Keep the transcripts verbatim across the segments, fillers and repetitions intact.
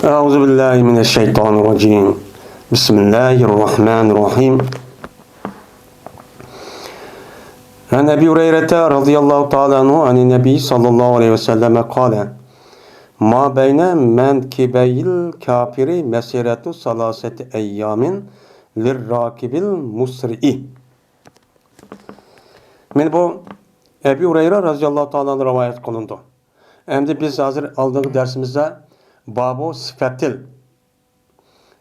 أعوذ بالله من الشيطان الرجيم. بسم الله الرحمن الرحيم. عن أبي هريرة رضي الله تعالى عنه عن النبي صلى الله عليه وسلم قال: ما بين منكبي الكافر مسيرة ثلاثة أيام للراكب المسرع. مانا بۇ ئەبۇ ھۇرەيرە رەزىياللاھۇ تائالا ئەنھۇ رىۋايەت قىلىنىدۇ. ئەمدى بىز ھازىر ئالدىنقى دەرسىمىزدە بابۇ سىفەتىل،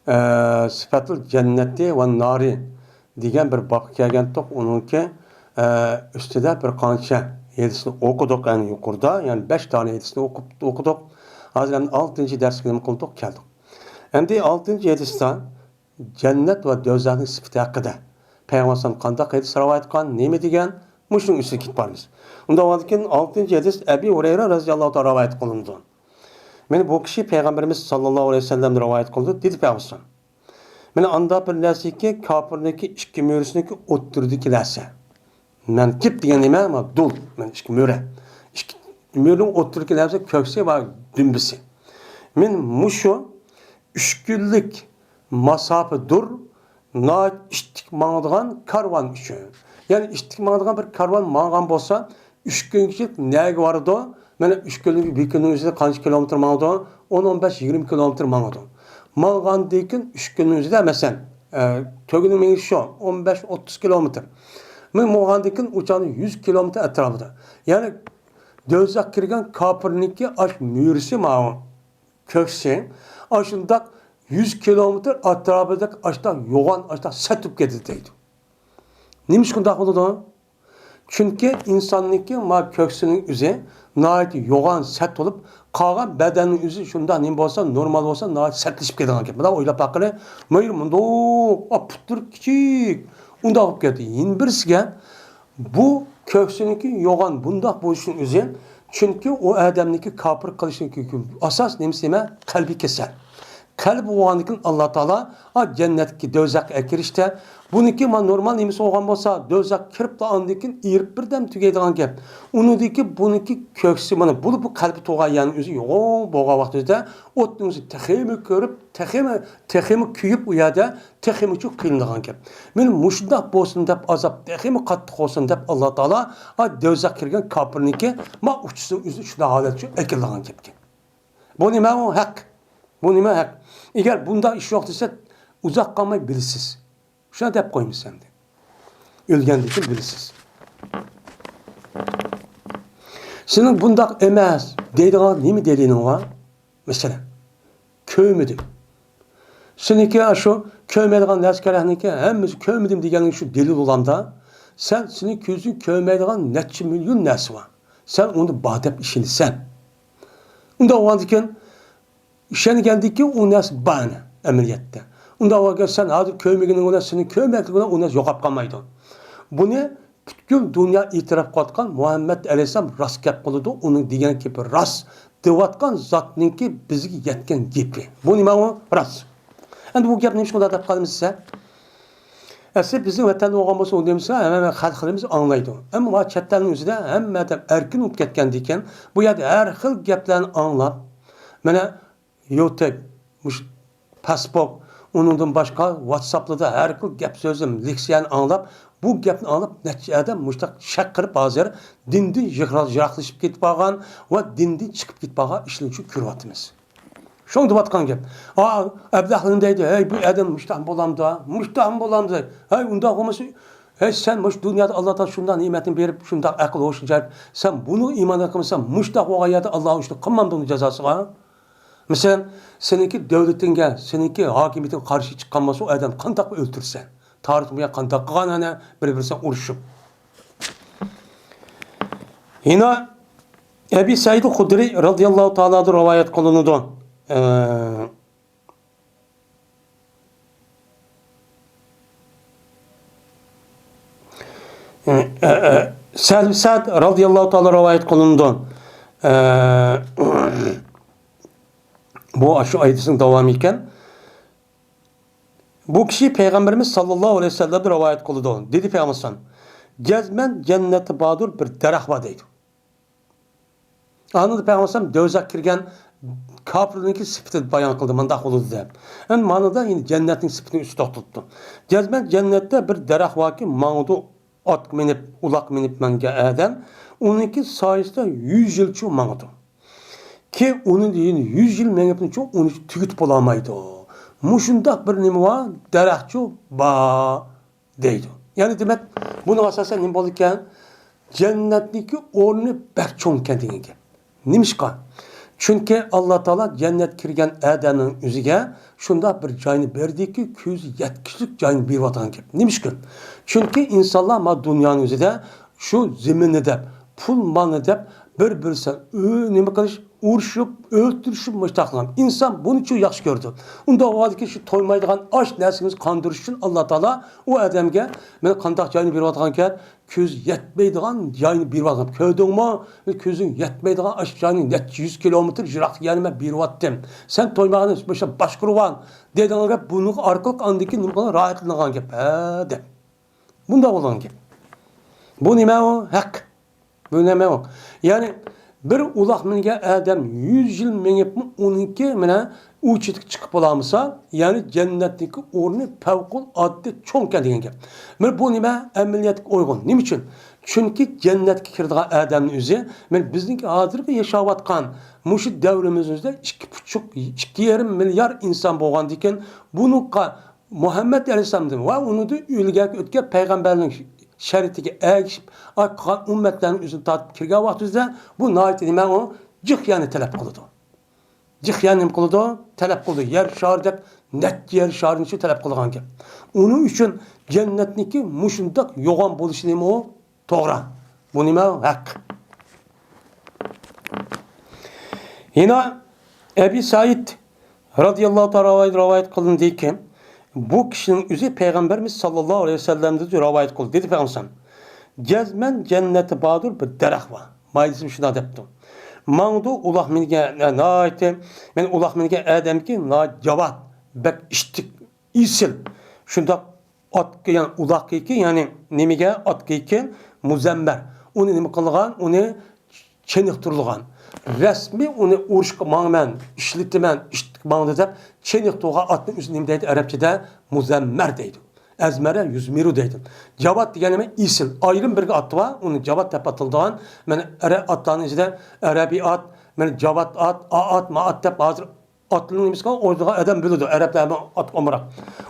ئە، سىفەتىل جەننەتى ۋە نارى دېگەن بىر بابقا كەلگەنتۇق. ئۇنىڭكى، ئە، ئۈستىدە بىر قانچە ھەدىسنى ئوقۇدۇق، يەنى يۇقىرىدا، يەنى بەش دانە ھەدىسنى ئوقۇپ، ئوقۇدۇق. ھازىر ئەمدى ئالتىنچى دەرسكە نېمە قىلدۇق؟ كەلدۇق. ئەمدى ئالتىنچى ھەدىستە جەننەت ۋە دوزاخنىڭ سۈپىتى ھەققىدە پەيغەمبەر قانداق ھەدىس رىۋايەت قىلغان، نېمە دېگەن، مۇشۇنىڭ ئۈستىگە كېتىپ بارىمىز. ئۇنداق بولغاندىكىن، ئالتىنچى ھەدىس ئەبى ھۇرەيرە رەزىياللاھۇ تائالا رىۋايەت قىلىنىدۇ. مانا بۇ كىشى پەيغەمبىرىمىز ساللاللاھۇ ئەلەيھى ۋەسەللەمدىن رىۋايەت قىلىدۇ، دېدى پەيغەمبەر: مانا ئانداق بىر نەرسىكى، كاپىرنىڭكى ئىككى مۈرىسىنىڭكى ئوتتۇرىدىكى نەرسە. مەنكىب دېگەن نېمە؟ مانا دۇل، مانا ئىككى مۈرە. ئىككى مۈرىنىڭ ئوتتۇرىدىكى نەرسە كۆكسى ۋە دۈمبىسى. مانا مۇشۇ ئۈچ كۈنلۈك ماساپىدۇر، ناھايىتى ئىتتىك ماڭىدىغان كارۋان ئۈچۈن. يەنى ئىتتىك ماڭىدىغان بىر كارۋان ماڭغان بولسا، ئۈچ كۈنگىچە نەگە بارىدۇ؟ مانا ئۈچ كۈنلۈك بىر كۈننىڭ ئۆزىدە قانچە كىلومېتىر ماڭىدۇ؟ ئون، ئون بەش، يىگىرمە كىلومېتىر ماڭىدۇ. ماڭغاندىن كېيىن ئۈچ كۈننىڭ ئۆزىدە، مەسىلەن، ئە، تۆگىنىڭ مېڭىشى شۇ، ئون بەش، ئوتتۇز كىلومېتىر. مانا ماڭغاندىن كېيىن ئۇ چاغدا يۈز كىلومېتىر ئەتراپىدا. يەنى دوزاخقا كىرگەن كاپىرنىڭكى ئاش مۈرىسى ماۋۇ. كۆكسى ئاشۇنداق يۈز كىلومېتىر ئەتراپىدا ئاشۇنداق يوغان، ئاشۇنداق سەت بولۇپ كېتىدۇ دەيدۇ. نېمىشقا ئۇنداق بولىدۇ؟ چۈنكى ئىنساننىڭكى ما كۆكسىنىڭ ئۆزى ناھايىتى يوغان سەت بولۇپ، قالغان بەدەننىڭ ئۆزى شۇنداق نېمە بولسا، نورمال بولسا، ناھايىتى سەتلىشىپ كېتىدىغان گەپ. مانا ئويلاپ باققىلى، مايىل مۇنداق، ئاپتۇر كىچىك، ئۇنداق بولۇپ كەتتى. يەنە بىرسىگە بۇ كۆكسىنىڭكى يوغان بۇنداق بولۇشىنىڭ ئۆزى، چۈنكى ئۇ ئادەمنىڭكى كاپىر قىلىشىنىڭكى ئاساس نېمىسى نېمە؟ قەلبى كېسەل. قەلبى بولغاندىكىن ئاللا تائالا، ئا، جەننەتكە، دوزاخقا ئەكىرىشتە، بۇنىڭكى ما نورمال نېمىسى بولغان بولسا، دوزاخقا كىرىپلا ئاندىن كېيىن ئېرىپ بىردەم تۈگەيدىغان گەپ. ئۇنىڭدىكى بۇنىڭكى كۆكسى، مانا بۇ، بۇ قەلبى تۇرغان يەرنىڭ ئۆزى يوغان بولغان ۋاقتىدا ئوتنىڭ ئۆزى تېخىمۇ كۆرۈپ، تېخىمۇ، تېخىمۇ كۆيۈپ ئۇ يەردە تېخىمۇ چوڭ قىينىلىدىغان گەپ. مانا مۇشۇنداق بولسۇن دەپ، ئازاب تېخىمۇ قاتتىق بولسۇن دەپ، ئاللا تائالا، ئا، دوزاخقا كىرگەن كاپىرنىڭكى ما ئۇچىسىنىڭ ئۆزى شۇنداق ھالەتكە ئەكېلىدىغان گەپكەن. بۇ نېمە ئۇ ھەق؟ بۇ نېمە ھەق؟ ئەگەر بۇنداق ئىش يوق دېسە، ئۇزاق قالماي بىلىسىز. شۇنداق دەپ قويىمىز ئەمدى. ئۆلگەندىن كېيىن بىلىسىز. سېنىڭ بۇنداق ئەمەس دەيدىغان نېمە دەلىلىڭ بار؟ مەسىلەن، كۆرمىدىم. سېنىڭكى ئاشۇ كۆرمەيدىغان نەرسە كېرەكنىڭكى ھەممىسى كۆرمىدىم دېگەننىڭ شۇ دەلىل بولامدا؟ سەن، سېنىڭ كۆزۈڭ كۆرمەيدىغان نەچچە مىليون نەرسە بار. سەن ئۇنى بار دەپ ئىشىنىسەن. ئۇنداق بولغاندىكىن، ئىشەنگەندىكىن ئۇ نەرسە بار ئەمەلىيەتتە. ئۇنداق بولغان سەن ھازىر كۆرمىگىنىڭ بىلەن سېنىڭ كۆرمەكلىكىڭ بىلەن ئۇ نەرسە يوقاپ قالمايدۇ. بۇنى پۈتكۈل دۇنيا ئېتىراپ قىلىۋاتقان مۇھەممەد ئەلەيھىسسالام راست گەپ قىلىدۇ، ئۇنىڭ دېگەن گېپى راست، دەۋاتقان زاتنىڭكى بىزگە يەتكەن گېپى. بۇ نېمە ئۇ؟ راست. ئەمدى بۇ گەپنى نېمىشقا ئۇنداق دەپ قالىمىز دېسە، ئەسلى بىزنىڭ ۋەتەندە بولغان بولسا، ئۇ نېمىسى ھەممە خەلقلىرىمىز ئاڭلايدۇ. ئەمما چەت ئەلنىڭ ئۆزىدە ھەممە ئادەم ئەركىن بولۇپ كەتكەندىكىن، بۇ يەردە ھەر خىل گەپلەرنى ئاڭلاپ، مانا يۇتۇب، مۇشۇ پاسبوك، ئۇنىڭدىن باشقا ۋاتساپلاردا ھەر خىل گەپ سۆزلىرىم، لېكسىيەنى ئاڭلاپ، بۇ گەپنى ئاڭلاپ نەچچە ئادەم مۇشۇنداق شەق قىلىپ ھازىر دىندىن يىراق-، يىراقلىشىپ كېتىپ قالغان ۋە دىندىن چىقىپ كېتىپ قالغان ئىشلارنى شۇ كۆرۈۋاتىمىز. شۇڭا دەۋاتقان گەپ. ئا، ئەبلەخلىرىم دەيدۇ، ھەي، بۇ ئادەم مۇشتاقمۇ بولامدۇ؟ مۇشتاقمۇ بولامدۇ؟ ھەي، ئۇنداق بولمىسا، ھەي، سەن مۇشۇ دۇنيادا ئاللا تائالا شۇنداق نېمەتنى بېرىپ، شۇنداق ئەقىل ھوشنى جەلپ، سەن بۇنى ئىمان قىلمىسان، مۇشتاق بولغان يەردە ئاللا ئۇنى قىلمامدۇ ئۇنى جازاسىغا؟ مەسىلەن، سېنىڭكى دۆلىتىڭگە، سېنىڭكى ھاكىمىيىتىڭگە قارشى چىققان بولسا، ئۇ ئادەمنى قانداق ئۆلتۈرىسەن؟ تارىختا بۇ يەر قانداق قىلغان، ئەنە، بىر-بىرسىنى ئۇرۇشۇپ. يەنە ئەبى سەئىد خۇدرى رەزىياللاھۇ تائالا ئەنھۇ رىۋايەت قىلىنىدۇ. ئە، ئە، ئە، سەھل سەئد رەزىياللاھۇ تائالا رىۋايەت قىلىنىدۇ. ئە، بۇ شۇ ھەدىسنىڭ داۋامى ئىكەن. بۇ كىشى پەيغەمبىرىمىز ساللاللاھۇ ئەلەيھى ۋەسەللەمدىن رىۋايەت قىلىدۇ. دېدى پەيغەمبەر ئەلەيھىسسالام، جەزمەن جەننەتتە باردۇر بىر دەرەخ بار دەيدۇ. ئاندىن پەيغەمبەر ئەلەيھىسسالام دوزاخقا كىرگەن كاپىرنىڭكى سۈپىتىنى بايان قىلدى، مۇنداق بولىدۇ دەپ. ئەمدى مانىدا يەنە جەننەتنىڭ سۈپىتىنى ئۈستىدە توختىتىپتۇ. جەزمەن جەننەتتە بىر دەرەخ باركى، ماڭىدۇ ئاتقا مىنىپ، ئۇلاققا مىنىپ مەنگەن ئادەم، ئۇنىڭكى سايىسىدا يۈز يىلچۇ ماڭىدۇ. كېيىن ئۇنى يەنە يۈز يىل مېڭىپمۇچۇ ئۇنى تۈگىتىپ بولالمايدۇ. مۇشۇنداق بىر نېمە بار، دەرەخچۇ بار دەيدۇ. يەنى دېمەك، بۇنىڭ ئاساسەن نېمە بولىدىكەن؟ جەننەتنىڭكى ئورنى بەك چوڭ ئىكەن دېگەن گەپ. نېمىشقا؟ چۈنكى ئاللا تائالا جەننەتكە كىرگەن ئادەمنىڭ ئۆزىگە شۇنداق بىر جاينى بەردىكى، كۆزى يەتكۈسىلىك جاينى بېرىۋاتقان گەپ. نېمىشقا؟ چۈنكى ئىنسانلار ما دۇنيانىڭ ئۆزىدە شۇ زېمىننى دەپ، پۇل مالنى دەپ، بىر-بىرسى ئۆ-، نېمە قىلىش، ئۇرۇشۇپ، ئۆلتۈرۈشۈپ، مۇشۇنداق قىلغان. ئىنسان بۇنى چۇ ياخشى كۆرىدۇ. ئۇنداق بولغاندىكىن شۇ تويمايدىغان ئاش نەرسىمىزنى قاندۇرۇش ئۈچۈن ئاللا تائالا ئۇ ئادەمگە مانا قانداق جاينى بېرىۋاتقانكەن، كۆز يەتمەيدىغان جاينى بېرىۋاتقان. كۆردۈڭمۇ؟ كۆزۈڭ يەتمەيدىغان ئاشۇ جاينى نەچچە يۈز كىلومېتىر يىراقلىق يەرنى مەن بېرىۋاتتىم. سەن تويماغىنى مۇشۇ باشقۇرۇۋال دەيدىغان گەپ، بۇنىڭ ئارقىلىق ئاندىن كېيىن نېمە قىلغان؟ راھەتلىنىدىغان گەپ، ھە، دەپ. بۇنداق بولغان گەپ. بۇ نېمە ئۇ؟ ھەق. بۇ نېمە ئۇ؟ يەنى بىر ئۇلاق مىنگەن ئادەم يۈز يىل مېڭىپمۇ ئۇنىڭكى مانا ئۇ چېتىگە چىقىپ بولالمىسا، يەنى جەننەتتىكى ئورنى پەۋقۇلئاددە چوڭكەن دېگەن گەپ. مانا بۇ نېمە؟ ئەمەلىيەتكە ئۇيغۇن. نېمە ئۈچۈن؟ چۈنكى جەننەتكە كىرىدىغان ئادەمنىڭ ئۆزى، مانا بىزنىڭكى ھازىرقى ياشاۋاتقان مۇشۇ دەۋرىمىزدە ئىككى پۇچۇق، ئىككى يېرىم مىليار ئىنسان بولغاندىكىن، بۇنىڭغا مۇھەممەد ئەلەيھىسسالامدىن ۋە ئۇنىڭدىن ئىلگەرى ئۆتكەن پەيغەمبەرنىڭ شەرىئىتىگە ئەگىشىپ قالغان ئۈممەتلەرنىڭ ئۆزىنى تارتىپ كىرگەن ۋاقتىمىزدا بۇ ناھايىتى نېمە ئۇ؟ جىق يەرنى تەلەپ قىلىدۇ. جىق يەرنى نېمە قىلىدۇ؟ تەلەپ قىلىدۇ. يەر شارى دەپ نەچچە يەر شارىنى شۇ تەلەپ قىلىدىغان گەپ. ئۇنىڭ ئۈچۈن جەننەتنىڭكى مۇشۇنداق يوغان بولۇشى نېمە ئۇ؟ توغرا. بۇ نېمە؟ ھەق. يەنە ئەبى سەئىد رازىياللاھۇ تائالا ئەنھۇ رىۋايەت قىلىندىكى، بۇ كىشىنىڭ ئۆزى پەيغەمبىرىمىز ساللاللاھۇ ئەلەيھى ۋەسەللەمدىن رىۋايەت قىلدى. دېدى پەيغەمبەر: جەزمەن جەننەتتە باردۇر بىر دەرەخ بار. مايدىسى شۇنداق دەپتۇ. ماڭىدۇ ئۇلاق مىنگەن، ناھايىتى، مەن ئۇلاق مىنگەن ئادەمكى ناھايىتى جاۋاد، بەك ئىشتىك، ئېسىل. شۇنداق ئاتقا، يەنى ئۇلاققىكى، يەنى نېمىگە؟ ئاتقىكى مۇزەممەر. ئۇنى نېمە قىلغان؟ ئۇنى چېنىقتۇرۇلغان. رەسمىي ئۇنى ئۇرۇشقا ماڭىمەن، ئىشلىتىمەن، ئىشلىتىپ ماڭدى دەپ چېنىقتۇرغان ئاتنى ئۆزى نېمە دەيدۇ؟ ئەرەبچىدە مۇزەممەر دەيدۇ. ئەزمەرە يۇزمىرۇ دەيدۇ. جاۋاد دېگەن نېمە؟ ئېسىل. ئايرىم بىرگە ئاتى بار، ئۇنى جاۋاد دەپ ئاتىلىدىغان. مانا ئەرەب ئاتلارنىڭ ئىچىدە ئەرەبىي ئات، مانا جاۋاد ئات، ئا ئات، ما ئات دەپ ھازىر ئاتلىرىنى نېمىسىغا ئوينىغان ئادەم بىلىدۇ، ئەرەبلەر ھەممە ئاتقا ئامراق.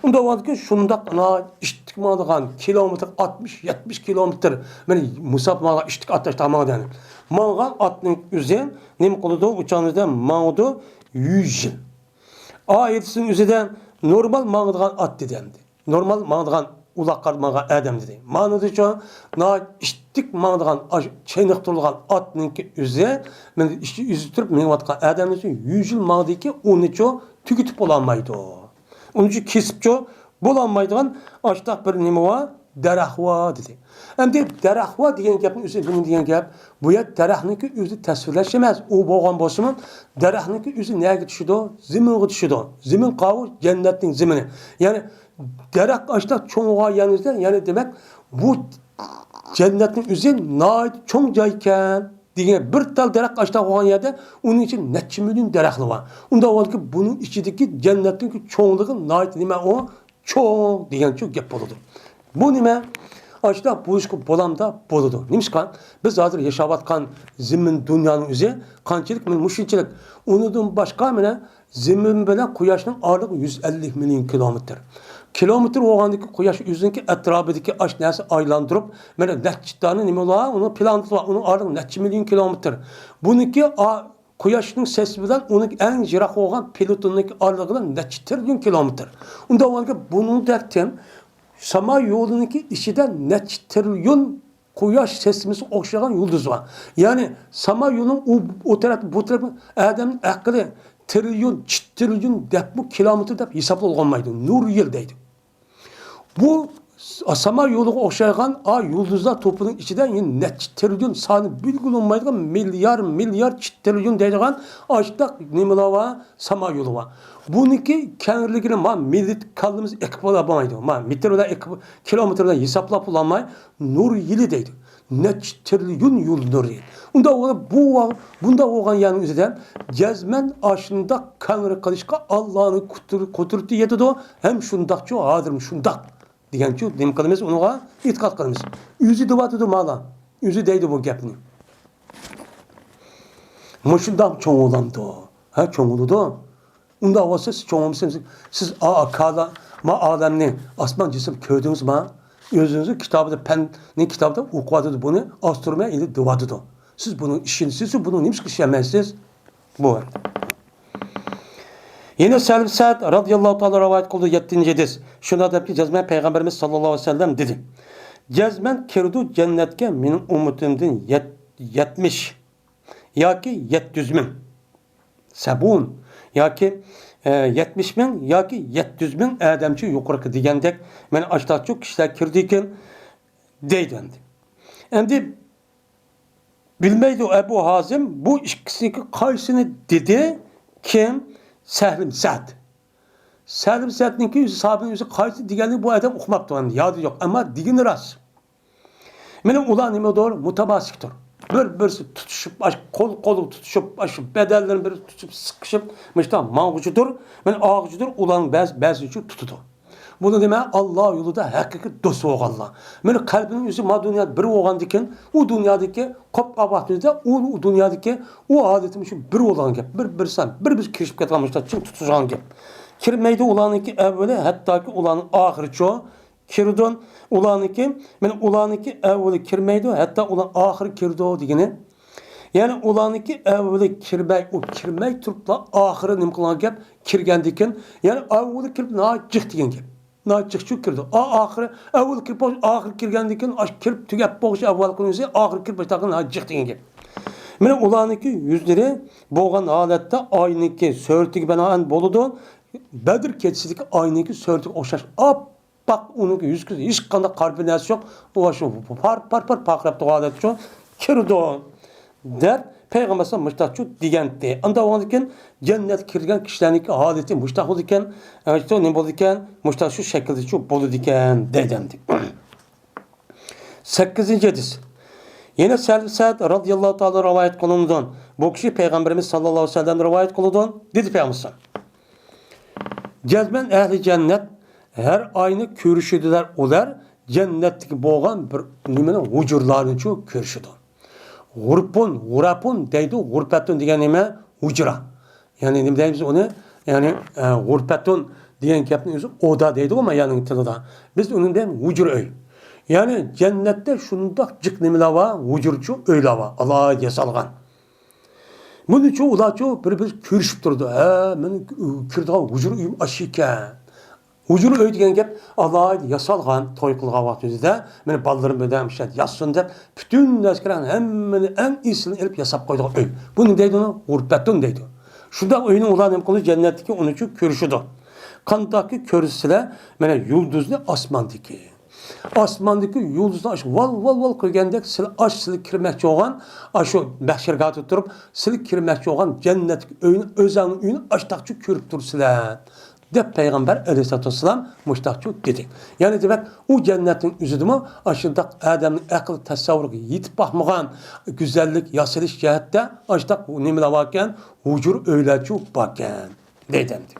ئۇنداق بولغاندىكىن شۇنداق ئىشتىك ماڭىدىغان، كىلومېتىر ئاتمىش، يەتمىش كىلومېتىر، مانا مۇساپە ماڭغان ئىشتىك ئات تاشلاپ ماڭىدۇ يەنى. ماڭغان ئاتنىڭ ئۆزى نېمە قىلىدۇ؟ ئۇ چاغنىڭدا ماڭىدۇ يۈز يىل. ئا ئېيتسىنىڭ ئۆزىدە نورمال ماڭىدىغان ئات دېدى ئەمدى. نورمال ماڭىدىغان ئۇلاققا ماڭغان ئادەم دېدى. مانىدىچۇ، ناھايىتى ئىتتىك ماڭىدىغان، ئاشۇ چېنىقتۇرۇلغان ئاتنىڭكى ئۆزى، مانا ئىشى ئۆزى تۇرۇپ مېڭىۋاتقان ئادەمنىچۇ يۈز يىل ماڭدىكى ئۇنىچۇ تۈگىتىپ بولالمايدۇ. ئۇنىچۇ كېسىپچۇ بولالمايدىغان ئاشتاق بىر نېمە ۋار، دەرەخ ۋار دېدى. ئەمدى دەرەخ ۋار دېگەن گەپنىڭ ئۆزى، بۇنى دېگەن گەپ، بۇ يەر دەرەخنىڭكى ئۆزى تەسۋىرلەش ئەمەس. ئۇ بولغان بولسىمۇ، دەرەخنىڭكى ئۆزى نەگە چۈشىدۇ؟ زېمىنغا چۈشىدۇ. زېمىن قاۋۇ جەننەتنىڭ زېمىنى. يەنى دەرەخ ئاشتاق چوڭ بولغان يەرنىڭ ئۆزىدە، يەنى دېمەك، بۇ جەننەتنىڭ ئۆزى ناھايىتى چوڭ جاي ئىكەن. دېگەن بىر تال دەرەخ ئاشتاق بولغان يەردە ئۇنىڭ ئىچىدە نەچچە مىليون دەرەخلەر بار. ئۇنداق بولغانكى بۇنىڭ ئىچىدىكى جەننەتنىڭكى چوڭلۇقى ناھايىتى نېمە ئۇ؟ چوڭ دېگەنچۇ گەپ بولىدۇ. بۇ نېمە؟ ئاشۇنداق بولۇشقا بولامدا؟ بولىدۇ. نېمىشقا؟ بىز ھازىر ياشاۋاتقان زېمىن دۇنيانىڭ ئۆزى قانچىلىك؟ مانا مۇشۇنچىلىك. ئۇنىڭدىن باشقا مانا زېمىن بىلەن قۇياشنىڭ ئارىلىقى يۈز ئەللىك مىليون كىلومېتىر. كىلومېتىر بولغاندىكى قۇياش ئۆزىنىڭكى ئەتراپىدىكى ئاش نەرسە ئايلاندۇرۇپ، مانا نەچچە دانە نېمە بولغان، ئۇنىڭ پلانېتىسى بار، ئۇنىڭ ئارىلىقى نەچچە مىليون كىلومېتىر. بۇنىڭكى ئا-، قۇياشنىڭ سەسى بىلەن ئۇنىڭ ئەڭ يىراق بولغان پلۇتوننىڭكى ئارىلىقى بىلەن نەچچە تىرىليون كىلومېتىر. ئۇنداق بولغاندا بۇنىڭدەكتىن ساما يولىنىڭكى ئىچىدە نەچچە تىرىليون قۇياش سىستېمىسىغا ئوخشىغان يۇلدۇز بار. يەنى ساما يولىنىڭ ئۇ، ئۇ تەرەپ، بۇ تەرەپ ئادەمنىڭ ئەقلى تىرىليون، چىت تىرىليون دەپمۇ كىلومېتىر دەپ ھېسابلىغىلى بولمايدۇ. نۇر يىل دەيدۇ. بۇ ساما يولىغا ئوخشايدىغان ئا يۇلدۇزلار توپىنىڭ ئىچىدە يەنە نەچچە تىرىليون، سانى بىلگىلى بولمايدىغان مىليار، مىليار، چىت تىرىليون دەيدىغان ئاشۇنداق نېمىلەر بار، ساما يولى بار. بۇنىڭكى كەڭلىكىنى ما مىللەت كاللىمىز ئېقىپ بولالمايدۇ. ما مېتىر بىلەن ئېقىپ، كىلومېتىر بىلەن ھېسابلاپ بولالماي، نۇر يىلى دەيدۇ. نەچچە تىرىليون يىل نۇرى. ئۇنداق بولۇپ، بۇ ۋاق-، بۇنداق بولغان يەرنىڭ ئۆزىدە جەزمەن ئاشۇنداق كەڭرى قىلىشقا ئاللانىڭ قۇدر-، قۇدرىتى يېتىدۇ، ھەم شۇنداقچۇ، ھازىرمۇ شۇنداق دېگەنچۇ، نېمە قىلىمىز؟ ئۇنىڭغا ئېتىقاد قىلىمىز. ئۆزى دەۋاتىدۇ مانا. ئۆزى دەيدۇ بۇ گەپنى. مۇشۇنداق چوڭ بولامدۇ؟ ھە، چوڭ بولىدۇ. ئۇنداق بولسا، سىز چوڭ بولمىسىڭىز، سىز ئا-، ئا-، كالا-، ما ئالەمنى، ئاسمان جىسىم كۆردىڭىزما؟ ئۆزىڭىزنىڭ كىتابىدا، پەننىڭ كىتابىدا ئوقۇۋاتىدۇ بۇنى، ئاسترونومىيە ئىلمى دەۋاتىدۇ. سىز بۇنىڭ ئىشىنىسىز، بۇنىڭ نېمىشقا ئىشەنمەيسىز؟ بۇ. يەنە سەھل سەئد رازىياللاھۇ تائالا رىۋايەت قىلدى، يەتتىنچى ھەدىس. شۇنداق دەپكى، جەزمەن پەيغەمبىرىمىز ساللاللاھۇ ئەلەيھى ۋەسەللەم دېدى، جەزمەن كىرىدۇ جەننەتكە مېنىڭ ئۈممىتىمدىن يەت-، يەتمىش ياكى يەتتە يۈز مىڭ. سەبۇن ياكى، ئە، يەتمىش مىڭ ياكى يەتتە يۈز مىڭ ئادەمچە يۇقىرىقى دېگەندەك، مانا ئاشتاقچۇ كىشىلەر كىرىدىكەن دەيدۇ ئەمدى. ئەمدى بىلمەيدۇ ئەبۇ ھازىم بۇ ئىككىسىنىڭكى قايسىنى دېدى، كىم؟ سەھلىم سەد. سەھلىم سەدنىڭكى ئۆزى، ساھابىنىڭ ئۆزى قايسى دېگەننى بۇ ئادەم ئۇقماپتۇ، يادى يوق. ئەمما دېگىنى راست. مانا ئۇلار نېمىدۇر؟ مۇتاماسىكتۇر. بىر-بىرسى تۇتۇشۇپ، ئاش-، قول-قولغا تۇتۇشۇپ، ئاشۇ بەدەنلىرىنى بىر تۇتۇپ سىقىشىپ، مۇشۇنداق ماڭغۇچىدۇر. مانا ئاغىچىدۇر، ئۇلارنىڭ بەزى، بەزىسى شۇ تۇتىدۇ. بۇنى دېمە، ئاللا يولىدا ھەقىقىي دوست بولغانلار. مانا قەلبىنىڭ ئۆزى ما دۇنيادا بىر بولغاندىكىن، ئۇ دۇنيادىكى قوپ ئاۋاتىدا، ئۇ دۇنيادىكى ئۇ ھالىتى شۇ بىر بولغان گەپ. بىر-، بىرسى بىر-بىرسى كىرىشىپ كەتكەن مۇشۇنداق چىڭ تۇتۇشغان گەپ. كىرمەيدۇ ئۇلارنىڭكى ئەۋۋىلى، ھەتتاكى ئۇلارنىڭ ئاخىرىچۇ. كىرىدۇ. ئۇلارنىڭكى، مانا ئۇلارنىڭكى ئەۋۋىلى كىرمەيدۇ، ھەتتا ئۇلار ئاخىرى كىرىدۇ دېگىنى. يەنى ئۇلارنىڭكى ئەۋۋىلى كىرمەي، ئۇ كىرمەي تۇرۇپلا ئاخىرى نېمە قىلغان گەپ؟ كىرگەندىكىن، يەنى ئەۋۋىلى كىرىپ ناھايىتى جىق دېگەن گەپ. ناھايىتى جىق شۇ كىرىدۇ. ئا-، ئاخىرى، ئەۋۋىلى كىرىپ بولغۇچە، ئاخىرى كىرگەندىكىن، ئاشۇ كىرىپ تۈگەپ بولغۇچە ئەۋۋەلقىنىڭ ئۆزى ئاخىرى كىرىپ باشلاققا ناھايىتى جىق دېگەن گەپ. مانا ئۇلارنىڭكى يۈزلىرى بولغان ھالەتتە ئاينىڭكى سۈرىتىگە بىنائەن بولىدۇ. بەدر كېچىسىدىكى ئاينىڭكى سۈرىتىگە ئوخشاش ئاپ پاق، ئۇنىڭ يۈزى ھېچقانداق قارا بىر نەرسە يوق. ئۇ شۇ پار، پار، پار پارقىراپ تۇرغان ھالەتتە شۇ كىرىدۇ، دەپ پەيغەمبەر ئەلەيھىسسالام مۇشتاقچۇ دېگەنتى. ئاندا بولغاندىكىن جەننەتكە كىرگەن كىشىلەرنىڭكى ھالىتى مۇشتاق بولىدىكەن، ئە، نېمە بولىدىكەن، مۇشتاق شۇ شەكىلدىچۇ بولىدىكەن دەيدۇ ئەمدى. سەككىزىنچى ھەدىس. يەنە سەھل سەئد رازىياللاھۇ تائالا رىۋايەت قىلىنىدۇ. بۇ كىشى پەيغەمبىرىمىز ساللاللاھۇ ئەلەيھى ۋەسەللەمدىن رىۋايەت قىلىدۇ. دېدى پەيغەمبىرىمىز: جەزمەن ئەھلى جەننەت ھەر ئاينى كۆرۈشىدىلەر، ئۇلار جەننەتتىكى بولغان بىر نېمىنى، ھۇجرىلارنىچۇ كۆرۈشىدۇ. غۇرپۇن، غۇرەپۇن دەيدۇ، غۇرپەتۇن دېگەن نېمە؟ ھۇجرا. يەنى نېمە دەيمىز ئۇنى؟ يەنى، ئە، غۇرپەتۇن دېگەن گەپنى ئۆزى ئودا دەيدىغۇ مايانىڭ تىلىدا. بىز ئۇنى دەيمىز ھۇجرا ئۆي. يەنى جەننەتتە شۇنداق جىق نېمىلەر بار، ھۇجرىچۇ ئۆيلەر بار، ئالاھىدە ياسالغان. بۇنىچۇ ئۇلارچۇ بىر-بىرى كۆرۈشۈپ تۇرىدۇ. ھە، مېنىڭ كىرىدىغان ھۇجرا ئۆيۈم ئاشۇ ئىكەن. ھۇجرا ئۆي دېگەن گەپ ئالاھىدە ياسالغان، توي قىلغان ۋاقتىمىزدا، مېنىڭ بالىلىرىم بىلەن مۇشۇ يەردە ياتسۇن دەپ، پۈتۈن ئەسكەرلەرنىڭ ھەممىنى ئەڭ ئېسىلىنى ئېلىپ ياساپ قويىدىغان ئۆي. بۇنى دەيدۇ، غۇرپەتۇن دەيدۇ. شۇنداق ئۆينى ئۇلار نېمە قىلىدۇ؟ جەننەتتىكى ئۇنىچۇ كۆرۈشىدۇ. قانداقكى كۆرسىلەر، مانا يۇلدۇزنى ئاسماندىكى. ئاسماندىكى يۇلدۇزنى ئاشۇ ۋال، ۋال، ۋال كۆرگەندەك، سىلەر ئاش، سىلەر كىرمەكچى بولغان، ئاشۇ مەھشەرگاھتا تۇرۇپ، سىلەر كىرمەكچى بولغان جەننەتتىكى ئۆينى، ئۆزەڭنىڭ ئۆيىنى ئاشتاقچۇ كۆرۈپ تۇرسىلەر، دەپ پەيغەمبەر ئەلەيھىسسالاتۇ ۋەسسالام مۇشتاقچۇ دېدى. يەنى دېمەك، ئۇ جەننەتنىڭ ئۆزىدىمۇ ئاشۇنداق ئادەمنىڭ ئەقىل تەسەۋۋۇرىغا يېتىپ باقمىغان گۈزەللىك ياسىلىش جەھەتتە ئاشتاق نېمىلەر باركەن، ھۇجرا ئۆيلەرچۇ باركەن، دەيدۇ ئەمدى.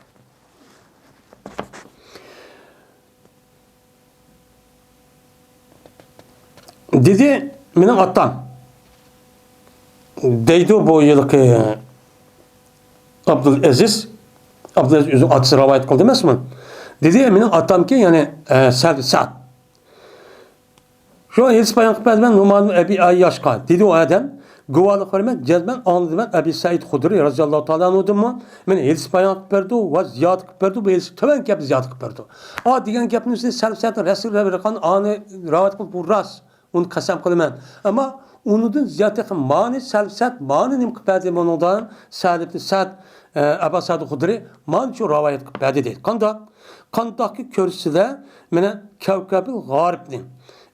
دېدى مېنىڭ ئاتام. دەيدۇ بۇ ھېلىقى ئابدۇلئەزىز. ئابدۇلئەزىز ئۆزىنىڭ ئاتىسى رىۋايەت قىلدى ئەمەسمۇ؟ دېدى، مېنىڭ ئاتامكى، يەنى، ئە، سەد، سەد. شۇ ھېدىس بايان قىلىپ بەردى مەن نۇئمان ئەبى ئەيياشقا. دېدى ئۇ ئادەم، گۇۋاھلىق بېرىمەن، جەزمەن ئاڭلىدىم مەن ئەبى سەئىد خۇدرى رازىياللاھۇ تائالا ئەنھۇدىنمۇ. مېنى ھېدىس بايان قىلىپ بەردى ۋە زىيادە قىلىپ بەردى، بۇ ھېدىس تۆۋەن گەپنى زىيادە قىلىپ بەردى. ئا دېگەن گەپنى سەلەف سەھابە رەسۇل رەۋىيەت قىلغان، ئانى رىۋايەت قىلىپ، بۇ راست. ئۇنى قەسەم قىلىمەن. ئەمما ئۇنىڭدىن زىيادە تېخى مانى سەلەف سەھابە، مانى نېمە قىلىپ بەردى بۇنىڭدا؟ سەھابە سەئد، ئە، ئەبا سەئىد خۇدرى مانى شۇ رىۋايەت قىلىپ بەردى دەيدۇ. قانداق؟ قانداقكى كۆرسىلەر، مانا، كەۋكەبىل غارىبنى،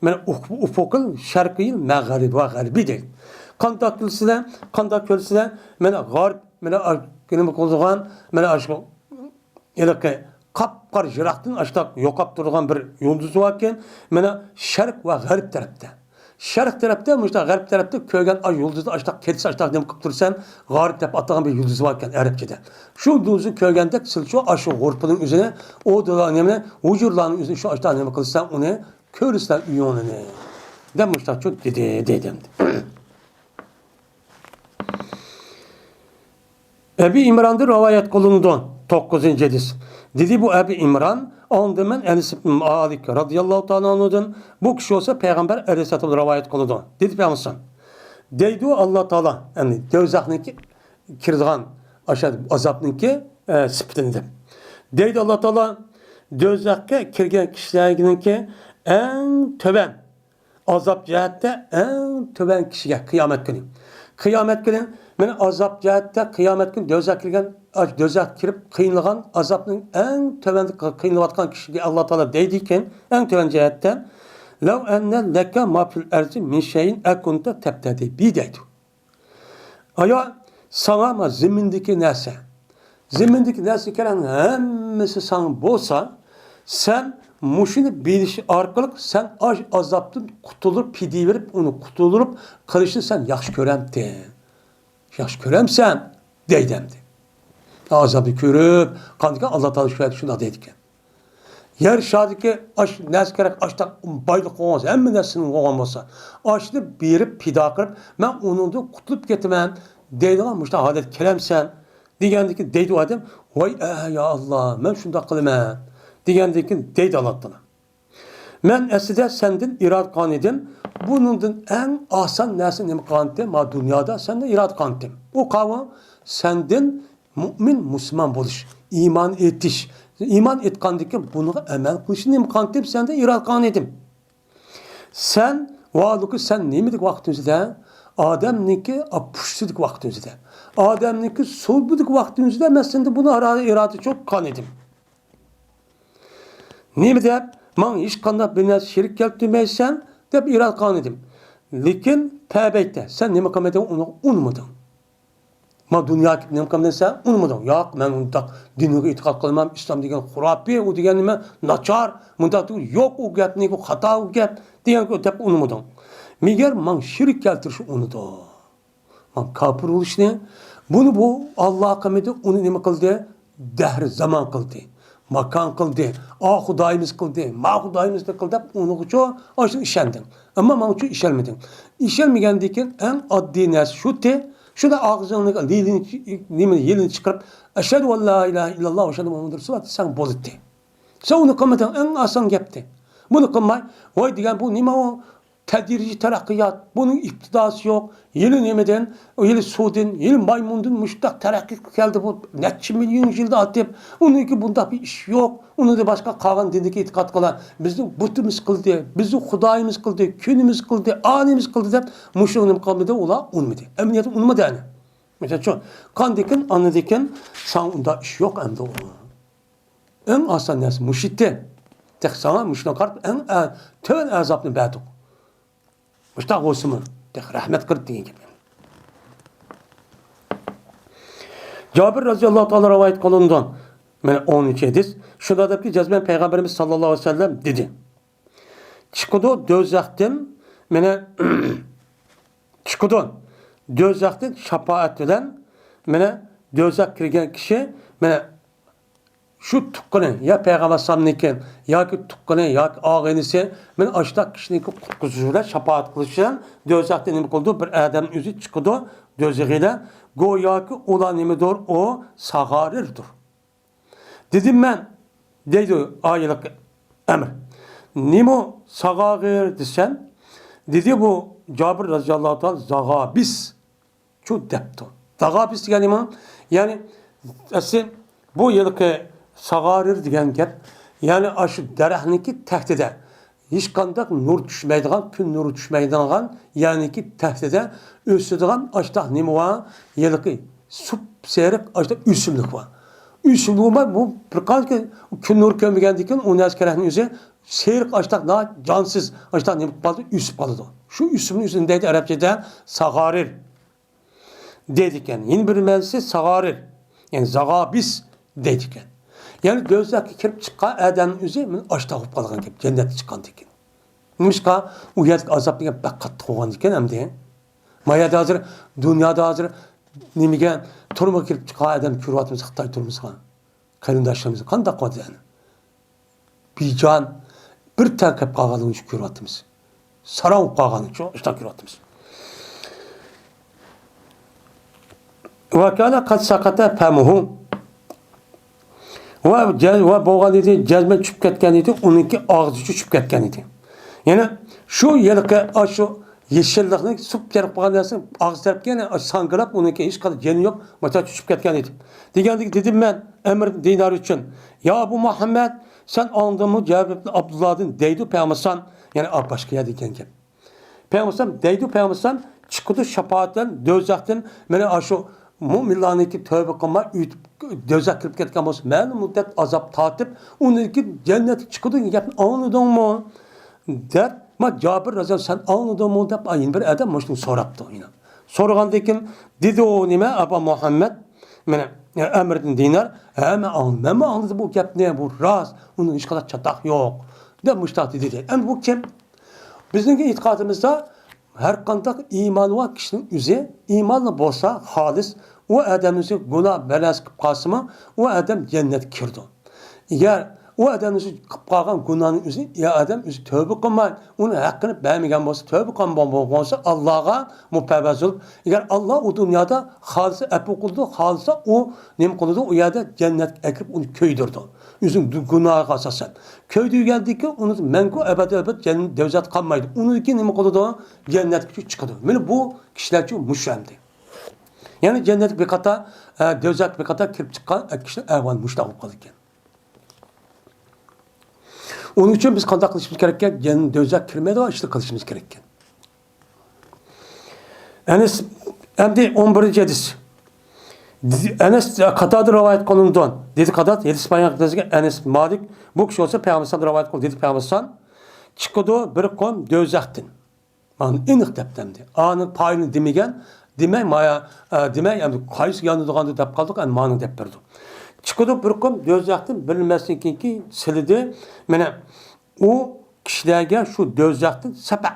مانا، ئۇف-، ئۇفۇقىل شەرقىيل مەغرىب ۋە غەربىي دەيدۇ. قانداق كۆرسىلەر، قانداق كۆرسىلەر، مانا، غارىب، مانا، ئا-، نېمە قىلىدىغان، مانا، ئاشۇ ھېلىقى قاپقارا يىراقتىن ئاشتاق يوقاپ تۇرىدىغان بىر يۇلدۇز باركەن، مانا، شەرق ۋە غەرب تەرەپتە. شەرق تەرەپتە، مۇشۇنداق غەرب تەرەپتە كۆرگەن ئاش يۇلدۇزى، ئاشتاق كېتىسى، ئاشتاق نېمە قىلىپ تۇرسەن، غارىب دەپ ئاتىغان بىر يۇلدۇز باركەن ئەرەبچىدە. شۇ يۇلدۇزنى كۆرگەندەك سىلچۇ ئاشۇ غۇرپىنىڭ ئۆزىنى، ئۇ نېمىنى، ھۇجرىلارنىڭ ئۆزىنى شۇ ئاشتاق نېمە قىلساڭ، ئۇنى كۆرىسەن ئۆيۈڭنى، دەپ مۇشۇنداق چۇ دېدى، دېدى. ئەبى ئىمراندىن رىۋايەت قىلىنىدۇ، توققۇزىنچى ھەدىس. دېدى بۇ ئەبى ئىمران، ئاڭلىدىم مەن ئەنەس ئىبن مالىك رازىياللاھۇ تائالا ئەنھۇدىن، بۇ كىشى بولسا پەيغەمبەر ئەلەيھىسسالامدىن رىۋايەت قىلىدۇ، دېدى پەيغەمبەر. دەيدۇ ئاللا تائالا، يەنى دوزاخنىڭكى كىرىدىغان ئاشۇ ئازابنىڭكى، ئە، سۈپىتىنى دەپ. دەيدۇ ئاللا تائالا، دوزاخقا كىرگەن كىشىلەرنىڭكى ئەڭ تۆۋەن ئازاب جەھەتتە ئەڭ تۆۋەن كىشىگە قىيامەت كۈنى. قىيامەت كۈنى، مانا ئازاب جەھەتتە قىيامەت كۈنى دوزاخ كىرگەن، دوزاخ كىرىپ قىينىلغان، ئازابنىڭ ئەڭ تۆۋەندە قىينىلىۋاتقان كىشىگە ئاللا تائالا دەيدىكەن، ئەڭ تۆۋەن جەھەتتە، لەۋ ئەننە لەكە ما فىل ئەرزى مىن شەيئىن ئەكۇنتە تەبتەدى بى دەيدۇ. ئايا، ساڭا ما زېمىندىكى نەرسە، زېمىندىكى نەرسە كېرەڭ ھەممىسى ساڭا بولسا، سەن مۇشۇنى بىلىش ئارقىلىق سەن ئاش ئازابتىن قۇتۇلۇپ، پىدىيە بېرىپ، ئۇنى قۇتۇلۇپ قېلىشنى سەن ياخشى كۆرەمتىڭ؟ ياخشى كۆرەمسەن؟ دەيدۇ ئەمدى. ئازابنى كۆرۈپ، قاندىكىن ئاللا تائالا شۇ يەردە شۇنداق دەيدىكەن. يەر شارىدىكى ئاش نەرسە كېرەك، ئاشتاق بايلىق بولغان بولسا، ھەممە نەرسىنىڭ بولغان بولسا، ئاشنى بېرىپ پىدا قىلىپ، مەن ئۇنىڭدىن قۇتۇلۇپ كېتىمەن دەيدىغان مۇشۇنداق ھالەتكە كېلەمسەن؟ دېگەندىكىن دەيدۇ ئادەم، ۋاي ئە، يا ئاللا، مەن شۇنداق قىلىمەن دېگەندىكىن دەيدۇ ئاللا تائالا. مەن ئەسلىدە سەندىن ئىرادە قىلغان ئىدىم، بۇنىڭدىن ئەڭ ئاسان نەرسە نېمە قىلغانتىم؟ ما دۇنيادا سەندىن ئىرادە قىلغانتىم. ئۇ قاۋۇ، سەندىن مۇئمىن، مۇسۇلمان بولۇش، ئىمان ئېيتىش، ئىمان ئېيتقاندىن كېيىن بۇنىڭغا ئەمەل قىلىشنى نېمە قىلغانتىم؟ سەندىن ئىرادە قىلغان ئىدىم. سەن ۋالۇكى، سەن نېمىدىكى ۋاقتىڭىزدا؟ ئادەمنىڭكى پۇشتىدىكى ۋاقتىڭىزدا، ئادەمنىڭكى سۇلبىدىكى ۋاقتىڭىزدا مەن سەندىن بۇنى ئىرادە، ئىرادە چوققان ئىدىم. نېمە دەپ؟ ماڭا ھېچقانداق بىر نەرسە شېرىك كەلتۈرمەيسەن دەپ ئىرادە قىلغان ئىدىم. لېكىن پەبەيتە، سەن نېمە قىلمىدىڭ؟ ئۇنى ئۇنىمىدىڭ. ما دۇنيا كېلىپ نېمە قىلمىدىڭ سەن؟ ئۇنىمىدىڭ. ياق، مەن ئۇنداق دىنغا ئېتىقاد قىلمام، ئىسلام دېگەن خۇراپىي، ئۇ دېگەن نېمە؟ ناچار، مۇنداق دېگەن يوق، ئۇ گەپنى، ئۇ خاتا، ئۇ گەپ دېگەن گەپ ئۇنىمىدىڭ. مەگەر ماڭا شېرىك كەلتۈرۈشنى ئۇنىدىڭ. مانا كاپىر بولۇشنى، بۇنى بۇ ئاللا قىلمىدى، ئۇنى نېمە قىلدى؟ دەھر زامان قىلدى، ماكان قىلدى، ئا خۇدايىمىز قىلدى، ما خۇدايىمىز قىلدى دەپ ئۇنىڭغىچۇ ئاشۇنى ئىشەندىڭ. ئەمما ماڭىچۇ ئىشەنمىدىڭ. ئىشەنمىگەندىن كېيىن ئەڭ ئاددىي نەرسە شۇتى، شۇنداق ئاغزىڭنى لىلىنى، نېمىنى، يېلىنى چىقىرىپ، ئەشھەدۇ ئەن لا ئىلاھە ئىللاللا ۋە ئەشھەدۇ مۇھەممەدەن رەسۇلۇللا دېسەڭ بولاتتى. سەن ئۇنى قىلمىدىڭ، ئەڭ ئاسان گەپتى. بۇنى قىلماي، ۋاي دېگەن بۇ نېمە ئۇ؟ تەدرىجىي تەرەققىيات، بۇنىڭ ئىپتىداسى يوق. ھېلى نېمىدىن، ھېلى سۇدىن، ھېلى مايمۇندىن مۇشۇنداق تەرەققىي كەلدى بۇ نەچچە مىليون يىلدا ئارتىپ، ئۇنىڭكى بۇنداق بىر ئىش يوق. ئۇنىڭدىن باشقا قالغان دىندىكى ئېتىقاد قىلار. بىزنىڭ بۇتىمىز قىلدى، بىزنىڭ خۇدايىمىز قىلدى، كۈنىمىز قىلدى، ئانىمىز قىلدى دەپ مۇشۇنى نېمە قىلمىدى، ئۇلار ئۇنىمىدى. ئەمەلىيەتتە ئۇنىمىدى ئەنە. مىسال ئۈچۈن، قاندىكىن، ئانىدىكىن ساڭا ئۇنداق ئىش يوق ئەمدى ئۇ. ئەڭ ئاسان نەرسە مۇشۇ ئىدى. تېخى ساڭا مۇشۇنى قاراپ ئەڭ ئە-، تۆۋەن ئازابنى بەردۇق. مۇشۇنداق بولسىمۇ، تېخى رەھمەت قىلدى دېگەن گەپ. جابىر رازىياللاھۇ تائالا رىۋايەت قىلىنىدۇ. مانا ئونىنچى ھەدىس. شۇنداق دەپكى، جەزمەن پەيغەمبىرىمىز ساللاللاھۇ ئەلەيھى ۋەسەللەم دېدى. چىقىدۇ دوزاختىن، مانا، چىقىدۇ دوزاختىن شاپائەت بىلەن، مانا، دوزاخ كىرگەن كىشى، مانا، شۇ تۇغقىنى يا پەيغەمبەر ئەلەيھىسسالامنىڭكى ياكى تۇغقىنى ياكى ئاغىنىسى، مانا ئاشۇنداق كىشىنىڭكى قۇتقۇزۇشى بىلەن، شاپائەت قىلىشى بىلەن دوزاختىن نېمە قىلىدۇ؟ بىر ئادەم ئۆزى چىقىدۇ دوزىخىدىن. گوياكى ئۇلار نېمىدۇر؟ ئۇ ساغارىردۇر. دېدىم مەن، دەيدۇ ئايىلىق ئەمىر. نېمە ساغاغىر دېسەم، دېدى بۇ جابىر رازىياللاھۇ تائالا زاغابىس. شۇ دەپتۇ. داغابىس دېگەن نېمە؟ يەنى، ئەسلى بۇ ھېلىقى ساغارىر دېگەن گەپ، يەنى ئاشۇ دەرەخنىڭكى تەكتىدە، ھېچقانداق نۇر چۈشمەيدىغان، كۈن نۇرى چۈشمەيدىغان، يەنىكى تەكتىدە ئۆسىدىغان ئاشتاق نېمە بار؟ ھېلىقى سۇپسېرىق ئاشتاق ئۆسۈملۈك بار. ئۆسۈملۈك بار، بۇ بىر قانچە كۈن نۇرى كۆرمىگەندىن كېيىن ئۇ نەرسە كېرەكنىڭ ئۆزى سېرىق ئاشتاق، ناھايىتى جانسىز ئاشتاق نېمە قىلىپ قالىدۇ، ئۆسۈپ قالىدۇ. شۇ ئۆسۈمنىڭ ئۆزىنى دەيدۇ ئەرەبچىدە ساغارىر. دەيدىكەن. يەنە بىر مەنىسى ساغارىر، يەنى زاغابىس دەيدىكەن. يەنى دوزاخقا كىرىپ چىققان ئادەمنىڭ ئۆزى مانا ئاشتاق بولۇپ قالغان گەپ، جەننەتتىن چىققاندىن كېيىن. نېمىشقا؟ ئۇ يەردىكى ئازاب دېگەن بەك قاتتىق بولغاندىكەن ئەمدى. ما يەردە ھازىر، دۇنيادا ھازىر نېمىگە، تۈرمىگە كىرىپ چىققان ئادەم كۆرۈۋاتىمىز خىتاي تۈرمىسىغا. قېرىنداشلىرىمىز قانداق قىلىۋاتىدۇ يەنى؟ بىجان، بىر تەرەپ قالغانلىقىنى كۆرۈۋاتىمىز. ساراڭ بولۇپ قالغانلىقىنى شۇنداق كۆرۈۋاتىمىز. ۋەكانە قەد سەقەتە پەمۇھۇ. ۋە جەز-، ۋە بولغان ئىدى، جەزمەن چۈشۈپ كەتكەن ئىدى، ئۇنىڭكى ئاغزىچۇ چۈشۈپ كەتكەن ئىدى. يەنى شۇ ھېلىقى، ئاشۇ يېشىللىقنى سۇپ كېرىپ قالغان نەرسە ئاغزى تەرەپكە يەنە ساڭگىلاپ، ئۇنىڭكى ھېچقانداق جېنى يوق، ماتا چۈشۈپ كەتكەن ئىدى. دېگەندىكى دېدىم مەن ئەمىر دىنار ئۈچۈن، يا ئەبۇ مۇھەممەد، سەن ئاڭلىدىڭمۇ جابىر ئىبن ئابدۇللادىن دەيدۇ پەيغەمبەر، يەنى باشقا يەردە دېگەن گەپ. پەيغەمبەر دەيدۇ، پەيغەمبەر چىقىدۇ شاپائەت بىلەن دوزاختىن، مانا ئاشۇ مۇئمىنلارنىڭكى تەۋبە قىلماي ئۆتۈپ دوزاخقا كىرىپ كەتكەن بولسا، مەلۇم مۇددەت ئازاب تارتىپ، ئۇنىڭدىن كېيىن جەننەتكە چىقىدۇ دېگەن گەپنى ئاڭلىدىڭمۇ؟ دەپ، ما جابىر رازىياللاھۇ، سەن ئاڭلىدىڭمۇ؟ دەپ يەنە بىر ئادەم مۇشۇنى سوراپتۇ. يەنە سورىغاندىن كېيىن دېدى ئۇ، نېمە، ئەبا مۇھەممەد، مانا ئەمىر ئىبن دىنار، ھە، مەن ئاڭ-، مەنمۇ ئاڭلىدىم بۇ گەپنى، بۇ راست، ئۇنىڭ ھېچقانداق چاتاق يوق، دەپ مۇشۇنداق دېدى. ئەمدى بۇ كىم؟ بىزنىڭكى ئېتىقادىمىزدا ھەر قانداق ئىمانى بار كىشىنىڭ ئۆزى ئىمانلىق بولسا خالىس، ئۇ ئادەم ئۆزى گۇناھ بىر نەرسە قىلىپ قالسىمۇ، ئۇ ئادەم جەننەتكە كىرىدۇ. ئەگەر ئۇ ئادەم ئۆزى قىلىپ قالغان گۇناھنىڭ ئۆزى، يا ئادەم ئۆزى تەۋبە قىلماي، ئۇنىڭ ھەققىنى بەرمىگەن بولسا، تەۋبە قىلمىغان بولسا، ئاللاغا مۇپەۋۋەز بولۇپ، ئەگەر ئاللا ئۇ دۇنيادا خالىسا ئەپۇ قىلىدۇ، خالىسا ئۇ نېمە قىلىدۇ، ئۇ يەردە جەننەتكە ئەكىرىپ ئۇنى كۆيدۈرىدۇ. ئۆزىنىڭ گۇناھىغا ئاساسەن. كۆيدۈرگەندىن كېيىن ئۇنى مەڭگۈ ئەبەدىي ئەبەد جەننەت، دوزاختا قالمايدۇ. ئۇنىڭدىن كېيىن نېمە قىلىدۇ؟ جەننەتكە چىقىدۇ. مانا بۇ كىشىلەرچۇ مۇشۇ ئەمدى. يەنى جەننەتكە بىر قاتار، ئە، دوزاخقا بىر قاتار كىرىپ چىققان، ئە، كىشىلەر ئەھۋالى مۇشۇنداق بولۇپ قالىدىكەن. ئۇنىڭ ئۈچۈن بىز قانداق قىلىشىمىز كېرەككەن؟ جەننەت، دوزاخقا كىرمەيدىغان ئىشلار قىلىشىمىز كېرەككەن. ئەنەس، ئەمدى ئون بىرىنچى ھەدىس. ئەنەس قاتادە رىۋايەت قىلىنىدۇ. دېدى قاتادە، ھەدىس بايان قىلىنغان ئەنەس مالىك، بۇ كىشى بولسا پەيغەمبەر رىۋايەت قىلدى، دېدى پەيغەمبەر، چىقىدۇ بىر قوم دوزاختىن. مانا ئېنىق دەپتۇ ئەمدى. ئانىڭ پايىنى دېمىگەن، دېمەي، مايا، ئە، دېمەي، ئەمدى قايسى يانىدىغاندۇ دەپ قالدۇق، ئەمدى مانىڭ دەپ بەردۇق. چىقىدۇ بىر قوم دوزاختىن بىلمەسلىككىنكى سىلىدى. مانا ئۇ كىشىلەرگە شۇ دوزاختىن سەپە.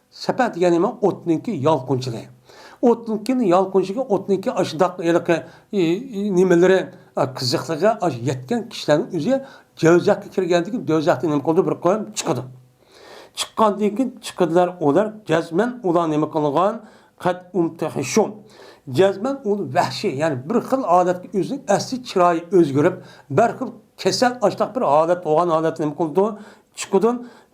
سەپە دېگەن نېمە؟ ئوتنىڭكى يالقۇنچىلىقى. ئوتنىڭكى يالقۇنچىلىقى، ئوتنىڭكى ئاشۇنداق ھېلىقى، ئى، ئى، نېمىلىرى، ئا، قىزىقلىقى، ئاشۇ يەتكەن كىشىلەرنىڭ ئۆزى دوزاخقا كىرگەندىن كېيىن دوزاختىن نېمە قىلىدۇ؟ بىر قويۇم چىقىدۇ. چىققاندىن كېيىن چىقىدىلار ئۇلار، جەزمەن ئۇلار نېمە قىلغان؟ قەد ئۇمتەھىشۇ. جەزمەن ئۇ ۋەھشىي، يەنى بىر خىل ھالەتكە ئۆزىنىڭ ئەسلى چىرايى ئۆزگىرىپ، بىر خىل كېسەل ئاشتاق بىر ھالەت بولغان ھالەتتە نېمە قىلىدۇ؟ چىقىدۇ.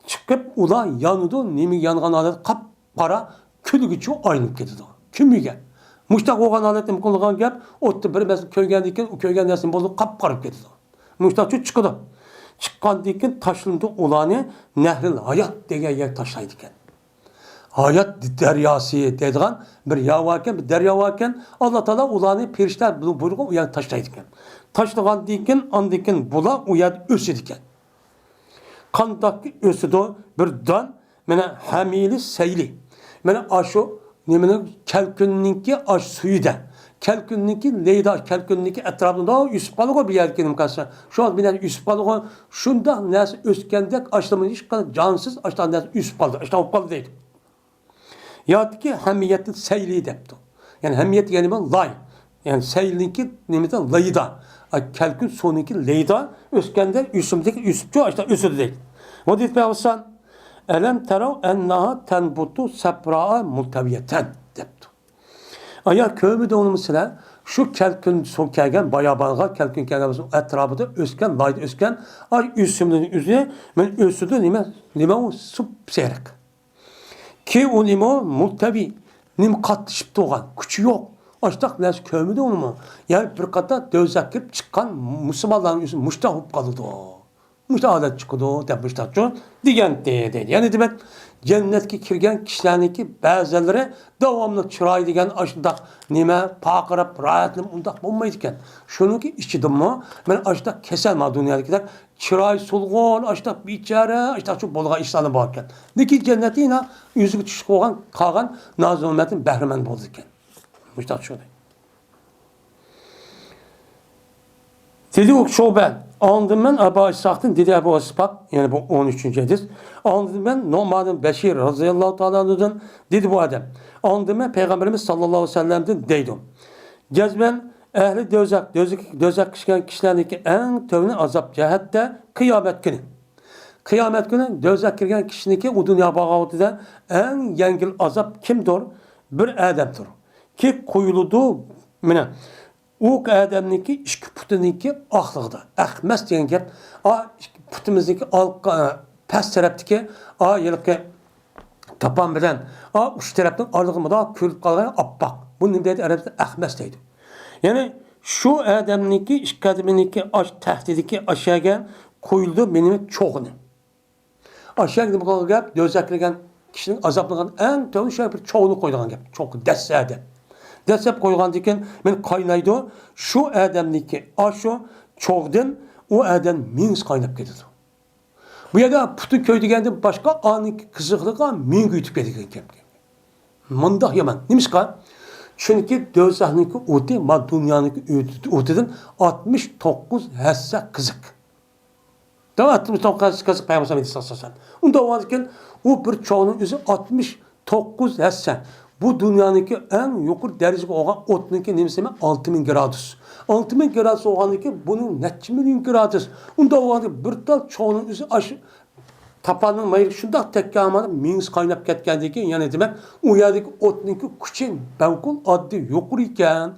چىقىپ ئۇلار يانىدۇ، نېمىگە يانغان ھالەت؟ قاپقارا كۈلگىچە ئايلىنىپ كېتىدۇ. كۈمۈگە. مۇشتاق بولغان ھالەت نېمە قىلىدىغان گەپ؟ ئوتتا بىر نەرسە كۆرگەندىن كېيىن، ئۇ كۆرگەن نەرسە نېمە بولىدۇ؟ قاپقارا بولۇپ كېتىدۇ. مۇشتاقچۇ چىقىدۇ. چىققاندىن كېيىن تاشلىنىدۇ ئۇلارنى نەھرىل ھايات دېگەن يەرگە تاشلايدىكەن. ھايات دەرياسى دەيدىغان بىر يەر باركەن، بىر دەريا باركەن. ئاللا تائالا ئۇلارنى پېرىشتە بۇيرۇغان ئۇ يەرگە تاشلايدىكەن. تاشلىغاندىن كېيىن، ئاندىن كېيىن بۇلار ئۇ يەردە ئۆسىدىكەن. قانداق ئۆسىدۇ؟ بىر دان، مانا، ھەمىلى سەيلى. مانا ئاشۇ نېمىنىڭ، كەلكۈننىڭكى ئاش سۈيىدە. كەلكۈننىڭكى لەيدا، كەلكۈننىڭكى ئەتراپىدا ئۆسۈپ قالىدىغۇ بىر يەردىكى نېمە قىلسا، شۇ بىر يەردە ئۆسۈپ قالىدىغۇ. شۇنداق نەرسە ئۆسكەندەك ئاشلىما ھېچقانداق جانسىز ئاشۇنداق نەرسە ئۆسۈپ قالدى، ئاشۇنداق بولۇپ قالدى دەيدۇ. ياكى ھەمىيەتتىن سەيلى دەپتۇ. يەنى ھەمىيەت دېگەن نېمە؟ لاي. يەنى سەيلىنىڭكى نېمىدە؟ لېيىدا. ئا، كەلكۈن سۇنىڭكى لېيىدا ئۆسكەندە ئۆسۈملۈك ئۆسۈپچۇ، ئاشۇنداق ئۆسىدۇ دەيدۇ. ۋە دېدى پەيغەمبەر، ئەلەم تەرەۋ ئەننەھا تەنبۇتۇ سەپرائا مۇلتەۋىيەتەن دەپتۇ. ئايا، كۆرمىدىڭلارمۇ سىلەر؟ شۇ كەلكۈن سۇ كەلگەن، بايابانغا كەلكۈن كەلگەن ئەتراپىدا ئۆسكەن، لايدا ئۆسكەن، ئاي، ئۆسۈملۈكنىڭ ئۆزى، مانا ئۆسىدۇ، نېمە، نېمە ئۇ؟ سۇپسېرىق. كى ئۇ نېمە؟ مۇلتەۋى. نېمە قاتلىشىپ تۇرغان، كۈچى يوق. ئاشتاق نەرسە كۆرمىدىڭلارمۇ؟ يەنى بىر قاتار دوزاخقا كىرىپ چىققان مۇسۇلمانلارنىڭ ئۆزى مۇشتاق بولۇپ قالىدۇ. مۇشتاق ھالەت چىقىدۇ دەپ مۇشتاقچۇ دېگەنتى دەيدۇ. يەنى دېمەك، جەننەتكە كىرگەن كىشىلەرنىڭكى بەزىلىرى داۋاملىق چىرايى دېگەن ئاشۇنداق نېمە، پارقىراپ، راھەتلىنىپ ئۇنداق بولمايدىكەن. شۇنىڭكى ئىچىدىمۇ مانا ئاشۇنداق كېسەل، ما دۇنيادىكىدەك چىراي سولغۇن، ئاشتاق بىچارە، ئاشتاقچۇ بولغان ئىشلارمۇ باركەن. لېكىن جەننەتتە يەنە ئۆزىگە چۈشۈپ قالغان، قالغان نازۇ نېمەتتىن بەھرىمەن بولىدىكەن. مۇشتاق چۈشىدۇ. دېدى ئۇ شۇبەن، ئاڭلىدىم مەن ئەبا ئىسھاقتىن، دېدى ئەبۇ ئىسھاق، يەنى بۇ ئون ئۈچىنچى ھەدىس. ئاڭلىدىم مەن نۇئمان بىن بەشىر رازىياللاھۇ تائالا ئەنھۇدىن، دېدى بۇ ئادەم. ئاڭلىدىم مەن پەيغەمبىرىمىز ساللاللاھۇ ئەلەيھى ۋەسەللەمدىن دەيدۇ. جەزمەن ئەھلى دوزاخ، دوزاخ، دوزاخقا چۈشكەن كىشىلەرنىڭكى ئەڭ تۆۋىنى ئازاب جەھەتتە قىيامەت كۈنى. قىيامەت كۈنى دوزاخقا كىرگەن كىشىنىڭكى ئۇ دۇنياغا بارغان ۋاقتىدا ئەڭ يەڭگىل ئازاب كىمدۇر؟ بىر ئادەمدۇر. كى قويۇلىدۇ، مانا، ئۇ ئادەمنىڭكى ئىككى پۇتىنىڭكى ئاقلىقىدا، ئەخمەس دېگەن گەپ، ئا، ئىككى پۇتىمىزنىڭكى ئالقا، پەس تەرەپتىكى، ئا، ھېلىقى تاپان بىلەن، ئا، ئۇچ تەرەپنىڭ ئارىلىقىدا مۇنداق كۆرۈنۈپ قالغان ئاپئاق. بۇ نېمە دەيدۇ؟ ئەرەبچە ئەخمەس دەيدۇ. يەنى شۇ ئادەمنىڭكى ئىككى قەدىمىنىڭكى ئاش تەختىدىكى ئاشەگە قويۇلىدۇ مېنىڭ چوغىنى. ئاشەگە نېمە قىلغان گەپ؟ دوزاخقا كىرگەن كىشىنىڭ ئازابلىغان ئەڭ تۆۋەن شۇ بىر چوغنى قويىدىغان گەپ. چوغ دەسسە ئادەم. دەسسەپ قويغاندىن كېيىن مېنى قاينايدۇ. شۇ ئادەمنىڭكى ئاشۇ چوغدىن ئۇ ئادەم مېڭىسى قايناپ كېتىدۇ. بۇ يەردە پۇتى كۆيدۈرگەندىن باشقا ئانىڭكى قىزىقلىقى مېڭە كۆيدۈرۈپ كېتىدىكەن گەپكە. مۇنداق يامان. نېمىشقا؟ چۈنكى دوزاخنىڭكى ئوتى ما دۇنيانىڭكى ئوتى-، ئوتىدىن ئاتمىش توققۇز ھەسسە قىزىق. دەۋاتىمىز توققۇز قىزىق پەيغەمبەر ئەلەيھىسسالام. ئۇنداق بولغاندىكىن ئۇ بىر چوغنىڭ ئۆزى ئاتمىش توققۇز ھەسسە. بۇ دۇنيانىڭكى ئەڭ يۇقىرى دەرىجىگە بولغان ئوتنىڭكى نېمىسى دېمەك؟ ئالتە مىڭ گرادۇس. ئالتە مىڭ گرادۇس بولغاندىكىن بۇنىڭ نەچچە مىليون گرادۇس. ئۇنداق بولغاندا بىر تال چوغنىڭ ئۆزى ئاشۇ تاپاننىڭ مايىغا شۇنداق تەگكەن ھامان مېڭىسى قايناپ كەتكەندىن كېيىن، يەنى دېمەك، ئۇ يەردىكى ئوتنىڭكى كۈچى بەلكۇم ئاددىي يۇقىرى ئىكەن.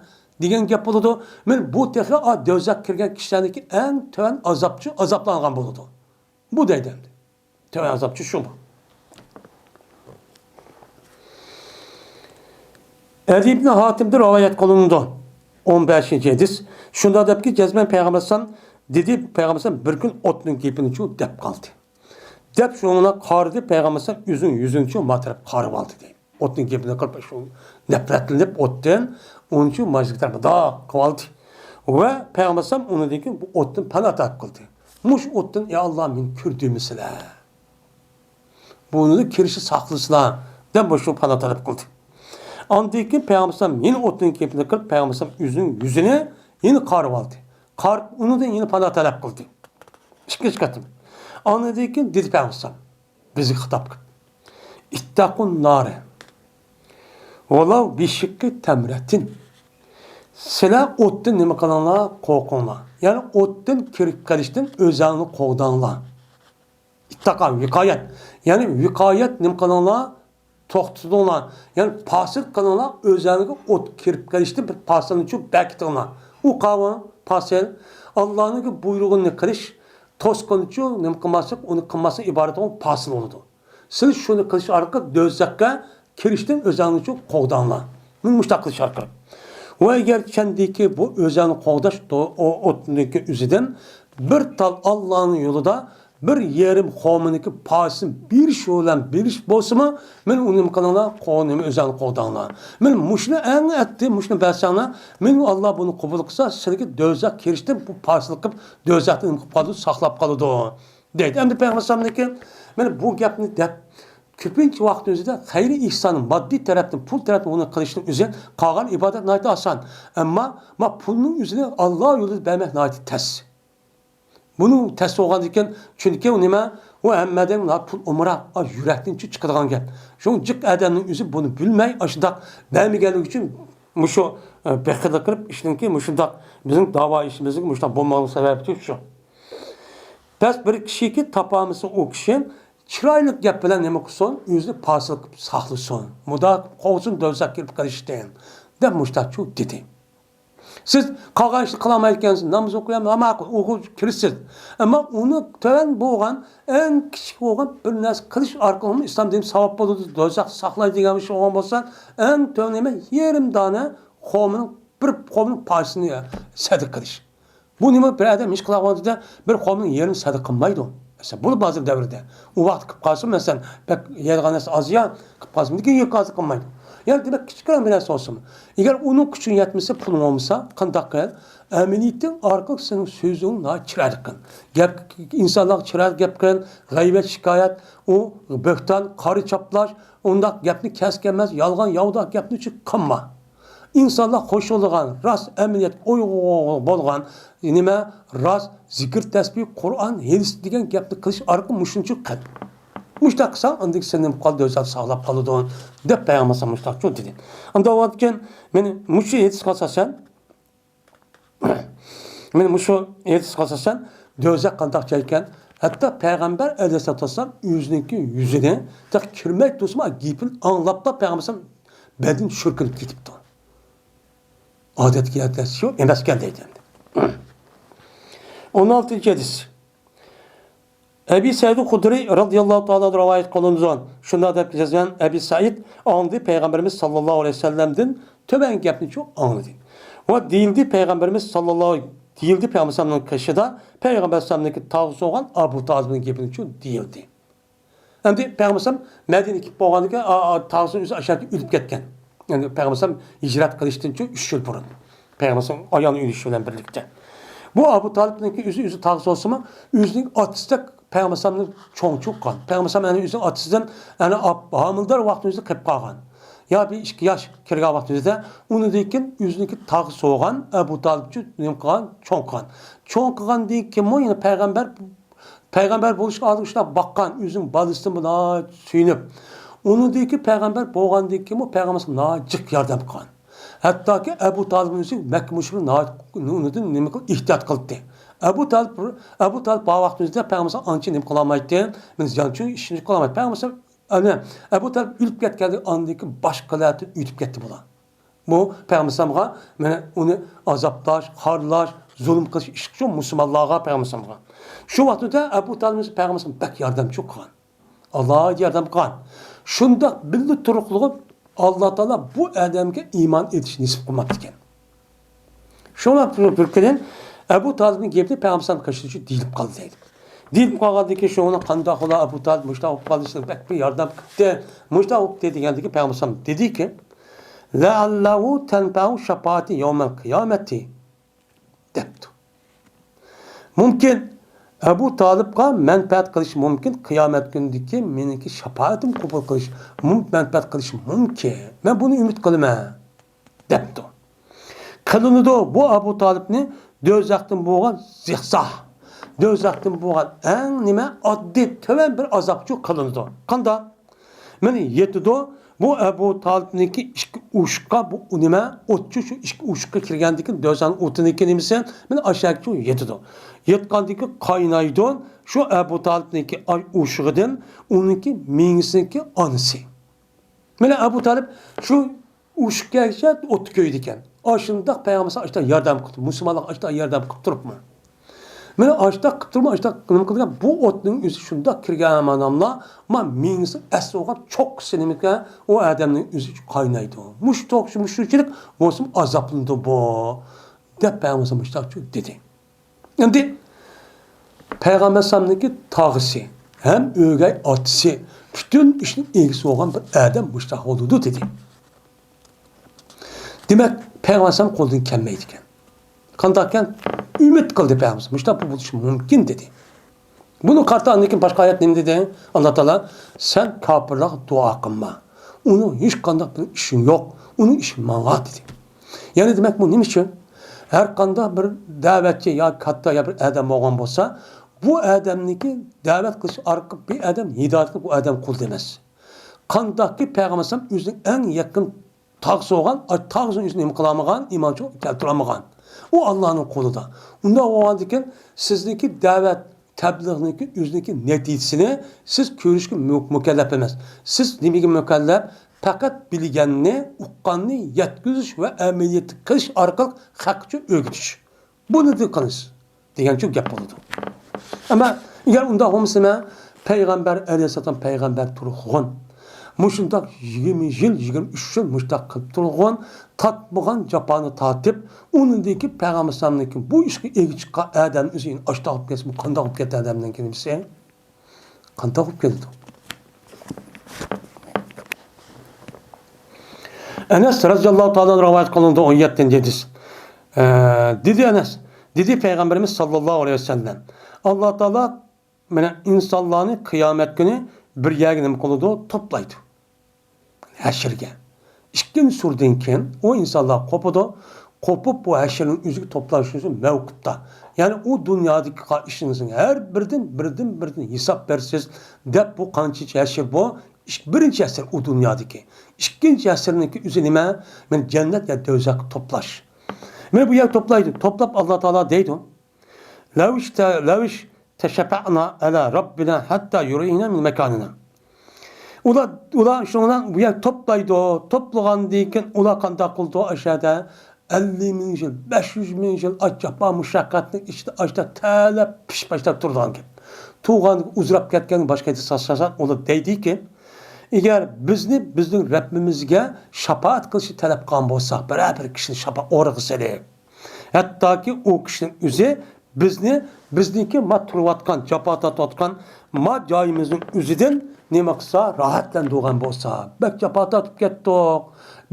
دېگەن گەپ بولىدۇ. مانا بۇ تېخى ئا، دوزاخقا كىرگەن كىشىلەرنىڭكى ئەڭ تۆۋەن ئازابچۇ ئازابلانغان بولىدۇ. بۇ دەيدۇ ئەمدى. تۆۋەن ئازابچۇ شۇ بۇ. ئەدى ئىبن ھاتىمدىن رىۋايەت قىلىنىدۇ. ئون بەشىنچى ھەدىس. شۇنداق دەپكى، جەزمەن پەيغەمبەر ئەلەيھىسسالام دېدى، پەيغەمبەر ئەلەيھىسسالام بىر كۈن ئوتنىڭ گېپىنىچۇ دەپ قالدى. دەپ شۇنىڭغا قارىدى، پەيغەمبەر ئەلەيھىسسالام ئۆزىنىڭ يۈزىنىچۇ ما تەرەپ قارىۋالدى دەيدۇ. ئوتنىڭ گېپىنى قىلىپ، شۇ نەپرەتلىنىپ ئوتتىن، ئۇنچۇ ماجىقتا مۇنداق قىلىۋالدى. ۋە پەيغەمبەر ئەلەيھىسسالام ئۇنىڭدىن كېيىن بۇ ئوتتىن پانا تەلەپ قىلدى. مۇشۇ ئوتتىن، يا ئاللا، مېنى كۆردۈرمىسىلە. بۇنى كىرىشى ساقلىسىلا، دەپ مۇشۇ پانا تەلەپ قىلدى. ئاندىن كېيىن پەيغەمبەر ئەلەيھىسسالام يەنە ئوتنىڭ گېپىنى قىلىپ، پەيغەمبەر ئەلەيھىسسالام ئۆزىنىڭ يۈزىنى يەنە قارىۋالدى. قارىپ، ئۇنىڭدىن يەنە پانا تەلەپ قىلدى. ئىككىنچى قېتىم. ئاندىن كېيىن دېدى پەيغەمبەر ئەلەيھىسسالام، بىزگە خىتاب قىلىپ، اتقۇن نارى ۋەلەۋ بىشىققى تەمرەتىن. سىلەر ئوتتىن نېمە قىلىڭلار؟ قورقۇڭلار. يەنى ئوتتىن كىرىپ قېلىشتىن ئۆزەڭنى قوغداڭلار. ئىتتىقا، ۋىقايەت. يەنى ۋىقايەت نېمە قىلىڭلار؟ توختىتىڭلار. يەنى پاسىل قىلىڭلار، ئۆزەڭلارگە ئوت كىرىپ قېلىشتىن بىر پاسىلنىچۇ بەكىتىڭلار. ئۇ قاۋان پاسىل ئاللانىڭ بۇيرۇغىنى قىلىش، توسقىنىچۇ نېمە قىلماسلىق، ئۇنى قىلماسلىق ئىبارەت بولغان پاسىل بولىدۇ. سىلەر شۇنى قىلىش ئارقىلىق دوزاخقا كىرىشتىن ئۆزەڭلارنى قوغداڭلار. مۇشۇنداق قىلىش ئارقىلىق. ۋە ئەگەر چەندىكى بۇ ئۆزەڭنى قوغداش دو-، ئو-، ئوتنىڭكى ئۆزىدىن بىر تال ئاللانىڭ يولىدا بىر يېرىم خورمىنىڭكى پاسىسىنى بېرىش بىلەن بېرىش بولسىمۇ، مەن ئۇنى نېمە قىلىڭلار، قو-، نېمە ئۆزەڭنى قوغداڭلار. مەن مۇشۇنى ئەڭ ئەتتى، مۇشۇنى بەرسەڭلار، مەن ئاللا بۇنى قوبۇل قىلسا، سىلەرگە دوزاخ كىرىشتىن بۇ پاسىل قىلىپ، دوزاختىن نېمە قىلىپ قالىدۇ، ساقلاپ قالىدۇ. دەيدۇ. ئەمدى پەيغەمبەر ئەلەيھىسسالامنىڭكى مانا بۇ گەپنى دەپ، كۆپىنچە ۋاقىت ئۆزىدە خەيرى ئېھسان، ماددىي تەرەپتىن، پۇل تەرەپتىن ئۇنى قىلىشنىڭ ئۆزى قالغان ئىبادەت ناھايىتى ئاسان. ئەمما ما پۇلنىڭ ئۆزىنى ئاللا يولىدا بەرمەك ناھايىتى تەس. بۇنىڭ تەس بولغاندىكىن، چۈنكى ئۇ نېمە؟ ئۇ ھەممەدىن پۇل ئومراق، ئا، يۈرەكتىن چىقىدىغان گەپ. شۇڭا جىق ئادەمنىڭ ئۆزى بۇنى بىلمەي، ئاشۇنداق بەرمىگەنلىكى ئۈچۈن مۇشۇ، ئە، بېقىنلىق قىلىپ ئىشنىڭكى مۇشۇنداق بىزنىڭ داۋا ئىشىمىزنىڭ مۇشۇنداق بولمىغان سەۋەبى شۇ. بەس بىر كىشىكى تاپالمىسا، ئۇ كىشى چىرايلىق گەپ بىلەن نېمە قىلسۇن؟ ئۆزىنى پاسىل قىلىپ ساقلىسۇن. مۇنداق قىلىپ قوغسۇن دوزاخقا كىرىپ قېلىشتىن، دەپ مۇشتاقچۇ دېدى. سىز قالغان ئىشنى قىلالمايدىكەنسىز، ناماز ئوقۇيالماي، ماقۇل، ئۇ كىرىسىز. ئەمما ئۇنى تۆۋەن بولغان، ئەڭ كىچىك بولغان بىر نەرسە قىلىش ئارقىلىقمۇ ئىسلام دىنى ساۋاب بولىدۇ، دوزاختا ساقلايدۇ دېگەن ئىش بولغان بولسا، ئەڭ تۆۋەن نېمە؟ يېرىم دانە خورمىنىڭ، بىر خورمىنىڭ پارچىسىنى سەدىقە قىلىش. بۇ نېمە؟ بىر ئادەم ئىش قىلىۋاتقاندا بىر خورمىنىڭ يېرىمىنى سەدىقە قىلمايدۇ. مەسىلەن، بۇ بازار دەۋرىدە. ئۇ ۋاقىت قىلىپ قالسا، مەسىلەن، بەك يەيدىغان نەرسە ئاز يا، قىلىپ قالسا، لېكىن يېقىن ھازىر قىلمايدۇ. يەنى دېمەك، كىچىككىنە بىر نەرسە بولسىمۇ. ئەگەر ئۇنىڭ كۈچۈڭ يەتمىسە، پۇلۇڭ بولمىسا، قانداق قىل؟ ئەمەلىيىتىڭ ئارقىلىق سېنىڭ سۆزۈڭنى ناھايىتى چىرايلىق قىل. گەپ، ئىنسانلارغا چىرايلىق گەپ قىل، غەيۋەت، شىكايەت، ئۇ بۆھتان، قارا چاپلاش، ئۇنداق گەپنى كەس كەلمەس، يالغان، ياۋىداق گەپنى چىق قىلما. ئىنسانلار خوش بولىدىغان، راست ئەمەلىيەتكە ئۇيغۇن بولغان نېمە؟ راست زىكىر، تەسبىھ، قۇرئان، ھەدىس دېگەن گەپنى قىلىش ئارقىلىق مۇشۇنچە قىل. مۇشۇنداق قىلساڭ، ئاندىن سېنى نېمە قىلىدۇ؟ دوزاخ ساقلاپ قالىدۇ، دەپ پەيغەمبەر ئەلەيھىسسالام مۇشۇنداق دېدى. ئەمدى ئۇ ۋاقىتكەن مېنى مۇشۇ ھەدىسكە ئاساسەن، مېنى مۇشۇ ھەدىسكە ئاساسەن، دوزاخ قانداق جاي ئىكەن؟ ھەتتا پەيغەمبەر ئەلەيھىسسالاتۇ ۋەسسالام ئۆزىنىڭكى يۈزىنى تېخى كىرمەي تۇرسىمۇ، گېپىنى ئاڭلاپلا پەيغەمبەر ئەلەيھىسسالام بەدىنى شۈركۈنۈپ كېتىپتۇ. ئادەتتىكى ھەدىس شۇ ئەمەسكەن دەيدۇ ئەمدى. ئون ئالتىنچى ھەدىس. ئەبى سەئىد خۇدرى رەزىياللاھۇ تائالا ئەنھۇ رىۋايەت قىلىنىدۇ. شۇنداق دەپ يازغان ئەبى سەئىد ئاڭلىدى، پەيغەمبىرىمىز ساللاللاھۇ ئەلەيھى ۋەسەللەمدىن تۆۋەن گەپنىچۇ ئاڭلىدى. ۋە دېيىلدى، پەيغەمبىرىمىز ساللاللاھۇ، دېيىلدى، پەيغەمبەر ئەلەيھىسسالامنىڭ قېشىدا پەيغەمبەر ئەلەيھىسسالامنىڭكى تاغىسى بولغان ئەبۇ تالىپنىڭ گېپىنىچۇ دېيىلدى. ئەمدى پەيغەمبەر ئەلەيھىسسالام مەدىنىگە كېلىپ بولغاندىن كېيىن، ئا، ئا، تاغىسى ئۆزى ئاشۇ يەردە ئۆلۈپ كەتكەن. يەنى پەيغەمبەر ئەلەيھىسسالام ھىجرەت قىلىشتىنچۇ ئۈچ يىل بۇرۇن. پەيغەمبەر ئەلەيھىسسالام ئايالىنىڭ ئۆلۈشى بىلەن بىرلىكتە. بۇ ئەبۇ تالىپنىڭكى ئۆزى، ئۆزى تاغىسى بولسىمۇ، ئۆزىنىڭ ئاتىسىدەك پەيغەمبەر ئەلەيھىسسالامنى چوڭ چوققان. پەيغەمبەر ئەلەيھىسسالام يەنە ئۆزىنىڭ ئاتىسىدىن، يەنى ئاپ-، ھامىلىدار ۋاقتىمىزدا قېلىپ قالغان. يا بىر ئىككى ياش كىرگەن ۋاقتىمىزدا، ئۇنىڭدىن كېيىن ئۆزىنىڭكى تاغىسى بولغان ئەبۇ تالىپچۇ نېمە قىلغان؟ چوڭ قىلغان. چوڭ قىلغاندىن كېيىنمۇ يەنە پەيغەمبەر پەيغەمبەر بولۇشقا ئالدىن شۇنداق باققان، ئۆزىنىڭ بالىسىدىن ناھايىتى سۆيۈنۈپ، ئۇنىڭدىن كېيىن پەيغەمبەر بولغاندىن كېيىنمۇ پەيغەمبەر ناھايىتى جىق ياردەم قىلغان. ھەتتاكى ئەبۇ تالىپ ئۆزى مەككە مۇشرىكلىرى ناھايىتى ئۇنىڭدىن نېمە قىل-، ئېھتىيات قىلاتتى. ئەبۇ تالىپ، ئەبۇ تالىپ بار ۋاقتىمىزدا پەيغەمبەر ئانچە نېمە قىلالمايتتى، مەن زىيانچى ئىشنى قىلالمايتتى. پەيغەمبەر ئەنە ئەبۇ تالىپ ئۆلۈپ كەتكەندىن ئاندىن كېيىن باشقىلارنى ئۆتۈپ كەتتى بۇلار. بۇ پەيغەمبەر ئەلەيھىسسالامغا مانا ئۇنى ئازابلاش، خارلاش، زۇلۇم قىلىش ئىش شۇ مۇسۇلمانلارغا، پەيغەمبەر ئەلەيھىسسالامغا. شۇ ۋاقىتتا ئەبۇ تالىپ پەيغەمبەر ئەلەيھىسسالامغا بەك ياردەمچى قىلغان. ئاللاھۇ ياردەم قىلغان. شۇنداق بىللە تۇرۇقلۇقى ئاللا تائالا بۇ ئادەمگە ئىمان ئېيتىش نېسىپ قىلماپتىكەن. شۇڭا بىر، بىر كۈنى ئەبۇ تالىپنىڭ گېپىنى پەيغەمبەر ئەلەيھىسسالام قېشىدا دېيىلىپ قالدى دەيدۇ. دېيىلىپ قالغاندىن كېيىن شۇڭا قانداق بولا ئەبۇ تالىپ مۇشۇنداق بولۇپ قالدى، سىلەر بەك بىر ياردەم قىپتى، مۇشۇنداق بوپتى دېگەندىكىن پەيغەمبەر ئەلەيھىسسالام دېدىكى، لەئەللەھۇ تەنپەئۇ شەپائەتى يەۋمەل قىيامەتى دەپتۇ. مۇمكىن، ئەبۇ تالىپقا مەنپەئەت قىلىشى مۇمكىن، قىيامەت كۈنىدىكى مېنىڭكى شاپائەتىم قوبۇل قىلىش، مۇم-، مەنپەئەت قىلىشى مۇمكىن. مەن بۇنى ئۈمىد قىلىمەن، دەپتۇ. قىلىنىدۇ، بۇ ئەبۇ تالىپنى دوزاختىن بولغان زىخزاھ، دوزاختىن بولغان ئەڭ نېمە ئاددىي تۆۋەن بىر ئازابچۇ قىلىنىدۇ. قانداق؟ مانا يېتىدۇ. بۇ ئەبۇ تالىپنىڭكى ئىككى ئۇشقا، بۇ نېمە؟ ئوتچۇ شۇ ئىككى ئۇشقا كىرگەندىكىن، دوزاخنىڭ ئوتىنىڭكى نېمىسى؟ مانا ئاشاكىچۇ يېتىدۇ. ياتقاندىكى قاينايدۇ. شۇ ئەبۇ تالىپنىڭكى ئاي-، ئۇشۇغىدىن ئۇنىڭكى مېڭىسىنىڭكى ئانىسى. مانا ئەبۇ تالىپ شۇ ئۇشۇق كەلگىچە ئوتتا كۆيىدىكەن. ئاشۇنداق پەيغەمبەر ئاشتا ياردەم قىپتۇ، مۇسۇلمانلارغا ئاشتا ياردەم قىپ تۇرۇپمۇ؟ مانا ئاشتا قىپ تۇرما، ئاشتا نېمە قىلغان؟ بۇ ئوتنىڭ ئۆزى شۇنداق كىرگەن ماناملا، ما مېڭىسى ئەس بولغان چوققىسى نېمىكەن؟ ئۇ ئادەمنىڭ ئۆزى قاينايدۇ. مۇشۇ توق-، مۇشۇنچىلىك بولسىمۇ ئازابلىنىدۇ بۇ، دەپ پەيغەمبەر مۇشۇنداق دېدى. ئەمدى پەيغەمبەر ئەلەيھىسسالامنىڭكى تاغىسى ھەم ئۆگەي ئاتىسى، پۈتۈن ئىشنىڭ ئىگىسى بولغان بىر ئادەم مۇشۇنداق بولىدۇ دېدى. دېمەك، پەيغەمبەر ئەلەيھىسسالام قولىدىن كەلمەيدىكەن. قانداقكەن؟ ئۈمىد قىلدى پەيغەمبەر، مۇشۇنداق بولۇشى مۇمكىن دېدى. بۇنىڭغا قارىتا ئاندىن كېيىن باشقا ئايەت نېمە دېدى؟ ئاللا تائالا، سەن كاپىرلارغا دۇئا قىلما. ئۇنىڭ ھېچقانداق بىر ئىشى يوق. ئۇنىڭ ئىشى ماڭا دېدى. يەنى دېمەك، بۇ نېمە ئۈچۈن؟ ھەر قانداق بىر دەۋەتچى يا كاتتا يا بىر ئادەم بولغان بولسا، بۇ ئادەمنىڭكى دەۋەت قىلىش ئارقىلىق بىر ئادەم ھىدايەت قىلىپ، بۇ ئادەم قۇل دېمەس. قانداقكى پەيغەمبەر ئەلەيھىسسالام ئۆزىنىڭ ئەڭ يېقىن تاغىسى بولغان، تاغىسىنى ئۆزى نېمە قىلالمىغان، ئىمانچىلىق كەلتۈرەلمىغان. ئۇ ئاللانىڭ قولىدا. ئۇنداق بولغاندىكىن سىزنىڭكى دەۋەت تەبلىغنىڭكى ئۆزىنىڭكى نەتىجىسىنى سىز كۆرۈشكە مۇ-، مۇكەللەپ ئەمەس. سىز نېمىگە مۇكەللەپ؟ پەقەت بىلگەننى، ئۇققاننى يەتكۈزۈش ۋە ئەمەلىيەتتە قىلىش ئارقىلىق خەققىچە ئۆگىتىش. بۇنى قىلىسىز دېگەنچۇ گەپ بولىدۇ. ئەمما ئەگەر ئۇنداق بولمىسا، مەن پەيغەمبەر ئەلەيھىسسالام پەيغەمبەر تۇرغۇن. مۇشۇنداق يىگىرمە يىل، يىگىرمە ئۈچ يىل مۇشۇنداق قىلىپ تۇرغۇن، تارتمىغان جاپانى تارتىپ، ئۇنىڭدىن كېيىن پەيغەمبەر ئەلەيھىسسالامنىڭ بۇ ئىشقا ئېگىز چىققان ئادەم ئۆزى ئاشۇنداق بولۇپ كەتسە، بۇ قانداق بولۇپ كەتتى ئادەمنىڭ كېلىمىسى؟ قانداق بولۇپ كېتىدۇ؟ ئەنەس رەزىياللاھۇ تائالا رىۋايەت قىلىنىدۇ، ئون يەتتىنچى ھەدىس. ئە، دېدى ئەنەس، دېدى پەيغەمبىرىمىز ساللاللاھۇ ئەلەيھى ۋەسەللەم، ئاللا تائالا مانا ئىنسانلارنى قىيامەت كۈنى بىر يەرگە نېمە قىلىدۇ؟ توپلايدۇ. ھەشرگە. ئىككىنچى سۈرىدىن كېيىن ئۇ ئىنسانلار قوپىدۇ. قوپۇپ، بۇ ھەشرنىڭ ئۆزىگە توپلانغۇچى مەۋقۇپتا. يەنى ئۇ دۇنيادىكى قىلغان ئىشىڭىزنىڭ ھەر بىرىدىن، بىردىن، بىردىن ھېساب بېرىسىز، دەپ، بۇ قانچىنچى ھەشر بۇ؟ ئىك-، بىرىنچى ھەشر ئۇ دۇنيادىكى. ئىككىنچى ھەشرنىڭكى ئۆزى نېمە؟ مانا جەننەت يا دوزاخقا توپلاش. مانا بۇ يەرگە توپلايدۇ. توپلاپ، ئاللا تائالا دەيدۇ، لەۋ ئىشتە-، لەۋ ئىشتەشەپەئنا ئەلا رەببىنا ھەتتا يۇرىينا مىن مەكانىنا. ئۇلار، ئۇلار شۇنىڭ بىلەن بۇ يەرگە توپلايدۇ. توپلىغاندىن كېيىن ئۇلار قانداق قىلىدۇ؟ ئاشۇ يەردە ئەللىك مىڭ يىل، بەش يۈز مىڭ يىل ئاچ جاپا مۇشەققەتنىڭ ئىچىدە ئاشتا تەلەپ پىشىپ ئاشتا تۇرىدىغان گەپ. تۇرغان ئۇزراپ كەتكەن باشقا يەردە ساساسان ئۇلار دەيدىكى، ئەگەر بىزنى بىزنىڭ رەببىمىزگە شاپائەت قىلىشنى تەلەپ قىلغان بولساق، بىرەر بىر كىشىنى شاپائەت ئورنىغا سېلىپ، ھەتتاكى ئۇ كىشىنىڭ ئۆزى بىزنى، بىزنىڭكى ما تۇرۇۋاتقان، جاپا تارتىۋاتقان ما جايىمىزنىڭ ئۆزىدىن نېمە قىلسا، راھەتلەندۈرگەن بولسا، بەك جاپا تارتىپ كەتتۇق.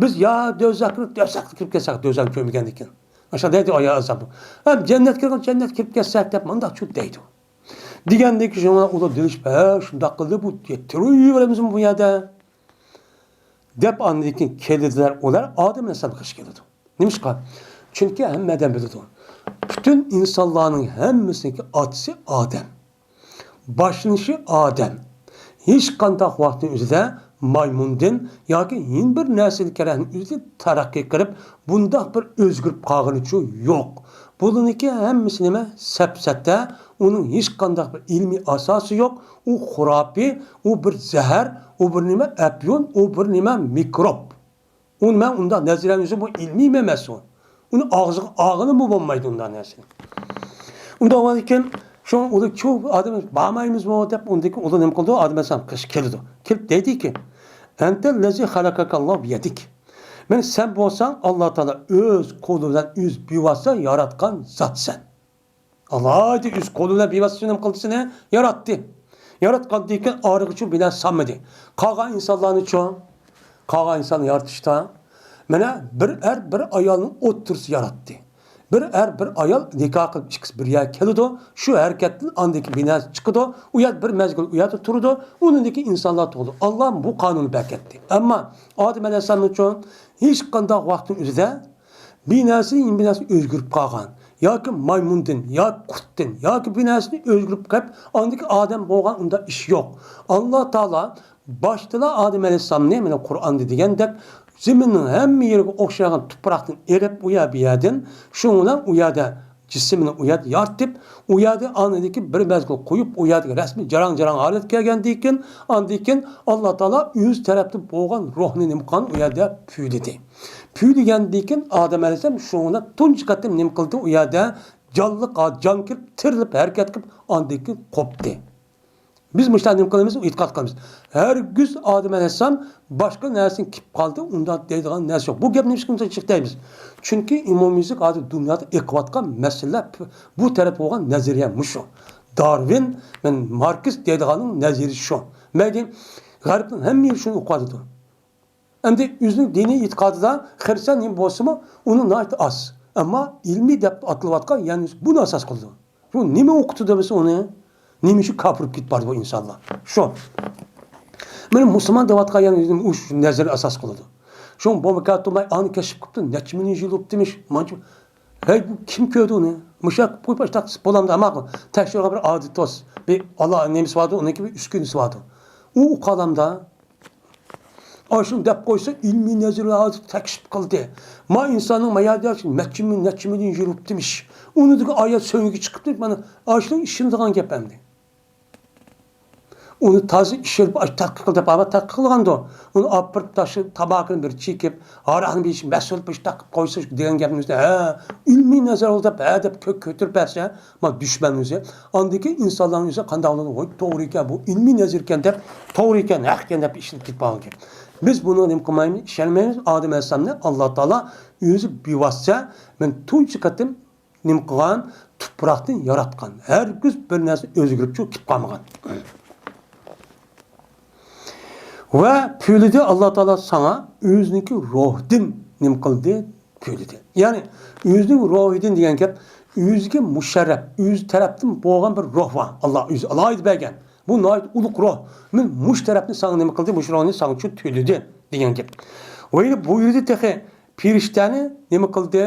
بىز يا دوزاخقا، دوزاخقا كىرىپ كەتسەك، دوزاخنى كۆرمىگەندىن كېيىن. ئاشۇنداق دەيدۇ ئايال ئازابى. ھەم جەننەتكە كىرگەن، جەننەتكە كىرىپ كەتسەك دەپ مۇنداق چۇ دەيدۇ. دېگەندىن كېيىن شۇڭا ئۇلار دېلىشىپ، ھە، شۇنداق قىلدى، بۇ يەتتە يۈرۈۋېرىمىزمۇ بۇ يەردە؟ دەپ ئاندىن كېيىن كېلىدىلەر، ئۇلار ئادەم ئەلەيھىسسالامغا قارشى كېلىدۇ. نېمىشقا؟ چۈنكى ھەممە ئادەم بىلىدۇ. پۈتۈن ئىنسانلارنىڭ ھەممىسىنىڭكى ئاتىسى ئادەم. باشلىنىشى ئادەم. ھېچقانداق ۋاقىتنىڭ ئۆزىدە مايمۇندىن ياكى يەنە بىر نەرسىدىن كەرەنىڭ ئۆزىدە تەرەققىي قىلىپ، بۇنداق بىر ئۆزگىرىپ قالغىنىچۇ يوق. بۇلارنىڭكى ھەممىسى نېمە؟ سەپسەتە، ئۇنىڭ ھېچقانداق بىر ئىلمىي ئاساسى يوق، ئۇ خۇراپىي، ئۇ بىر زەھەر، ئۇ بىر نېمە؟ ئەپيۈن، ئۇ بىر نېمە؟ مىكروب. ئۇنى مەن ئۇنداق نەزەرلەنمىسە، بۇ ئىلمىي ئەمەس ئۇ. ئۇنى ئاغزىغا ئالغىلىمۇ بولمايدۇ ئۇنداق نەرسىنى. ئۇنداق بولغاندىكىن، شۇڭا ئۇلار چۇ ئادەم بارمايمىزمۇ دەپ، ئۇندىكى ئۇلار نېمە قىلىدۇ؟ ئادەم ئەلەيھىسسالام قېشىغا كېلىدۇ. كېلىپ دەيدىكى، ئەنتەللەزى خەلەقەكەللاھۇ بىيەدىك. مانا سەن بولساڭ، ئاللا تائالا ئۆز قولى بىلەن ئۆز بىۋاسىتە ياراتقان زاتسەن. ئالاھىدە ئۆز قولى بىلەن بىۋاسىتە نېمە قىلدى سېنى؟ ياراتتى. ياراتقاندىن كېيىن ئارىغىچۇ بىنا سالمىدى. قالغان ئىنسانلارنىچۇ؟ قالغان ئىنساننى يارىتىشتا، مانا، بىر ئەر، بىر ئايالنىڭ ئوتتۇرىسى ياراتتى. بىر ئەر، بىر ئايال نىكاھ قىلىپ ئىككىسى بىر يەرگە كېلىدۇ. شۇ ھەرىكەتتىن ئاندىن كېيىن بىناسى چىقىدۇ. ئۇ يەردە بىر مەزگىل ئۇ يەردە تۇرىدۇ. ئۇنىڭدىن كېيىن ئىنسانلار تۇغىدۇ. ئاللا بۇ قانۇننى بەركەتتى. ئەمما ئادەم ئەلەيھىسسالامنىچۇ؟ ھېچقانداق ۋاقىتنىڭ ئۆزىدە بىناسى، بىناسى ئۆزگىرىپ قالغان. ياكى مايمۇندىن، ياكى قۇرتتىن، ياكى بىناسى ئۆزگىرىپ قېلىپ، ئاندىكى ئادەم بولغان ئۇنداق ئىش يوق. ئاللا تائالا باشتىلا ئادەم ئەلەيھىسسالامنى، مانا قۇرئاندا دېگەندەك، زېمىننىڭ ھەممە يېرىگە ئوخشىغان تۇپراقتىن ئېلىپ، ئۇ يەر بۇ يەردىن، شۇنىڭ بىلەن ئۇ يەردە جىسمىنى ئۇ يەردە يارىتىپ، ئۇ يەردە ئاندىكى بىر مەزگىل قويۇپ، ئۇ يەردىكى رەسمىي جاراڭ-جاراڭ ھالەتكە كەلگەندىن كېيىن، ئاندىن كېيىن ئاللا تائالا ئۆزى تەرەپتىن بولغان روھنى نېمە قىلغان، ئۇ يەردە پۈۋلىدى. پۈۋلىگەندىن كېيىن ئادەم ئەلەيھىسسالام شۇنىڭ تۇنجى قېتىم نېمە قىلدى؟ ئۇ يەردە جانلىق، جان كىرىپ، تىرىلىپ ھەرىكەت قىلىپ، ئاندىن كېيىن قوپتى. بىز مۇشۇنداق نېمە قىلىمىز؟ ئېتىقاد قىلىمىز. ھەرگىز ئادەم ئەلەيھىسسالام باشقا نەرسىدىن كېلىپ قالدى، ئۇنداق دەيدىغان نەرسە يوق. بۇ گەپنى نېمىشقا جىق دەيمىز؟ چۈنكى ئومۇميۈزلۈك ھازىر دۇنيادا ئېقىۋاتقان مەسىلىلەر بۇ تەرەپ بولغان نەزەرىيە مۇشۇ. دارۋىن، مەن ماركس دەيدىغاننىڭ نەزەرىيىسى شۇ. مەيلى، غەربنىڭ ھەممە يېرى شۇنى ئوقۇۋاتىدۇ. ئەمدى ئۆزىنىڭ دىنىي ئېتىقادىدا خىرىستىيان نېمە بولسىمۇ، ئۇنىڭ ناھايىتى ئاز. ئەمما ئىلمىي دەپ ئاتىلىۋاتقان، يەنى بۇنى ئاساس قىلىدۇ. بۇ نېمە ئوقۇتىدۇ بىز ئۇنى؟ نېمە ئۈچۈن كاپىر بولۇپ كېتىپ بارىدۇ بۇ ئىنسانلار؟ شۇ. مانا مۇسۇلمان دەۋاتقان يەنى ئۇ نەزەرنى ئاساس قىلىدۇ. شۇ بولمىكان تۇرماي ئانى كەشىپ قىپتۇ، نەچچە مىليون يىل بوپتىمىش. مانچە، ھەي، بۇ كىم كۆردى ئۇنى؟ مۇشۇ يەرگە قويۇپ ئاشتاق بولامدا، ئەمما تەكشۈرگەن بىر ئادىتوس، بىر ئاللا نېمىسى بارىدۇ، ئۇنىڭكى بىر ئۈسكۈنىسى بارىدۇ. ئۇ ئۇقالامدا، ئاشۇنى دەپ قويسا، ئىلمىي نەزەرلەر ھازىر تەكشىپ قىلدى. ما ئىنساننىڭ مايادىياش نەچچە مىڭ، نەچچە مىليون يىل بوپتىمىش. ئۇنىڭدىكى ئايەت سۆڭىكى چىقىپتۇ، مانا، ئاشۇنىڭ ئىشىنىدىغان گەپ ئەمدى. ئۇنى تازا ئىشلىتىپ، ئاشۇ تەتقىق قىل دەپ، ئاۋا تەتقىق قىلغاندۇ. ئۇنى ئاپىرىپ، تاشلىپ، تاماقىنى بىر چېكىپ، ھاراقنى بىر ئىچىپ، مەست بولۇپ، ئاشۇ تەتقىق قويسا، شۇ دېگەن گەپنى، ھە، ئىلمىي نەزەر ئالدى دەپ، ھە دەپ كۆ-، كۆتۈرۈپ بەرسە، ما دۈشمەن ئۆزى. ئاندىن كېيىن ئىنسانلارنىڭ ئۆزى قانداق بولىدۇ؟ ۋاي، توغرا ئىكەن، بۇ ئىلمىي نەزەر ئىكەن دەپ، توغرا ئىكەن، ھەق ئىكەن دەپ ئىشلىتىپ كېتىپ قالغان گەپ. بىز بۇنىڭغا نېمە قىلمايمىز؟ ئىشەنمەيمىز. ئادەم ئەلەيھىسسالامنى ئاللا تائالا ئۆزى بىۋاسىتە، مەن تۇنجى قېتىم نېمە قىلغان؟ تۇپراقتىن ياراتقان. ھەرگىز بىر نەرسە ئۆزگىرىپچۇ كېلىپ قالمىغان. ۋە پۈۋلىدى، ئاللا تائالا ساڭا ئۆزىنىڭكى روھىدىن نېمە قىلدى؟ پۈۋلىدى. يەنى ئۆزىنىڭ روھىدىن دېگەن گەپ، ئۆزىگە مۇشەررەپ، ئۆزى تەرەپتىن بولغان بىر روھ بار. ئاللا ئۆزى ئالاھىدە بەرگەن. بۇ ناھايىتى ئۇلۇغ روھ. مەن مۇشۇ تەرەپنى ساڭا نېمە قىلدى؟ مۇشۇ روھنى ساڭا شۇ تۆلىدى دېگەن گەپ. ۋاي، بۇيرۇدى تېخى پېرىشتەنى نېمە قىلدى؟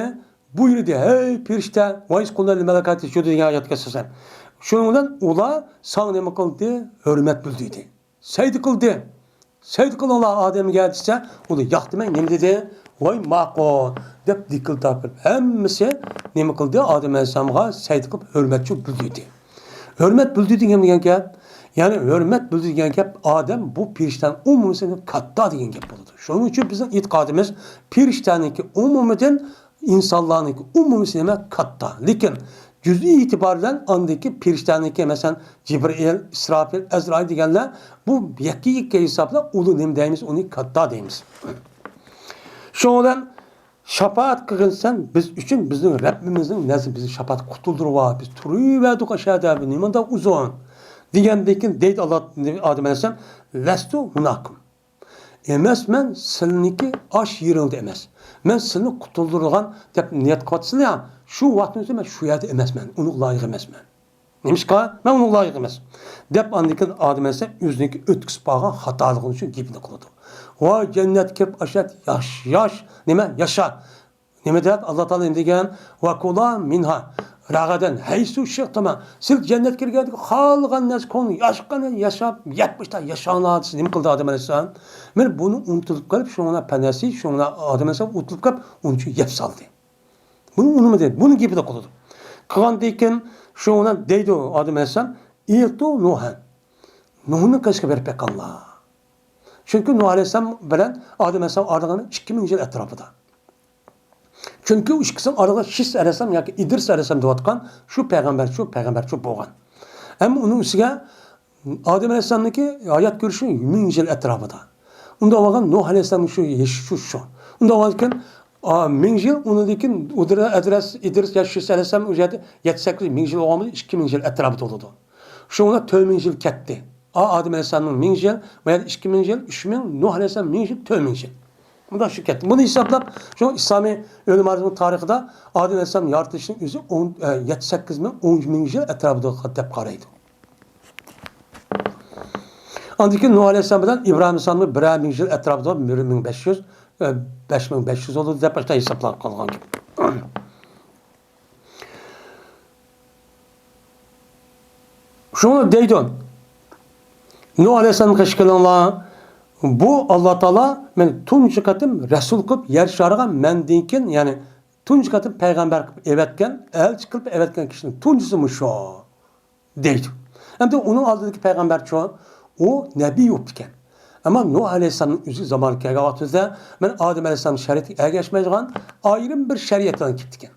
بۇيرۇدى، ھەي پېرىشتە، ۋايس قۇلنا لىل مەلائىكەتى ئىسجۇدۇ دېگەن ئايەتكە ئاساسەن. شۇنىڭ بىلەن ئۇلار ساڭا نېمە قىلدى؟ ھۆرمەت بىلدۈردى. سەجدە قىلدى. سەجدە قىلىڭلار ئادەمگە دېسە، ئۇلار ياق دېمەي نېمە دېدى؟ ۋاي ماقۇل دەپ دىكىل تارتىپ ھەممىسى نېمە قىلدى؟ ئادەم ئەلەيھىسسالامغا سەجدە قىلىپ ھۆرمەتچۇ بىلدۈردى. ھۆرمەت بىلدۈردى دېگەن گەپ، يەنى ھۆرمەت بىلدۈردى دېگەن گەپ ئادەم بۇ پېرىشتەنىڭ ئومۇمىسىدىن كاتتا دېگەن گەپ بولىدۇ. شۇنىڭ ئۈچۈن بىزنىڭ ئېتىقادىمىز پېرىشتەنىڭكى ئومۇمىدىن ئىنسانلارنىڭكى ئومۇمىسى نېمە؟ كاتتا. لېكىن جۈزئىي ئېتىبار بىلەن ئاندىكى پېرىشتەنىڭكى، مەسىلەن، جىبرىئىل، ئىسراپىل، ئەزرائىل دېگەنلەر بۇ يەككە يەككە ھېسابلاپ ئۇلۇ نېمە دەيمىز؟ ئۇنى كاتتا دەيمىز. شۇنىڭ بىلەن شاپائەت قىلغىنسەن بىز ئۈچۈن، بىزنىڭ رەببىمىزنىڭ نەزىرىدە بىزنى شاپائەت قۇتۇلدۇرۇۋال، بىز تۇرۇۋەردۇق ئاشۇ يەردە، نېمانداق ئۇزۇن دېگەندىن كېيىن دەيدۇ ئاللا ئادەم ئەلەيھىسسالام، لەستۇ ھۇناكۇم. ئەمەسمەن سىلىنىڭكى ئاش يېرىڭدە ئەمەس. مەن سىلىنى قۇتۇلدۇرىدىغان دەپ نىيەت قىلىۋاتىسىلەر يا، شۇ ۋاقىتنىڭ ئۆزىدە مەن شۇ يەردە ئەمەسمەن، ئۇنىڭغا لايىق ئەمەسمەن. نېمىشقا؟ مەن ئۇنىڭغا لايىق ئەمەس. دەپ ئاندىن كېيىن ئادەم ئەلەيھىسسالام ئۆزىنىڭكى ئۆتكۈزۈپ قالغان خاتالىقىنى شۇ گېپىنى قىلىدۇ. ۋاي جەننەتكە كىرىپ ئاشۇ يەردە ياش، ياش، نېمە، ياشا. نېمە دەپ ئاللا تائالا نېمە دېگەن؟ ۋەكۇلا مىنھا رەغەدەن ھەيسۇ شىئتۇما. سىز جەننەتكە كىرگەندىكى خالىغان نەرسە كۆڭلۈڭ ياشقان ياشاپ، يەپ باشتا ياشاڭلار دېسە نېمە قىلدى ئادەم ئەلەيھىسسالام؟ مەن بۇنى ئۇنتۇلۇپ قېلىپ، شۇڭا پەنەسى، شۇڭا ئادەم ئەلەيھىسسالام ئۇنتۇلۇپ قېلىپ، ئۇنى شۇ يەپ سالدى. بۇنى ئۇنىمىدى. بۇنى گېپىدە قىلىدۇ. قىلغاندىن كېيىن شۇڭا دەيدۇ ئادەم ئەلەيھىسسالام، ئىئتۇ نۇھەن. نۇھنىڭ قېشىغا بېرىپ بېقىڭلار. چۈنكى نۇھ ئەلەيھىسسالام بىلەن ئادەم ئەلەيھىسسالام ئارىلىقى ئىككى مىڭ يىل ئەتراپىدا. چۈنكى ئۇ ئىككىسىنىڭ ئارىلىقى شىس ئەلەيھىسسالام ياكى ئىدرىس ئەلەيھىسسالام دەۋاتقان شۇ پەيغەمبەرچۇ، پەيغەمبەرچۇ بولغان. ئەمما ئۇنىڭ ئۈستىگە ئادەم ئەلەيھىسسالامنىڭكى ھايات كۆرۈشى مىڭ يىل ئەتراپىدا. ئۇنداق بولغان نۇھ ئەلەيھىسسالامنىڭ شۇ يېشى شۇ، شۇ. ئۇنداق بولغاندىكىن، ئا، مىڭ يىل، ئۇنىڭدىن كېيىن ئۇدرا-، ئەدرەس-، ئىدرىس يا شىس ئەلەيھىسسالام ئۇ يەردە يەتتە سەككىز مىڭ يىل بولغان بولىدۇ، ئىككى مىڭ يىل ئەتراپىدا بولىدۇ. شۇڭا تۆت مىڭ يىل كەتتى. ئا، ئادەم ئەلەيھىسسالامنىڭ مىڭ يىل، بۇ يەردە ئىككى مىڭ يىل، ئۈچ مىڭ، نۇھ ئەلەيھىسسالام مىڭ يىل، تۆت مىڭ يىل. مۇنداق شۇ كەتتى. بۇنى ھېسابلاپ، شۇ ئىسلامىي ئۆلىمالىرىنىڭ تارىخىدا ئادەم ئەلەيھىسسالام يارىتىلىشىنىڭ ئۆزى ئون، ئە، يەتتە سەككىز مىڭ، ئون مىڭ يىل ئەتراپىدا دەپ قارايدۇ. ئاندىن كېيىن نۇھ ئەلەيھىسسالام بىلەن ئىبراھىم ئەلەيھىسسالامغا بىرەر مىڭ يىل ئەتراپىدا، بىر مىڭ بەش يۈز، ئە، بەش مىڭ بەش يۈز بولىدۇ دەپ ئاشۇنداق ھېسابلاپ قالغان گەپ. شۇڭا دەيدۇ، نۇھ ئەلەيھىسسالامغا ئىش قىلىڭلار، بۇ ئاللا تائالا مېنى تۇنجى قېتىم رەسۇل قىلىپ يەر شارىغا مەندىن كېيىن، يەنى تۇنجى قېتىم پەيغەمبەر قىلىپ ئەۋەتكەن، ئەلچى قىلىپ ئەۋەتكەن كىشىنىڭ تۇنجىسى مۇشۇ. دەيدۇ. ئەمدى ئۇنىڭ ئالدىدىكى پەيغەمبەرچۇ، ئۇ نەبىي بوپتىكەن. ئەمما نۇھ ئەلەيھىسسالامنىڭ ئۆزى زامانى كەلگەن ۋاقتىدا، مەن ئادەم ئەلەيھىسسالام شەرىئىتىگە ئەگەشمەيدىغان ئايرىم بىر شەرىئەت بىلەن كېتىكەن.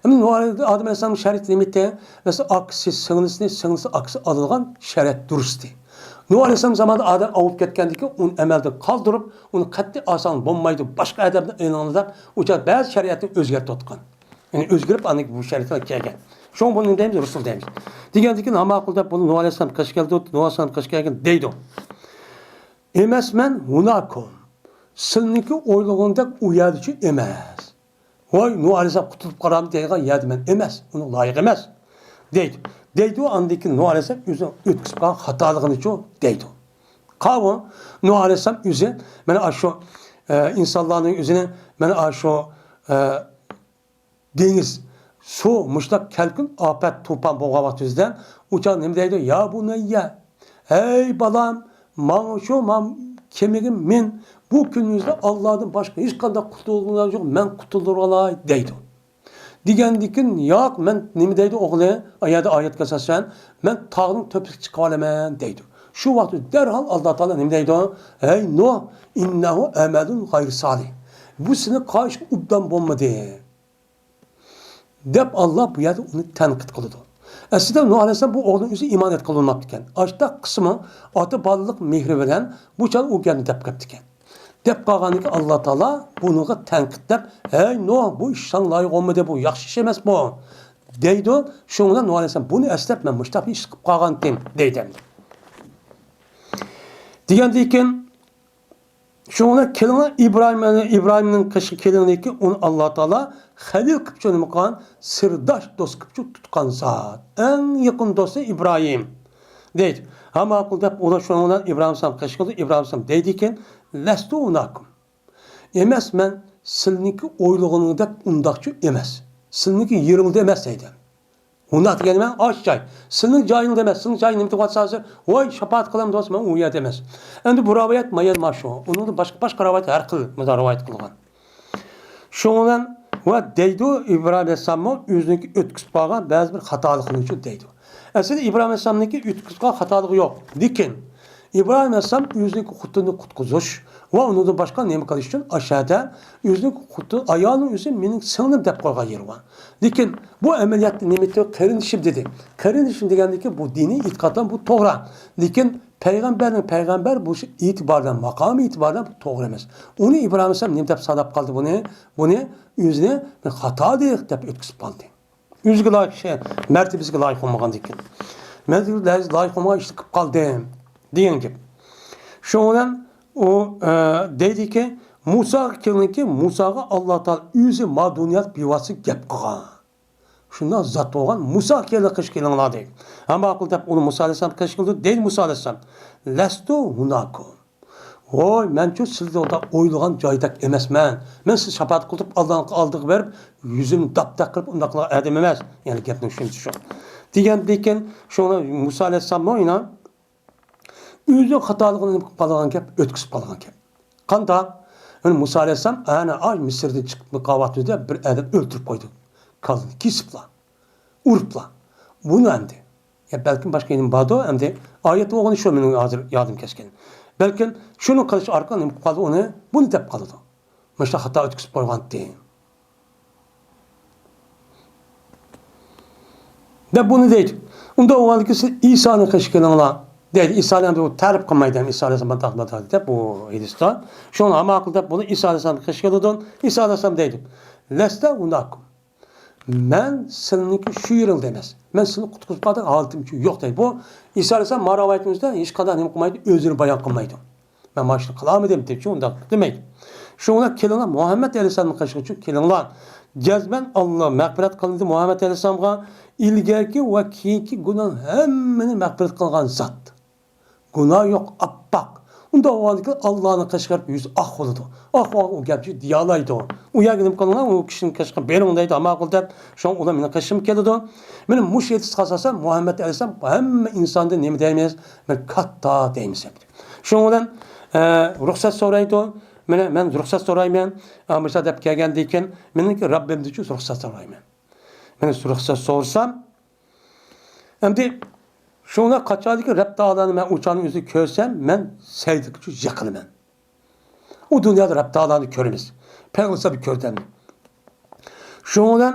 ئەمدى نۇھ ئەلەي-، ئادەم ئەلەيھىسسالام شەرىئىتى نېمىتى؟ مەسىلەن، ئاكىسى سىڭلىسىنى، سىڭلىسى ئاكىسى ئالىدىغان شەرىئەت دۇرۇستى. نۇھ ئەلەيھىسسالام زامانىدا ئادەم ئاۋۇپ كەتكەندىكىن، ئۇنى ئەمەلدىن قالدۇرۇپ، ئۇنى قەتئىي ئاسان بولمايدۇ، باشقا ئادەمدىن ئېلىڭلار دەپ، ئۇ چاغ بەزى شەرىئەتنى ئۆزگەرتىۋاتقان. يەنى ئۆزگىرىپ، ئاندىن بۇ شەرىئەتكە كەلگەن. شۇڭا بۇنى نېمە دەيمىز؟ رۇسۇل دەيمىز. دېگەندىكىن، ھاماقۇل دەپ بۇنى نۇھ ئەلەيھىسسالام قېشىغا كەلدى، نۇھ ئەلەيھىسسالام قېشىغا كەلگەن دەيدۇ. ئەمەسمەن ھۇناكۇم. سىلىنىڭكى ئويلىغىنىدەك ئۇ يەردىچۇ ئەمەس. ۋاي، نۇھ ئەلەيھىسسالام قۇتۇلۇپ قالامدۇ دەيدىغان يەردە مەن ئەمەس. ئۇنىڭ لايىقى ئەمەس. دەيدۇ. دەيدۇ، ئاندىن كېيىن نۇھ ئەلەيھىسسالام ئۆزىنىڭ ئۆتكۈزۈپ قالغان خاتالىقىنىچۇ دەيدۇ. قاۋۇ، نۇھ ئەلەيھىسسالام ئۆزى، مانا ئاشۇ، ئە، ئىنسانلارنىڭ ئۆزىنى، مانا ئاشۇ، ئە، دېڭىز، سۇ، مۇشۇنداق كەلكۈن، ئاپەت، توپان بولغان ۋاقتىمىزدا ئۇ چاغ نېمە دەيدۇ؟ يا بۇنەييە، ھەي بالام، ماڭا شۇ، ماڭ كېمىگە مىن، بۇ كۈنىمىزدە ئاللادىن باشقا ھېچقانداق قۇتۇلغۇچى يوق، مەن قۇتۇلدۇرۇۋالاي دەيدۇ. دېگەندىكىن، ياق، مەن نېمە دەيدۇ ئوغلى؟ ئايەردە ئايەتكە ئاساسەن، مەن تاغنىڭ تۆپىسىگە چىقىۋالىمەن دەيدۇ. شۇ ۋاقىتتا دەرھال ئاللا تائالا نېمە دەيدۇ؟ ھەي نۇھ، ئىننەھۇ ئەمەلۇن غەيرۇ سالىھ. بۇ سېنىڭ قىلغان ئىشىڭ ئوبدان بولمىدى. دەپ ئاللا بۇ يەردە ئۇنى تەنقىد قىلىدۇ. ئەسلىدە نۇھ ئەلەيھىسسالام بۇ ئوغلىنىڭ ئۆزى ئىمان ئېيتقىلى بولماپتىكەن. ئاشۇنداق قىسمى ئاتا بالىلىق مېھرى بىلەن بۇ چاغ ئۇ گەپنى دەپ قېپتىكەن. دەپ قالغاندىكىن ئاللا تائالا بۇنىڭغا تەنقىد دەپ، ھەي نۇھ، بۇ ئىش ساڭا لايىق بولمىدى، بۇ ياخشى ئىش ئەمەس بۇ، دەيدۇ. شۇنىڭ بىلەن نۇھ ئەلەيھىسسالام بۇنى ئەسلەپ، مەن مۇشۇنداق بىر ئىش قىلىپ قالغانتىم دەيدۇ. دېگەندىن كېيىن شۇڭا كېلىڭلار ئىبراھىم، ئىبراھىمنىڭ قېشىغا كېلىڭلاركى، ئۇنى ئاللا تائالا خەلىل قىلىپ چۈشەندۈرگەن، سىرداش دوست قىلىپ تۇتقان زات. ئەڭ يېقىن دوستى ئىبراھىم. دەيدۇ. ھە ماقۇل دەپ ئۇلار شۇنىڭ بىلەن ئىبراھىم ئەلەيھىسسالام قېشىغا كېلىدۇ. ئىبراھىم ئەلەيھىسسالام دەيدىكەن، لەستۇ ھۇناكۇم. ئەمەس، مەن سىلىنىڭكى ئويلىغىنىڭدەك ئۇنداقچۇ ئەمەس. سىلىنىڭكى يېرىڭدا ئەمەس دەيدۇ. ئۇنداق دېگەنى مەن ئاش جاي. سىلىنىڭ جايىڭدا ئەمەس، سىلىنىڭ جايىڭ نېمە دەپ ۋاتسا ھازىر، ۋاي، شاپائەت قىلامدۇ دېسە، مەن ئۇ يەردە ئەمەس. ئەمدى بۇ رىۋايەت مايان ماشۇ. ئۇنىڭدىن باشقا، باشقا رىۋايەت ھەر خىل مۇنداق رىۋايەت قىلغان. شۇنىڭ بىلەن ۋە دەيدۇ، ئىبراھىم ئەلەيھىسسالاممۇ ئۆزىنىڭكى ئۆتكۈزۈپ قالغان بەزى بىر خاتالىقلىرى ئۈچۈن دەيدۇ. ئەسلىدە ئىبراھىم ئەلەيھىسسالامنىڭكى ئۆتكۈزۈپ قالغان خاتالىقى يوق. لېكىن ئىبراھىم ئەلەيھىسسالام ئۆزىنىڭكى خوتۇنىنى قۇتقۇزۇش ۋە ئۇنىڭدىن باشقا نېمە قىلىش ئۈچۈن ئاشۇ يەردە ئۆزىنىڭكى خوتۇن، ئايالىنىڭ ئۆزى مېنىڭ سىڭلىم دەپ قويغان يېرى بار. لېكىن بۇ ئەمەلىيەتتە نېمە دېدى؟ قېرىندىشىم دېدى. قېرىندىشىم دېگەندىكىن بۇ دىنىي ئېتىقادتىن بۇ توغرا. لېكىن پەيغەمبەرنىڭ پەيغەمبەر بولۇشى ئېتىبارىدىن، ماقامى ئېتىبارىدىن بۇ توغرا ئەمەس. ئۇنى ئىبراھىم ئەلەيھىسسالام نېمە دەپ ساناپ قالدى بۇنى؟ بۇنى ئۆزىنى بىر خاتالىق دەپ ئۆتكۈزۈپ قالدى. ئۆزىگە لايىق شەي، مەرتىۋىسىگە لايىق بولمىغاندىكىن. مەرتىۋىسىگە لايىق بولمىغان ئىشنى قىلىپ قالدىم دېگەن گەپ. شۇنىڭ بىلەن ئۇ، ئە، دەيدىكى، مۇساغا كېلىڭكى، مۇساغا ئاللا تائالا ئۆزى ما دۇنيادا بىۋاسىتە گەپ قىلغان. شۇنداق زات بولغان، مۇسا كېلىڭ، قېشىغا كېلىڭلار دەيدۇ. ھە، ماقۇل دەپ ئۇنى مۇسا ئەلەيھىسسالام قېشىغا كېلىدۇ، دەيدۇ مۇسا ئەلەيھىسسالام. لەستۇ ھۇناكۇم. ۋوي، مەنچۇ سىلەر ئويلىغان جايدەك ئەمەسمەن. مەن سىزنى شاپائەت قىلدۇرۇپ ئاللاھنىڭ ئالدىغا بېرىپ، يۈزۈمنى داپ-دەق قىلىپ ئۇنداق قىلغان ئادەم ئەمەس. يەنى گەپنىڭ شۇنچە شۇ. دېگەندىكىن شۇڭا مۇسا ئەلەيھىسسالاممۇ يەنە ئۆزى خاتالىقىنى قىلىپ قالغان گەپ، ئۆتكۈزۈپ قالغان گەپ. قانداق؟ يەنى مۇسا ئەلەيھىسسالام ئەنە ئاي مىسىردىن چىقىپ قالغان ۋاقتىدا بىر ئادەم ئۆلتۈرۈپ قويدى. كاللىنى كېسىپلا. ئۇرۇپلا. بۇنى ئەمدى. يا بەلكىم باشقا ئىلىم باردۇ، ئەمدى ئايەت بولغىنى شۇ مېنىڭ ھازىر يادىم كەچكەن. بەلكىم شۇنى قىلىش ئارقىلىق نېمە قىلىپ قالدى ئۇنى؟ بۇنى دەپ قالىدۇ. مۇشۇنداق خاتا ئۆتكۈزۈپ قويغانتى. دەپ بۇنى دەيدۇ. ئۇنداق بولغاندىكىن سىز ئىسانىڭ قېشىغا كېلىڭلار دەيدۇ. ئىسانى ئەمدى ئۇ تەرىپ قىلمايدۇ، ئەمدى ئىسا ئەلەيھىسسالام مۇنداق مۇنداق دەپ بۇ ھەدىستە. شۇڭا ماقۇل دەپ بۇنى ئىسا ئەلەيھىسسالام قېشىغا كېلىدۇ. ئىسا ئەلەيھىسسالام دەيدۇ. لەستە ھۇناكۇم. مەن سىلىنىڭكى شۇ يېرىڭدا ئەمەس. مەن سىلىنى قۇتقۇزۇپ قالدىم، ھالىتىمچۇ يوق دەيدۇ. بۇ ئىسا ئەلەيھىسسالام ما رىۋايىتىمىزدە ھېچقانداق نېمە قىلمايدۇ، ئۆزىنى بايان قىلمايدۇ. مەن مانا شۇنى قىلالمىدىم دەپچۇ ئۇنداق دېمەيدۇ. شۇڭا كېلىڭلار، مۇھەممەد ئەلەيھىسسالامنىڭ قېشىغىچۇ كېلىڭلار. جەزمەن ئاللا مەغپىرەت قىلىندى مۇھەممەد ئەلەيھىسسالامغا. ئىلگەركى ۋە كېيىنكى گۇناھ ھەممىنى مەغپىرەت قىلغان زات. گۇناھ يوق، ئاپئاق. ئۇنداق بولغاندىكىن ئاللانىڭ قېشىغا بېرىپ يۈزى ئاق بولىدۇ. ئاق بولغان ئۇ گەپچە دېيەلەيدۇ. ئۇ يەرگە نېمە قىلىڭلار، ئۇ كىشىنىڭ قېشىغا بېرىڭ دەيدۇ، ماقۇل دەپ. شۇڭا ئۇلار مېنىڭ قېشىمغا كېلىدۇ. مېنىڭ مۇشۇ ھەدىسكە ئاساسەن مۇھەممەد ئەلەيھىسسالام ھەممە ئىنساندىن نېمە دەيمىز؟ مەن كاتتا دەيمىز دەپتۇ. شۇنىڭ بىلەن، ئە، رۇخسەت سورايدۇ. مانا مەن رۇخسەت سورايمەن. ئە، مۇشۇنداق دەپ كەلگەندىن كېيىن مېنىڭكى رەببىمدىنچۇ رۇخسەت سورايمەن. مەن رۇخسەت سورىسام، ئەمدى شۇڭا قاچانكى رەب تائالانى مەن ئۇ چاغنىڭ ئۆزىدە كۆرسەم، مەن سەجدىگىچۇ يىقىلىمەن. ئۇ دۇنيادا رەب تائالانى كۆرىمىز. پەيغەمبەر كۆردى. شۇنىڭ بىلەن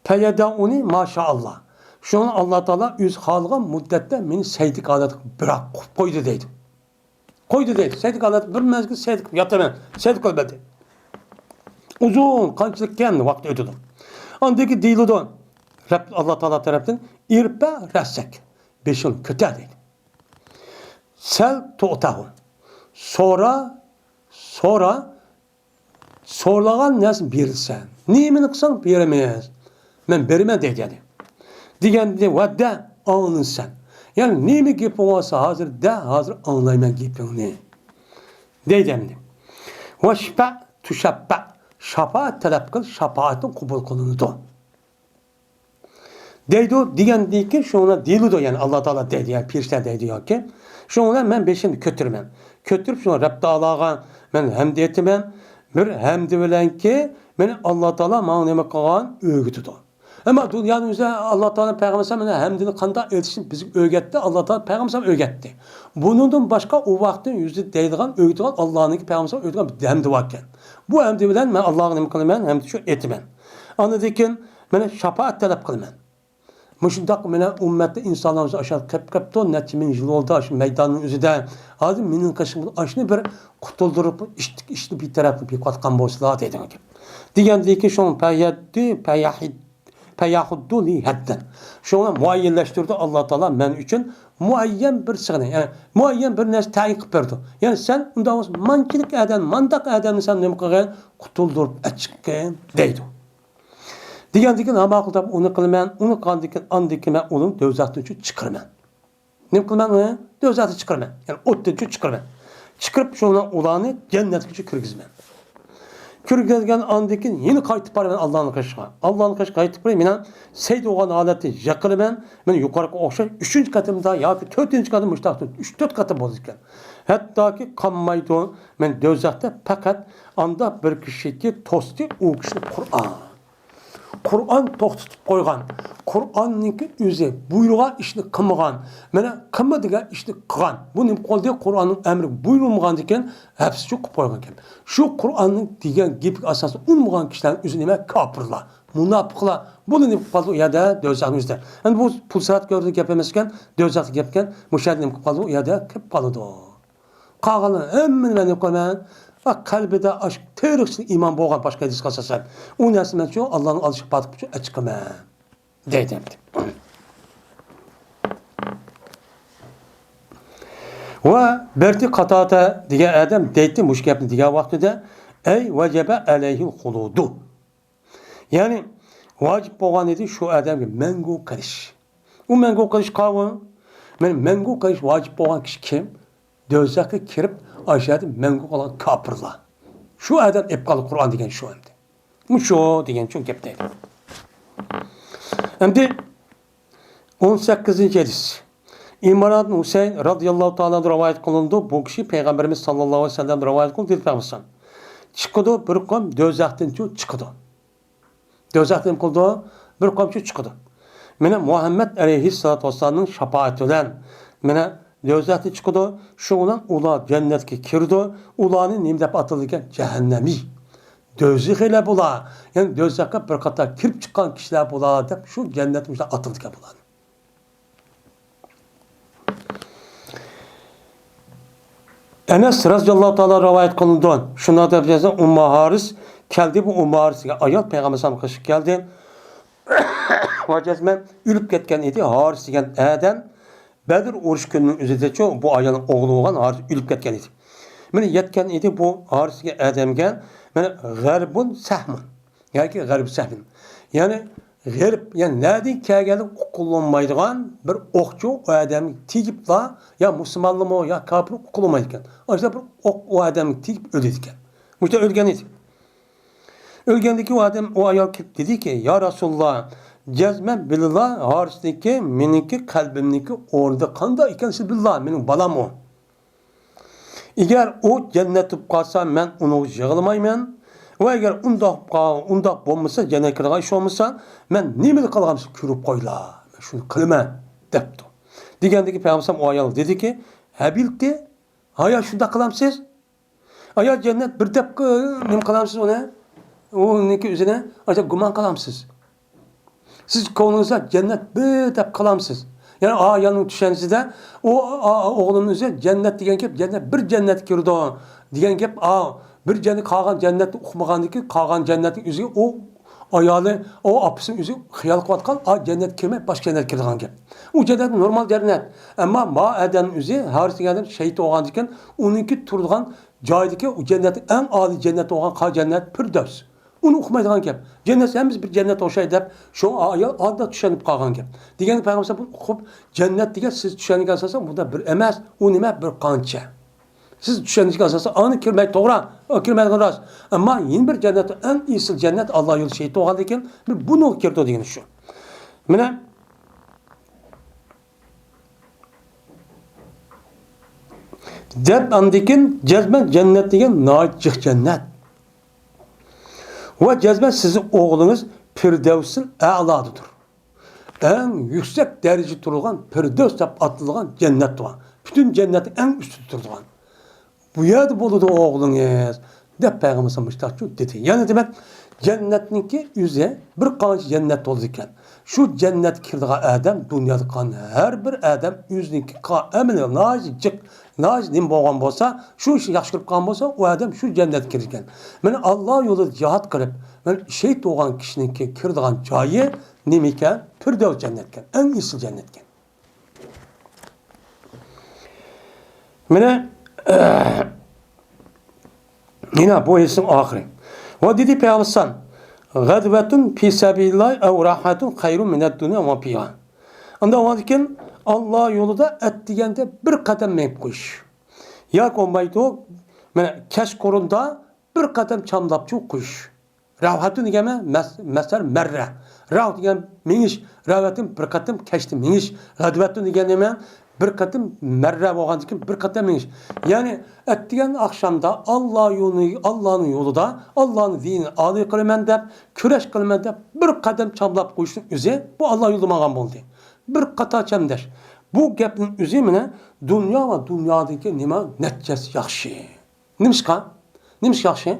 پەيەدەئۇنى ماشائاللا. شۇڭا ئاللا تائالا ئۆزى خالىغان مۇددەتتە مېنى سەجدىلىك ھالەتكە بىراق قويدى دەيدۇ. قويدى دەيدۇ. سەجدىلىك ھالەتتە بىر مەزگىل سەجدە قىلىپ ياتىمەن. سەجدە قىلىمەن دەيدۇ. ئۇزۇن، قانچىلىك ئىكەن ۋاقىت ئۆتىدۇ. ئاندىن كېيىن دېيىلىدۇ. رەب، ئاللا تائالا تەرەپتىن ئىرپە رەسەك. بېشىڭنى كۆتەر دەيدۇ. سەل تۇئتەھۇ. سورا، سورا، سورىغان نەرسە بېرىلسە. نېمىنى قىلساڭ بېرىمىز. مەن بېرىمەن دەيدۇ يەنى. دېگەندە ۋە دە ئاڭلىنىسەن. يەنى نېمە گېپىڭ بولسا ھازىر دە، ھازىر ئاڭلايمەن گېپىڭنى. دەيدۇ ئەمدى. ۋەشفە تۇشەففە. شاپائەت تەلەپ قىل، شاپائەتىڭ قوبۇل قىلىنىدۇ. دەيدۇ، دېگەندىن كېيىن شۇنىڭ بىلەن دېيىلىدۇ، يەنى ئاللا تائالا دەيدۇ، يەنى پەرىشتە دەيدۇ ياكى. شۇنىڭ بىلەن مەن بېشىمنى كۆتۈرىمەن. كۆتۈرۈپ شۇ رەب تائالاغا مەن ھەمدە ئېيتىمەن. بىر ھەمدى بىلەنكى مېنى ئاللا تائالا ماڭا نېمە قىلغان ئۆگىتىدۇ. ئەمما دۇنيانىڭ ئۆزىدە ئاللا تائالا پەيغەمبەر ئەلەيھىسسالام مانا ھەمدىنى قانداق ئېيتىشنى بىزگە ئۆگەتتى، ئاللا تائالا پەيغەمبەر ئەلەيھىسسالام ئۆگەتتى. بۇنىڭدىن باشقا ئۇ ۋاقىتنىڭ يۈزىدە دەيدىغان، ئۆگىتىدىغان ئاللانىڭكى پەيغەمبەر ئەلەيھىسسالام ئۆگىتىدىغان بىر ھەمدى باركەن. بۇ ھەمدى بىلەن مەن ئاللاغا نېمە قىلىمەن؟ ھەمدە شۇ ئېيتىمەن. ئاندىن كېيىن مانا شاپائەت تەلەپ قىلىمەن. مۇشۇنداق مانا ئۈممەتتە ئىنسانلار ئاشۇ قېپ قېپتۇ، نەچچە مىڭ يىل بولدى ئاشۇ مەيداننىڭ ئۆزىدە. ھازىر مېنىڭ قېشىمغا ئاشۇنى بىر قۇتۇلدۇرۇپ، ئىشتىك ئىشنى بىر تەرەپكە بېقىۋاتقان بولسىلا دەيدىغان گەپ. دېگەندىن كېيىن شۇڭا پەيەددى، پەيەھىد، پەيەخۇددۇ لى ھەددەن. شۇڭا مۇئەييەنلەشتۈردى ئاللا تائالا مەن ئۈچۈن مۇئەييەن بىر سىغنى، يەنى مۇئەييەن بىر نەرسە تەيىن قىلىپ بەردى. يەنى سەن ئۇنداق بولسا مانچىلىك ئادەم، مانداق ئادەمنى سەن نېمە قىلغىن؟ قۇتۇلدۇرۇپ ئەچىققىن دەيدۇ. دېگەندىن كېيىن ھە ماقۇل دەپ ئۇنى قىلىمەن، ئۇنى قىلغاندىن كېيىن ئاندىن كېيىن مەن ئۇنى دوزاختىن چىقىرىمەن. نېمە قىلىمەن ئۇنى؟ دوزاختىن چىقىرىمەن. يەنى ئوتتىن چىقىرىمەن. چىقىرىپ شۇنى ئۇلارنى جەننەتكە كىرگۈزىمەن. كىرگۈزگەن ئاندىن كېيىن يەنە قايتىپ بارىمەن ئاللانىڭ قېشىغا. ئاللانىڭ قېشىغا قايتىپ بارىمەن، مېنىڭ سەجدە بولغان ھالەتتە يىقىلىمەن. مېنى يۇقىرىقىغا ئوخشاش ئۈچىنچى قېتىمدا ياكى تۆتىنچى قېتىم مۇشۇنداق ئۈچ تۆت قېتىم بولىدىكەن. ھەتتاكى قانمايدۇ. مەن دوزاختا پەقەت ئاندا بىر كىشىكى توستى، ئۇ كىشى قۇرئان. قۇرئان توختىتىپ قويغان، قۇرئاننىڭكى ئۆزى بۇيرۇغان ئىشنى قىلمىغان، مانا قىلما دېگەن ئىشنى قىلغان. بۇ نېمە قىلدى؟ قۇرئاننىڭ ئەمرى بۇيرۇلمىغاندىكىن ھەپسىچۇ قىلىپ قويغان ئىكەن. شۇ قۇرئاننىڭ دېگەن گېپىگە ئاساسەن ئۇنىمىغان كىشىلەرنىڭ ئۆزى نېمە؟ كاپىرلار، مۇناپىقلار. بۇلار نېمە قىلىپ قالدى ئۇ يەردە؟ دوزاخنىڭ ئۆزىدە. ئەمدى بۇ پۇل سىرات كۆرىدىغان گەپ ئەمەس ئىكەن، دوزاختا گەپ ئىكەن. مۇشۇ يەردە نېمە قىلىپ قالدى؟ ئۇ يەردە كىرىپ قالىدۇ. قالغانلار ھەممىنى مەن نېمە قىلىمەن؟ قەلبىدە ئاشۇ تېرىقچىلىق ئىمان بولغان باشقا ھەدىسكە ئاساسەن. ئۇ نەرسە مەن شۇ ئاللانىڭ ئالدىغا شاپائەت قىلىپ ئەچىقىمەن. دەيدۇ ئەمدى. ۋە بەرتى قاتادە دېگەن ئادەم دەيتتى مۇشۇ گەپنى دېگەن ۋاقتىدا، ئەي ۋەجەبە ئەلەيھىل خۇلۇدۇ. يەنى ۋاجىپ بولغان ئىدى شۇ ئادەمگە مەڭگۈ قېلىش. ئۇ مەڭگۈ قېلىش قاۋۇ. مەن مەڭگۈ قېلىش ۋاجىپ بولغان كىشى كىم؟ دوزاخقا كىرىپ، ئاشۇ يەردە مەڭگۈ قالغان كاپىرلار. شۇ ئادەم ئېلىپ قالدى قۇرئان دېگەن شۇ ئەمدى. مۇشۇ دېگەن شۇ گەپ دەيدۇ. ئەمدى ئون سەككىزىنچى ھەدىس. ئىمران ھۈسەيىن رازىياللاھۇ تائالا ئەنھۇ رىۋايەت قىلىنىدۇ. بۇ كىشى پەيغەمبىرىمىز ساللاللاھۇ ئەلەيھى ۋەسەللەمدىن رىۋايەت قىلدى، دېدى پەيغەمبەر. چىقىدۇ بىر قوم دوزاختىن چىقىدۇ. دوزاختا نېمە قىلىدۇ؟ بىر قوم چىقىدۇ. مانا مۇھەممەد ئەلەيھىسسالاتۇ ۋەسسالامنىڭ شاپائىتى بىلەن مانا دوزاختا چىقىدۇ. شۇ بىلەن ئۇلار جەننەتكە كىرىدۇ. ئۇلارنى نېمە دەپ ئاتىلىدىكەن؟ جەھەننەمىي. دوزىخىيلار بۇلار. يەنى دوزاخقا بىر قاتار كىرىپ چىققان كىشىلەر بۇلار دەپ شۇ جەننەت مۇشۇنداق ئاتىلىدىكەن بۇلارنى. ئەنەس رازىياللاھۇ تائالا رىۋايەت قىلىنىدۇ. شۇنداق دەپ يازسا، ئۇممۇ ھارىس كەلدى. بۇ ئۇممۇ ھارىس دېگەن ئايال پەيغەمبەر ئەلەيھىسسالامغا قېشىپ كەلدى. ۋە جەزمەن ئۆلۈپ كەتكەن ئىدى. ھارىس دېگەن ئادەم بەدر ئۇرۇش كۈنىنىڭ ئۆزىدىچۇ بۇ ئايالنىڭ ئوغلى بولغان ھارىس ئۆلۈپ كەتكەن ئىدى. مانا يەتكەن ئىدى بۇ ھارىس دېگەن ئادەمگە، مانا غەربۇن سەھمۇن. ياكى غەرب سەھمىن. يەنى غەرب، يەنى نەدىن كەلگەنلىكى ئۇقۇلۇنمايدىغان بىر ئوقچۇ ئۇ ئادەمگە تېگىپلا، يا مۇسۇلمانلىمۇ، يا كاپىر ئۇقۇلۇنمايدىكەن. ئاشۇنداق بىر ئوق ئۇ ئادەمگە تېگىپ ئۆلىدىكەن. مۇشۇنداق ئۆلگەن ئىدى. ئۆلگەندىن كېيىن ئۇ ئادەم، ئۇ ئايال كېلىپ دېدىكى، يا رەسۇلاللا، جەزمەن بىلىلا ھارىسنىڭكى، مېنىڭكى، قەلبىمنىڭكى ئورنىدا قانداق ئىكەن سىز بىلىلا، مېنىڭ بالام ئۇ. ئەگەر ئۇ جەننەتتە بولۇپ قالسا، مەن ئۇنىڭغا يىغلىمايمەن. ۋە ئەگەر ئۇنداق، ئۇنداق بولمىسا، جەننەتكە كىرىدىغان ئىش بولمىسا، مەن نېمىلا قىلغانمىسا كۆرۈپ قويلا، مەن شۇنى قىلىمەن، دەپتۇ. دېگەندىكى پەيغەمبەر ئۇ ئايالغا دېدىكى، ھەبىلتى، ھايا شۇنداق قىلامسىز؟ ئايا جەننەت بىر دەپ، نېمە قىلامسىز ئۇنى؟ ئۇنىڭكى ئۆزىنى ئاجايىپ گۇمان قىلامسىز؟ سىز كۆڭلىڭىزدە جەننەت بىر دەپ قالامسىز؟ يەنى ئا ئايالنىڭ چۈشەنچىسىدە ئۇ ئا-، ئا-، ئوغلۇمنىڭ ئۆزى جەننەت دېگەن گەپ، جەننەت بىر جەننەتكە كىرىدۇ دېگەن گەپ، ئا، بىر جەننەت، قالغان جەننەتنى ئۇقمىغاندىكىن، قالغان جەننەتنىڭ ئۆزىگە ئۇ ئايالى، ئۇ ئاپىسىنىڭ ئۆزى خىيال قىلىۋاتقان، ئا، جەننەتكە كىرمەي، باشقا جەننەتكە كىرىدىغان گەپ. ئۇ جەننەت نورمال جەننەت. ئەمما ما ئادەمنىڭ ئۆزى، ھارىس دېگەن ئادەم شەھىت بولغاندىكىن، ئۇنىڭكى تۇرىدىغان جايدىكى ئۇ جەننەتنىڭ ئەڭ ئالىي جەننەت بولغان قا جەننەت؟ پىردەۋس. ئۇنى ئۇقمايدىغان گەپ. جەننەت ھەممىسى بىر جەننەت ئوخشايدۇ دەپ، شۇ ئايال ئانداق چۈشەنىپ قالغان گەپ. دېگەندە پەيغەمبەر بۇنى ئۇقۇپ، جەننەت دېگەن سىز چۈشەنگەن ئاساسەن بۇنداق بىر ئەمەس، ئۇ نېمە؟ بىر قانچە. سىز چۈشەنگەن ئاساسەن ئانا كىرمەي توغرا، ئۇ كىرمەيدىغان راست. ئەمما يەنە بىر جەننەت، ئەڭ ئېسىل جەننەت، ئاللا يولى شېھىت بولغاندىن كېيىن بىر بۇنىڭغا كىرىدۇ دېگىنى شۇ. مانا دەپ ئاندىكىن جەزمەن جەننەت دېگەن ناھايىتى جىق جەننەت. ۋە جەزمەن سىزنىڭ ئوغلىڭىز پىردەۋسىل ئەلادىدۇر. ئەڭ يۈكسەك دەرىجىدە تۇرىدىغان پىردەۋس دەپ ئاتىلىدىغان جەننەت بار. پۈتۈن جەننەتنىڭ ئەڭ ئۈستىدە تۇرىدىغان. بۇ يەردە بولىدۇ ئوغلىڭىز، دەپ پەيغەمبىرىمىز مۇشتاقچۇ دېدى. يەنى دېمەك، جەننەتنىڭكى ئۆزى بىر قانچە جەننەت بولىدىكەن. شۇ جەننەتكە كىرىدىغان ئادەم، دۇنيادا قالغان ھەر بىر ئادەم ئۆزىنىڭكى قا-، ئەمىلى ناھايىتى جىق، ناھايىتى نېمە بولغان بولسا، شۇ ئىشنى ياخشى كۆرۈپ قالغان بولسا، ئۇ ئادەم شۇ جەننەتكە كىرىدىكەن. مانا ئاللا يولىدا جىھاد قىلىپ، مانا شېھىت بولغان كىشىنىڭكى كىرىدىغان جايى نېمىكەن؟ پىردەۋس جەننەتكەن، ئەڭ ئېسىل جەننەتكەن. مانا، يەنە بۇ ھەدىسنىڭ ئاخىرى. ۋە دېدى پەيغەمبەر، غەزۋەتۇن فى سەبىلىللاھ ئەۋ راھەتۇن خەيرۇن مىنەد دۇنيا ۋە فىھا. ئاندىن كېيىن ئاللا يولىدا ئەتىگەندە بىر قەدەم مېڭىپ قويۇش. ياكى بولمايدۇ، مانا كەچقۇرۇندا بىر قەدەم چاملاپچۇ قويۇش. راۋھەتۇن دېگەن مەس-، مەسدەر مەررە. راۋ دېگەن مېڭىش، راۋھەتۇن بىر قېتىم كەچتە مېڭىش. غەدۋەتۇن دېگەن نېمە؟ بىر قېتىم مەررە بولغاندىن كېيىن بىر قېتىم مېڭىش. يەنى ئەتىگەن ئاخشامدا ئاللا يولىنى، ئاللانىڭ يولىدا، ئاللانىڭ دىنىنى ئالىي قىلىمەن دەپ، كۈرەش قىلىمەن دەپ بىر قەدەم چاملاپ قويۇشنىڭ ئۆزى بۇ ئاللا يولىدا ماڭغان بولدى. بىر قاتا چەمدەش. بۇ گەپنىڭ ئۆزى مانا دۇنيا ۋە دۇنيادىكى نېمە نەتىجىسى ياخشى. نېمىشقا؟ نېمىشقا ياخشى؟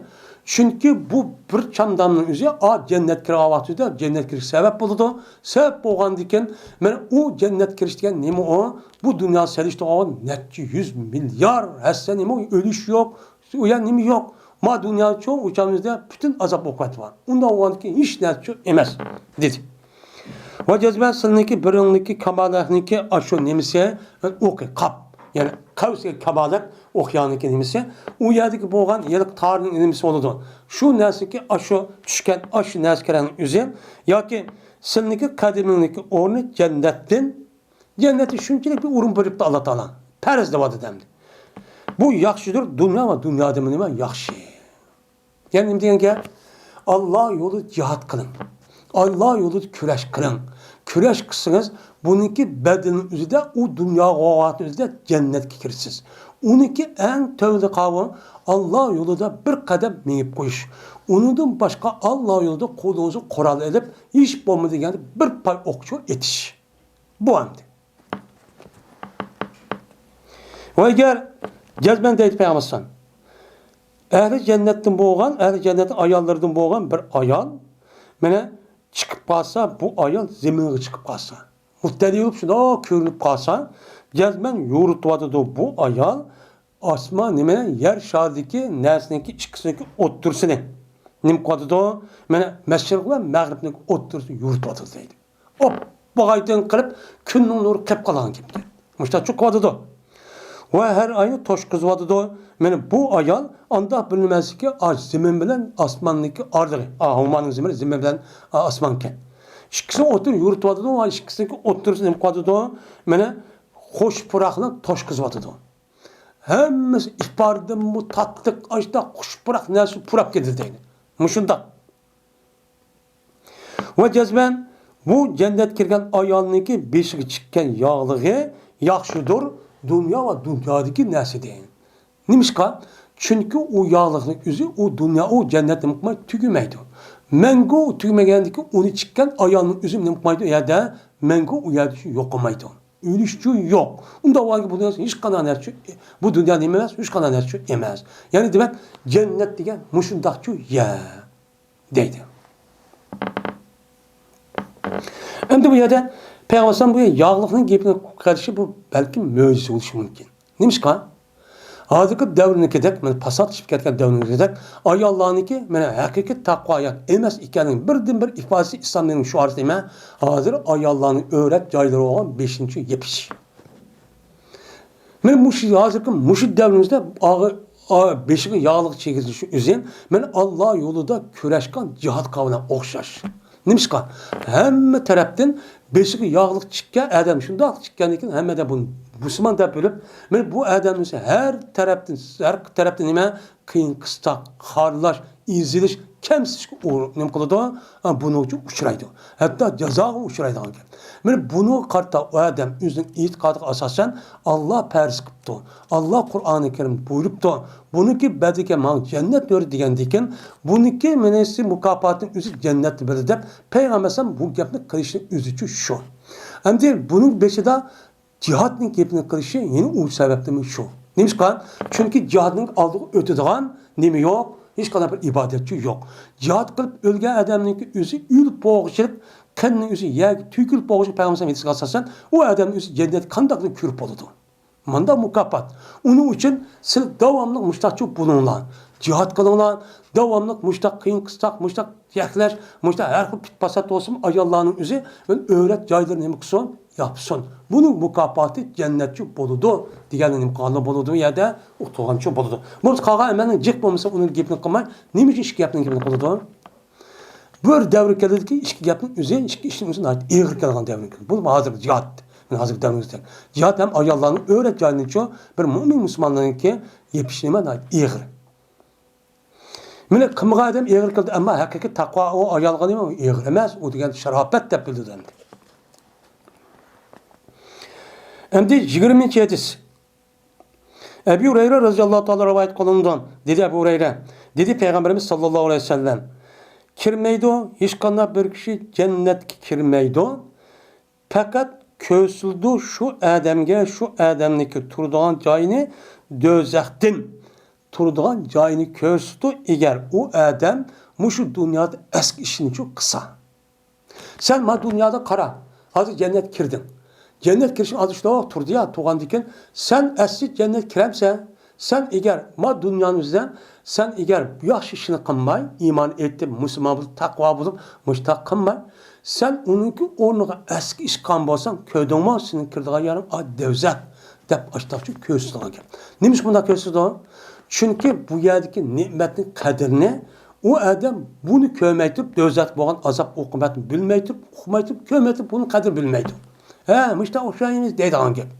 چۈنكى بۇ بىر چامدامنىڭ ئۆزى ئا جەننەتكە كىرگەن ۋاقتىدا جەننەتكە كىرىش سەۋەب بولىدۇ. سەۋەب بولغاندىكىن، مانا ئۇ جەننەتكە كىرىش دېگەن نېمە ئۇ؟ بۇ دۇنيا سېلىشتۇرغان نەچچە يۈز مىليار ھەسسە نېمە ئۇ؟ ئۆلۈش يوق، ئۇ يەر نېمە يوق. ما دۇنياچۇ ئۇ چامىمىزدا پۈتۈن ئازاب ئوقۇۋەتتى بار. ئۇنداق بولغاندىكىن ھېچ نەرسىچۇ ئەمەس، دېدى. ۋە جەزمەن سىلنىڭكى بىرىڭنىڭكى كامالەتنىڭكى ئاشۇ نېمىسى، ئوقى، قاپ. يەنى قەۋسى كامالەت ئوقيانىڭكى نېمىسى. ئۇ يەردىكى بولغان ھېلىقى تارنىڭ نېمىسى بولىدۇ. شۇ نەرسىكى ئاشۇ چۈشكەن ئاشۇ نەرسىكىرەڭنىڭ ئۆزى ياكى سىلنىڭكى قەدىمىڭنىڭكى ئورنى جەننەتتىن، جەننەتتە شۇنچىلىك بىر ئورۇن بېرىپتۇ ئاللا تائالا. پەرز دەۋاتىدۇ ئەمدى. بۇ ياخشىدۇر، دۇنيا ۋە دۇنيادىمۇ نېمە ياخشى. يەنى نېمە دېگەن گەپ؟ ئاللا يولىدا جىھاد قىلىڭ. ئاللا يولىدا كۈرەش قىلىڭ. كۈرەش قىلسىڭىز، بۇنىڭكى بەدىلىنىڭ ئۆزىدە، ئۇ دۇنياغا بولغان ۋاقىت ئۆزىدە جەننەتكە كىرىسىز. ئۇنىڭكى ئەڭ تۆۋىنى قاۋۇ، ئاللا يولىدا بىر قەدەم مېڭىپ قويۇش. ئۇنىڭدىن باشقا ئاللا يولىدا قولىڭىزغا قورال ئېلىپ، ھېچ بولمىدى دېگەندە بىر پاي ئوقچۇ ئېتىش. بۇ ئەمدى. ۋە ئەگەر جەزمەن دەيدۇ پەيغەمبەر ئەلەيھىسسالام، ئەھلى جەننەتتىن بولغان، ئەھلى جەننەتنىڭ ئاياللىرىدىن بولغان بىر ئايال، مانا، چىقىپ قالسا، بۇ ئايال زېمىنغا چىقىپ قالسا، مۇتتەلى بولۇپ شۇنداق كۆرۈنۈپ قالسا، جەزمەن يورۇتۇۋاتىدۇ بۇ ئايال ئاسمان، نېمە، يەر شارىدىكى نەرسىنىڭكى ئىككىسىنىڭكى ئوتتۇرىسىنى. نېمە قىلىۋاتىدۇ؟ مانا، مەشرىق بىلەن مەغرىبنىڭ ئوتتۇرىسىنى يورۇتۇۋاتىدۇ دەيدۇ. ئوپپىغايتىن قىلىپ، كۈننىڭ نۇرى قېپ قالغان كېمىكەن. مۇشۇنداق چوقۇۋاتىدۇ. ۋە ھەر ئاينى توشقۇزۇۋاتىدۇ. مانا بۇ ئايال ئانداق بىلىنمەسلىكى، ئاش زېمىن بىلەن ئاسماننىڭكى ئارىلىقى. ئا، ھۇمانىڭ زېمىنى، زېمىن بىلەن، ئا، ئاسمانكەن. ئىككىسىنى ئوتتۇرا يورۇتۇۋاتىدۇ ۋە ئىككىسىنىڭكى ئوتتۇرىسىنى نېمە قىلىۋاتىدۇ؟ مانا خۇش پۇراقنى توشقۇزۇۋاتىدۇ. ھەممىسى ئىپاردىنمۇ تاتلىق، ئاشتا خۇش پۇراق نەرسە پۇراپ كېتىدۇ دەيدۇ. مۇشۇنداق. ۋە جەزمەن بۇ جەننەتكە كىرگەن ئايالنىڭكى بېشىغا چىققان ياغلىقى ياخشىدۇر، دۇنيا ۋە دۇنيادىكى نەرسىدىن. نېمىشقا؟ چۈنكى ئۇ ياغلىقنىڭ ئۆزى ئۇ دۇنيا، ئۇ جەننەت نېمە قىلماي تۈگىمەيدۇ. مەڭگۈ تۈگىمىگەندىكى ئۇنى چىققان ئايالنىڭ ئۆزى نېمە قىلمايدۇ؟ ئۇ يەردە مەڭگۈ ئۇ يەردە يوقىمايدۇ. ئۆلۈشچۇ يوق. ئۇنداق بولغانكى بۇ دۇنيا ھېچقانداق نەرسە، بۇ دۇنيا نېمە ئەمەس، ھېچقانداق نەرسە ئەمەس. يەنى دېمەك، جەننەت دېگەن مۇشۇنداقچۇ يەر. دەيدۇ. ئەمدى بۇ يەردە پەيغەمبەر ئەلەيھىسسالام بۇ ياغلىقنىڭ گېپىنى قىلىشى بۇ بەلكىم مۆجىزە بولۇشى مۇمكىن. نېمىشقا؟ ھازىرقى دەۋرنىڭكىدەك، مانا پاساتلىشىپ كەتكەن دەۋرنىڭكىدەك ئاياللارنىڭكى مانا ھەقىقىي تەقۋا ياكى ئەمەس ئىكەنلىكىنىڭ بىردىنبىر ئىپادىسى ئىسلام دىنىنىڭ شوئارى نېمە؟ ھازىر ئاياللارنىڭ ئۆرەت جايلىرى بولغان بېشىنچۇ يېپىش. مانا مۇشۇ ھازىرقى مۇشۇ دەۋرىمىزدە ئاغ-، ئا-، بېشىغا ياغلىق كىيگۈزۈشى ئۆزى مانا ئاللا يولىدا كۈرەشكەن جىھادقا بىلەن ئوخشاش. نېمىشقا؟ ھەممە تەرەپتىن بېشىغا ياغلىق چىككەن ئادەم شۇنداق چىككەندىكىن ھەممە ئادەم بۇنى مۇسۇلمان دەپ بىلىپ، مانا بۇ ئادەمنى ھەر تەرەپتىن، ھەر تەرەپتىن نېمە؟ قىيىن قىستاق، خارلاش، ئېزىلىش، كەمسىتىشكە ئۇ-، نېمە قىلىدۇ؟ ئا، بۇنىڭ ئۈچۈن ئۇچرايدۇ. ھەتتا جازاغا ئۇچرايدىغان گەپ. مانا بۇنىڭغا قارىتا ئۇ ئادەم ئۆزىنىڭ ئېتىقادىغا ئاساسەن، ئاللا پەرز قىپتۇ. ئاللا قۇرئانى كەرىم بۇيرۇپتۇ. بۇنىڭكى بەدىلىگە ماڭا جەننەت بېرىدۇ دېگەندىكىن، بۇنىڭكى مېنىسى مۇكاپاتىنىڭ ئۆزى جەننەتنى بېرىدۇ دەپ پەيغەمبەر ئەلەيھىسسالام بۇ گەپنى قىلىشنىڭ ئۆزىچۇ شۇ. ئەمدى بۇنىڭ بېشىدا جىھادنىڭ گېپىنى قىلىشى يەنە ئۇ سەۋەبتىنمۇ شۇ. نېمىشقا؟ چۈنكى جىھادنىڭ ئالدىغا ئۆتىدىغان نېمە يوق؟ ھېچقانداق بىر ئىبادەتچۇ يوق. جىھاد قىلىپ ئۆلگەن ئادەمنىڭكى ئۆزى ئۆلۈپ بولغۇچىلىك، قېنىنىڭ ئۆزى يەرگە تۆكۈلۈپ بولغۇچىلىك پەيغەمبەر ھەدىسىگە ئاساسەن، ئۇ ئادەمنىڭ ئۆزى جەننەتنى قانداقلا كۆرۈپ بولىدۇ؟ مانداق مۇكاپات. ئۇنىڭ ئۈچۈن سىلەر داۋاملىق مۇشتاقچۇ بولۇڭلار. جىھاد قىلىڭلار. داۋاملىق مۇشتاق قىيىن قىستاق، مۇشتاق يەكلەش، مۇشتاق ھەر خىل پىت-پاسات بولسىمۇ، ئاياللارنىڭ ئۆزى ئۆرەت جايلىرىنى نېمە قىلسۇن؟ ياپسۇن. بۇنىڭ مۇكاپاتى جەننەتچۇ بولىدۇ دېگەننى نېمە قىلغانلا بولىدۇ، ئۇ يەردە ئۇقتۇرغانچۇ بولىدۇ. بولمىسا قالغان ئەمەلنىڭ جىق بولمىسا ئۇنىڭ گېپىنى قىلماي، نېمە ئۈچۈن ئىككى گەپنىڭ گېپىنى قىلىدۇ؟ بىر دەۋر كېلىدۇكى، ئىككى گەپنىڭ ئۆزى، ئىككى ئىشنىڭ ئۆزى ناھايىتى ئېغىر كېلىدىغان دەۋر كېلىدۇ. بۇ ھازىرقى جىھاد. مانا ھازىرقى دەۋرىمىزدە جىھاد ھەم ئاياللارنىڭ ئۆرەت جايىنىچۇ بىر مۆمىن مۇسۇلمانلارنىڭكى يېپىشى نېمە ناھايىتى ئېغىر. مېنى قىلمىغان ئادەم ئېغىر كېلىدۇ، ئەمما ھەقىقىي تەقۋا ئۇ ئايالغا نېمە ئېغىر ئەمەس، ئۇ دېگەن شاراپەت دەپ بىلدى ئەمدى. ئەمدى يىگىرمىنچى ھەدىس. ئەبۇ ھۇرەيرە رەزىياللاھۇ تائالا رىۋايەت قىلىنىدۇ. دېدى ئەبۇ ھۇرەيرە، دېدى پەيغەمبىرىمىز ساللاللاھۇ ئەلەيھى ۋەسەللەم، كىرمەيدۇ، ھېچقانداق بىر كىشى جەننەتكە كىرمەيدۇ. پەقەت كۆرسىتىدۇ شۇ ئادەمگە، شۇ ئادەمنىڭكى تۇرىدىغان جايىنى، دوزاختىن تۇرىدىغان جايىنى كۆرسىتىدۇ، ئەگەر ئۇ ئادەم مۇشۇ دۇنيادا ئەسكى ئىشنىچۇ قىلسا. سەن ما دۇنيادا قارا، ھازىر جەننەتكە كىردىڭ. جەننەتكە كىرىشىڭ ھازىر شۇنداق تۇردى يا، تۇرغاندىن كېيىن سەن ئەسلى جەننەتكە كىرەمسەن؟ سەن ئەگەر ما دۇنيانىڭ ئۆزىدە سەن ئەگەر ياخشى ئىشنى قىلماي، ئىمان ئېيتىپ، مۇسۇلمان بولۇپ، تەقۋا بولۇپ، مۇشتاق قىلماي، سەن ئۇنىڭكى ئورنىغا ئەسكى ئىش قىلغان بولساڭ، كۆردۈڭمۇ، سېنىڭ كىرىدىغان يېرىڭ ئا، دوزاخ دەپ ئاشتاقچۇ كۆرسىتىدىغان گەپ. نېمىشقا بۇنداق كۆرسىتىدۇ؟ چۈنكى بۇ يەردىكى نېمەتنىڭ قەدرىنى ئۇ ئادەم بۇنى كۆرمەي تۇرۇپ، دوزاختا بولغان ئازاب ئوقۇبەتنى بىلمەي تۇرۇپ، ئۇقماي تۇرۇپ، كۆرمەي تۇرۇپ، بۇنىڭ قەدرىنى بىلمەيدۇ. ھە، مۇشتا ئوخشايمىز دەيدىغان گەپ.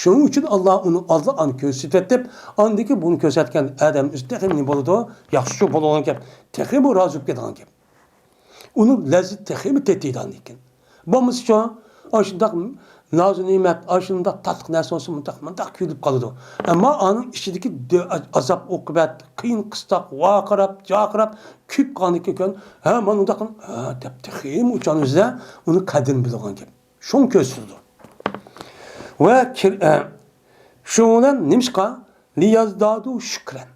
شۇنىڭ ئۈچۈن ئاللا ئۇنى ئالدى ئان كۆرسىتىۋېتىپ، ئاندىن كېيىن بۇنى كۆرسەتكەن ئادەم ئۆزى تېخى نېمە بولىدۇ؟ ياخشى بولىدىغان گەپ. تېخىمۇ رازى بولۇپ كېتىدىغان گەپ. ئۇنىڭ لەززىتى تېخىمۇ تېتىيدۇ ئاندىن كېيىن. بولمىسىچۇ، ئاشۇنداق نازۇ نېمەت، ئاشۇنداق تاتلىق نەرسە بولسا مۇنداق، مۇنداق كۆيۈلۈپ قالىدۇ. ئەمما ئانىڭ ئىچىدىكى دۆ-، ئازاب ئوقۇبەت، قىيىن قىستاق، ۋارقىراپ، جارقىراپ، كۆيۈپ قالغاندىكىن، ھە، مانا مۇنداق، ھە، دەپ تېخىمۇ ئۇچان ئۆزىدە ئۇنىڭ قەدرىنى بىلىدىغان گەپ. شۇڭا كۆرسىتىدۇ. ۋە كىر-، ئە، شۇنىڭ بىلەن نېمىشقا؟ لىيەزدادۇ شۈكرەن.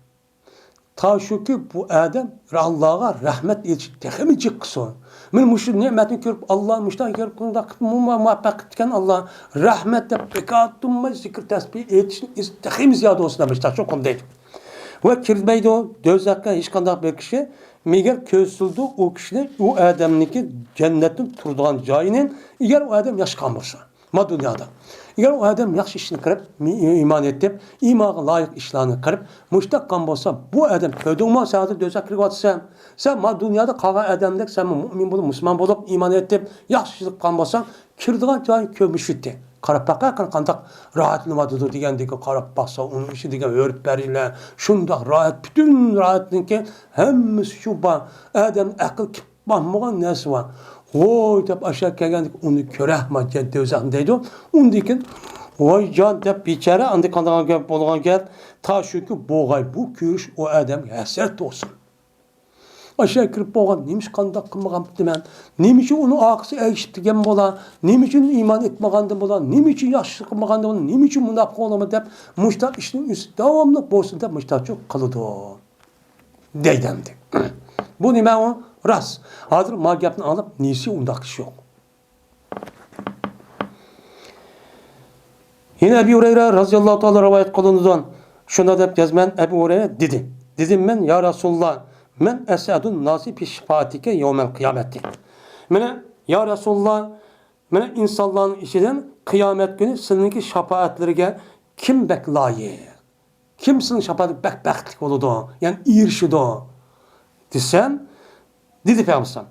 تا شۇكى بۇ ئادەم ئاللاغا رەھمەت ئېيتىش تېخىمۇ جىق قىلسۇن. مانا مۇشۇ نېمەتنى كۆرۈپ، ئاللا مۇشۇنداق كۆرۈپ، بۇنداق قىلىپ، مۇ-، مۇ-، مۇۋەپپەق قىلىپتىكەن ئاللا، رەھمەت دەپ بىكار تۇرماي زىكىر تەسبىھ ئېيتىشنى ئىز-، تېخىمۇ زىيادە بولسۇن دەپ مۇشۇنداق چوقۇم دەيدۇ. ۋە كىرمەيدۇ دوزاخقا ھېچقانداق بىر كىشى، مەگەر كۆرسىتىلىدۇ ئۇ كىشىنى، ئۇ ئادەمنىڭكى جەننەتتىن تۇرىدىغان جايىنى، ئەگەر ئۇ ئادەم ياشىغان بولسا. ما دۇنيادا. ئەگەر ئۇ ئادەم ياخشى ئىشنى قىلىپ، مى-، ئىمان ئېيتىپ، ئىمانغا لايىق ئىشلارنى قىلىپ، مۇشتاق قىلغان بولسا، بۇ ئادەم كۆردۈڭمۇ، سەن ھازىر دوزاخقا كىرىۋاتىسەن. سەن ما دۇنيادا قالغان ئادەمدەك، سەنمۇ مۇئمىن بولۇپ، مۇسۇلمان بولۇپ، ئىمان ئېيتىپ، ياخشى ئىشلار قىلغان بولساڭ، كىرىدىغان جايىڭ كۆرمىشىدى. قاراپ باقە، قانداق راھەتلىنىۋاتىدۇ دېگەندىكى، قاراپ باقسا، ئۇنىڭ ئىچىدىكى ھۆرپەرىلەر شۇنداق راھەت، پۈتۈن راھەتنىڭكى ھەممىسى شۇ بار. ئادەم ئەقىل بارمىغان نەرسە بار. ۋوي دەپ ئاشۇ كەلگەندىكىن ئۇنى كۆرە، ما جەن دوزاخنى دەيدۇ. ئۇندىن كېيىن ۋايجان دەپ بىچارە ئاندىن قانداق گەپ بولغان گەپ، تا شۇكى بولغاي بۇ كۆرۈش ئۇ ئادەمگە ھەسرەت بولسۇن. ئاشۇ كىرىپ بولغان نېمە ئىش قانداق قىلمىغانتىمەن؟ نېمە ئۈچۈن ئۇنىڭ ئارقىسى ئەگىشىپ دېگەن بولا؟ نېمە ئۈچۈن ئىمان ئېيتمىغاندىن بولا؟ نېمە ئۈچۈن ياخشى قىلمىغاندىن بولا؟ نېمە ئۈچۈن مۇناپىق بولىمەن دەپ مۇشۇنداق ئىشنىڭ ئۈستى داۋاملىق بولسۇن دەپ مۇشۇنداق قىلىدۇ. دەيدۇ ئەمدى. بۇ نېمە ئۇ؟ راست. ھازىر ما گەپنى ئاڭلاپ، نېسى ئۇنداق ئىش يوق. يەنە ئەبۇ ھۇرەيرە رەزىياللاھۇ تائالا رىۋايەت قىلىنىدۇ. شۇنداق دەپ يازىمەن، ئەبۇ ھۇرەيرە دېدى. دېدىم مەن، يا رەسۇلاللا، مەن ئەسئەدۇن ناسى بى شىپائەتىكە يەۋمەل قىيامەتى. مانا، يا رەسۇلاللا، مانا ئىنسانلارنىڭ ئىچىدىن قىيامەت كۈنى سىلىنىڭكى شاپائەتلىرىگە كىم بەك لايىق؟ كىم سېنىڭ شاپائەتىڭگە بەك بەختلىك بولىدۇ، يەنى ئېرىشىدۇ دېسەم، دېدى پەيغەمبەر ئەلەيھىسسالام،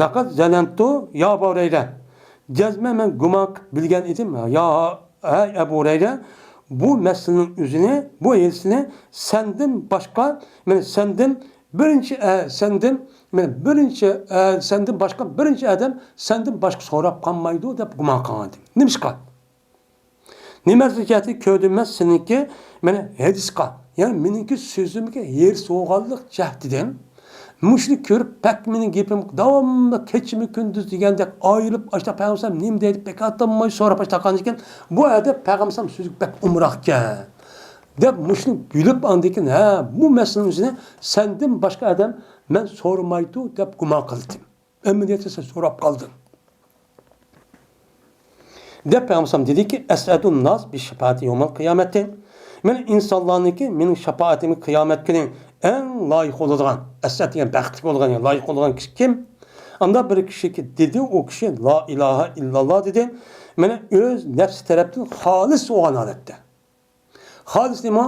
لەقەد زەنەنتۇ يا ئەبا ھۇرەيرە، جەزمەن مەن گۇمان قىلىپ بىلگەن ئىدىم، يا، ھەي ئەبۇ ھۇرەيرە، بۇ مەسىلىنىڭ ئۆزىنى، بۇ ھەدىسنى سەندىن باشقا، مانا سەندىن بىرىنچى، ئە، سەندىن، مانا بىرىنچى، ئە، سەندىن باشقا بىرىنچى ئادەم سەندىن باشقا سوراپ قالمايدۇ دەپ گۇمان قىلغان ئىدىم. نېمىشقا؟ نېمە جەھەتتىن كۆردۈم مەن سېنىڭكى، مانا، ھەدىسقا، يەنى مېنىڭكى سۆزۈمگە ھېرىس بولغانلىق جەھىتىدىن، مۇشۇنى كۆرۈپ، بەك مېنىڭ گېپىم داۋاملىق كېچىمۇ كۈندۈز دېگەندەك ئايرىلىپ، ئاشتا پەيغەمبەر نېمە دەيدۇ، بەك ئاتالماي سوراپ ئاشتا قالغان ئىكەن، بۇ ئادەم پەيغەمبەر سۆزى بەك ئومراق ئىكەن، دەپ مۇشۇنى بىلىپ، ئاندىن كېيىن، ھە، بۇ مەسىلىنىڭ ئۆزىنى سەندىن باشقا ئادەم مەن سورىمايدۇ، دەپ گۇمان قىلدىم. ئەمەلىيەتتە سەن سوراپ قالدىڭ. دەپ پەيغەمبەر دېدىكى، ئەسئەدۇن ناس بى شىپائەتى يومەل قىيامەتى. مەن ئىنسانلارنىڭكى مېنىڭ شاپائىتىمگە قىيامەت كۈنى ئەڭ لايىق بولىدىغان، ئەسئەد دېگەن بەختلىك بولغان، يەنى لايىق بولىدىغان كىشى كىم؟ ئاندا بىر كىشىكى دېدى، ئۇ كىشى لا ئىلاھە ئىللاللا دېدى. مانا ئۆز نەپسى تەرەپتىن خالىس بولغان ھالەتتە. خالىس نېمە؟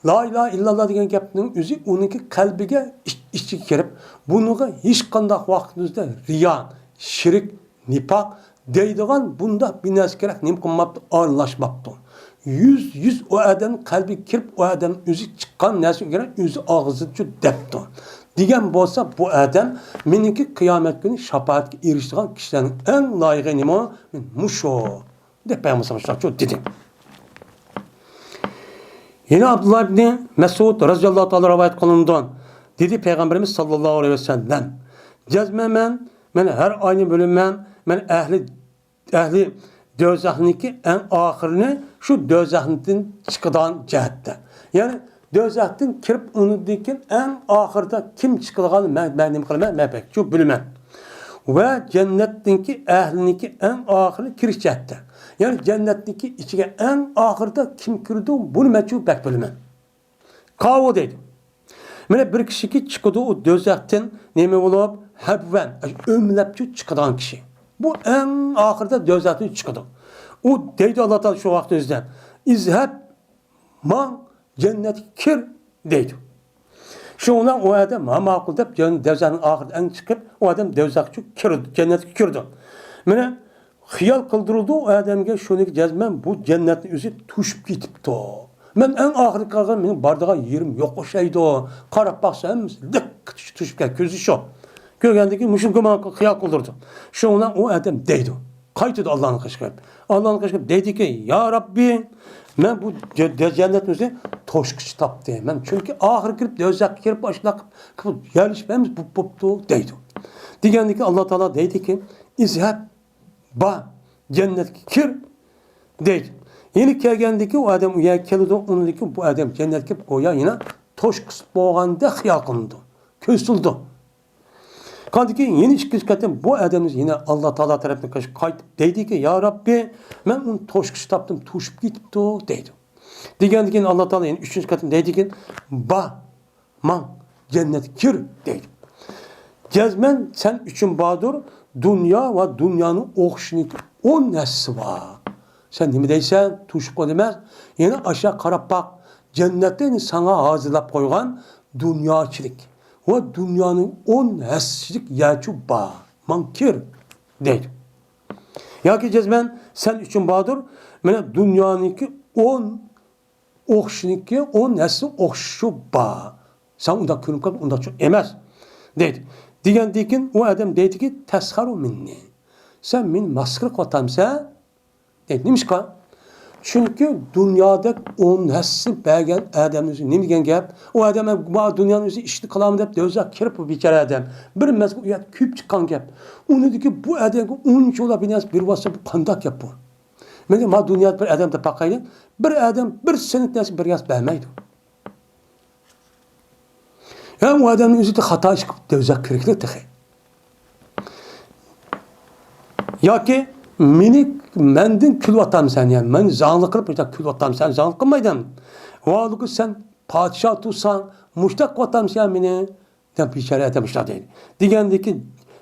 لا ئىلاھە ئىللاللا دېگەن گەپنىڭ ئۆزى ئۇنىڭكى قەلبىگە، ئىچ-، ئىچىگە كىرىپ، بۇنىڭغا ھېچقانداق ۋاقىتنىڭ ئۆزىدە رىيا، شىرك، نىپاق، دەيدىغان بۇنداق بىر نەرسە كېرەك نېمە قىلماپتۇ، ئارىلاشماپتۇ. يۈز يۈز ئۇ ئادەم قەلبىگە كىرىپ، ئۇ ئادەم ئۆزى چىققان نەرسىگە كېرەك ئۆزى ئاغزىچۇ دەپتۇ. دېگەن بولسا، بۇ ئادەم مېنىڭكى قىيامەت كۈنى شاپائەتكە ئېرىشىدىغان كىشىلەرنىڭ ئەڭ لايىقى نېمە؟ مۇشۇ، دەپ پەيغەمبەر شۇنداق دېدى. يەنە ئابدۇللا ئىبنى مەسئۇد رەزىياللاھۇ تائالا رىۋايەت قىلىنىدۇ. دېدى پەيغەمبىرىمىز ساللاللاھۇ ئەلەيھى ۋەسەللەم، جەزمەن مەن، مەن ھەر ئاينى بۆلىمەن، مەن ئەھلى، ئەھلى دوزاخنىڭكى ئەڭ ئاخىرىنى شۇ دوزاختىن چىقىدىغان جەھەتتە. يەنى دوزاختىن كىرىپ، ئۇنىڭدىن كېيىن ئەڭ ئاخىرىدا كىم چىقىدىغان مەن، مەن نېمە قىلىمەن؟ مەن بەك شۇ بىلىمەن. ۋە جەننەتنىڭكى ئەھلىنىڭكى ئەڭ ئاخىرى كىرىش جەھەتتە. يەنى جەننەتنىڭكى ئىچىگە ئەڭ ئاخىرىدا كىم كىرىدۇ، بۇنى مەن شۇ بەك بىلىمەن. قاۋۇ دەيدۇ. مانا بىر كىشىكى چىقىدۇ ئۇ دوزاختىن نېمە بولۇپ؟ ھەبۋەن، ئۆمىلەپچۇ چىقىدىغان كىشى. بۇ ئەڭ ئاخىرىدا دوزاختىن چىقىدۇ. ئۇ دەيدۇ ئاللا تائالا شۇ ۋاقىتنىڭ ئۆزىدە، ئىزھەب، ماڭ، جەننەتكە كىر، دەيدۇ. شۇنىڭ بىلەن ئۇ ئادەم، ھە، ماقۇل دەپ، جەن-، دوزاخنىڭ ئاخىرىدا ئەڭ چىقىپ، ئۇ ئادەم دوزاخقا كىرىدۇ، جەننەتكە كىرىدۇ. مانا خىيال قىلدۇرىدۇ ئۇ ئادەمگە، شۇنىڭكى جەزمەن بۇ جەننەتنىڭ ئۆزى توشۇپ كېتىپتۇ. مەن ئەڭ ئاخىرقى قالغان، مېنىڭ بارىدىغان يېرىم يوق ئوخشايدۇ. قاراپ باقسا، ھەممىسى لىق توشۇپ كەتكەن، كۆزى شۇ. كۆرگەندىن كېيىن مۇشۇ گۇمان خىيال قىلدۇرىدۇ. شۇنىڭ بىلەن ئۇ ئادەم دەيدۇ. قايتىدۇ ئاللانى قىچقۇرۇپ. ئاللانى قىچقۇرۇپ دەيدىكى، يا رەببى، مەن بۇ جە-، جە-، جەننەتنى ئۆزى توشقۇچ تاپتىم. مەن چۈنكى ئاخىرى كىرىپ، دوزاخقا كىرىپ، ئاشۇنداق قىلىپ يەرلىشىپ، ھەممىسى بوپ-، بوپتۇ، دەيدۇ. دېگەندىكىن ئاللا تائالا دەيدىكى، ئىزھەب، بار، جەننەتكە كىر، دەيدۇ. يەنە كەلگەندىكى ئۇ ئادەم ئۇ يەرگە كېلىدۇ، ئۇنىڭدىن كېيىن بۇ ئادەم جەننەتكە كىرىپ، گويا يەنە توشقۇچ بولغاندەك خىيال قىلىنىدۇ، كۆرسىتىلىدۇ. قاندىكى يەنە ئىككىنچى قېتىم بۇ ئادەمنى يەنە ئاللا تائالا تەرەپتىن قايتىپ دەيدىكى، يا رەببى، مەن ئۇنى توشقۇچ تاپتىم، توشۇپ كېتىپتۇ، دەيدۇ. دېگەندىن كېيىن ئاللا تائالا يەنە ئۈچىنچى قېتىم دەيدىكى، بار، ماڭ، جەننەتكە كىر، دەيدۇ. جەزمەن سەن ئۈچۈن باردۇر، دۇنيا ۋە دۇنيانىڭ ئوخشىشىنىڭكى ئون ھەسسىسى بار. سەن نېمە دەيسەن؟ توشۇپ قويدۇم ئەمەس. يەنە ئاشۇ قاراپ باق. جەننەتتە ساڭا ھازىرلاپ قويغان دۇنياچىلىك ۋە دۇنيانىڭ ئون ھەسسىلىك يەرچۇ بار. ماڭ كىر، دەيدۇ. ياكى جەزمەن سەن ئۈچۈن باردۇر، مانا دۇنيانىڭكى ئون ئوخشىشىنىڭكى ئون ھەسسە ئوخشىشى بار. ساڭا ئۇنداق كۆرۈنۈپ قالىدۇ، ئۇنداقچۇ ئەمەس، دەيدۇ. دېگەندىكىن ئۇ ئادەم دەيدىكى، تەسخەرۇ مىننى. سەن مېنى مەسخىرە قىلىۋاتامسەن؟ دەيدۇ. نېمىشقا؟ چۈنكى دۇنيادەك ئون ھەسسە بەرگەن ئادەمنىڭ ئۆزى نېمە دېگەن گەپ؟ ئۇ ئادەم، ما دۇنيانىڭ ئۆزى ئىشنى قىلالماي دەپ دوزاخقا كىرىپ، بۇ بىچارە ئادەم بىر مەزگىل ئۇ يەردە كۆيۈپ چىققان گەپ. ئۇنىڭدىكى بۇ ئادەمگە ئۇنچە ئۇلاپ بىر نەرسە بېرىۋاتسا، بۇ قانداق گەپ بۇ؟ مەن ما دۇنيادا بىر ئادەم دەپ باقايلى. بىر ئادەم بىر سېنت نەرسە بىر نەرسە بەرمەيدۇ. ھەم ئۇ ئادەمنىڭ ئۆزى خاتا ئىش قىلىپ دوزاخقا كىرگىلى تېخى. ياكى مېنى، مەندىن كۈلۈۋاتامسەن، يا مەن زاڭلىق قىلىپ مۇشۇنداق كۈلۈۋاتامسەن، زاڭلىق قىلمايدۇ. ۋالىكى سەن پادىشاھ تۇرساڭ، مۇشۇنداق قىلىۋاتامسەن مېنى، دەپ بىچارە ئادەم مۇشۇنداق دەيدۇ. دېگەندىكى،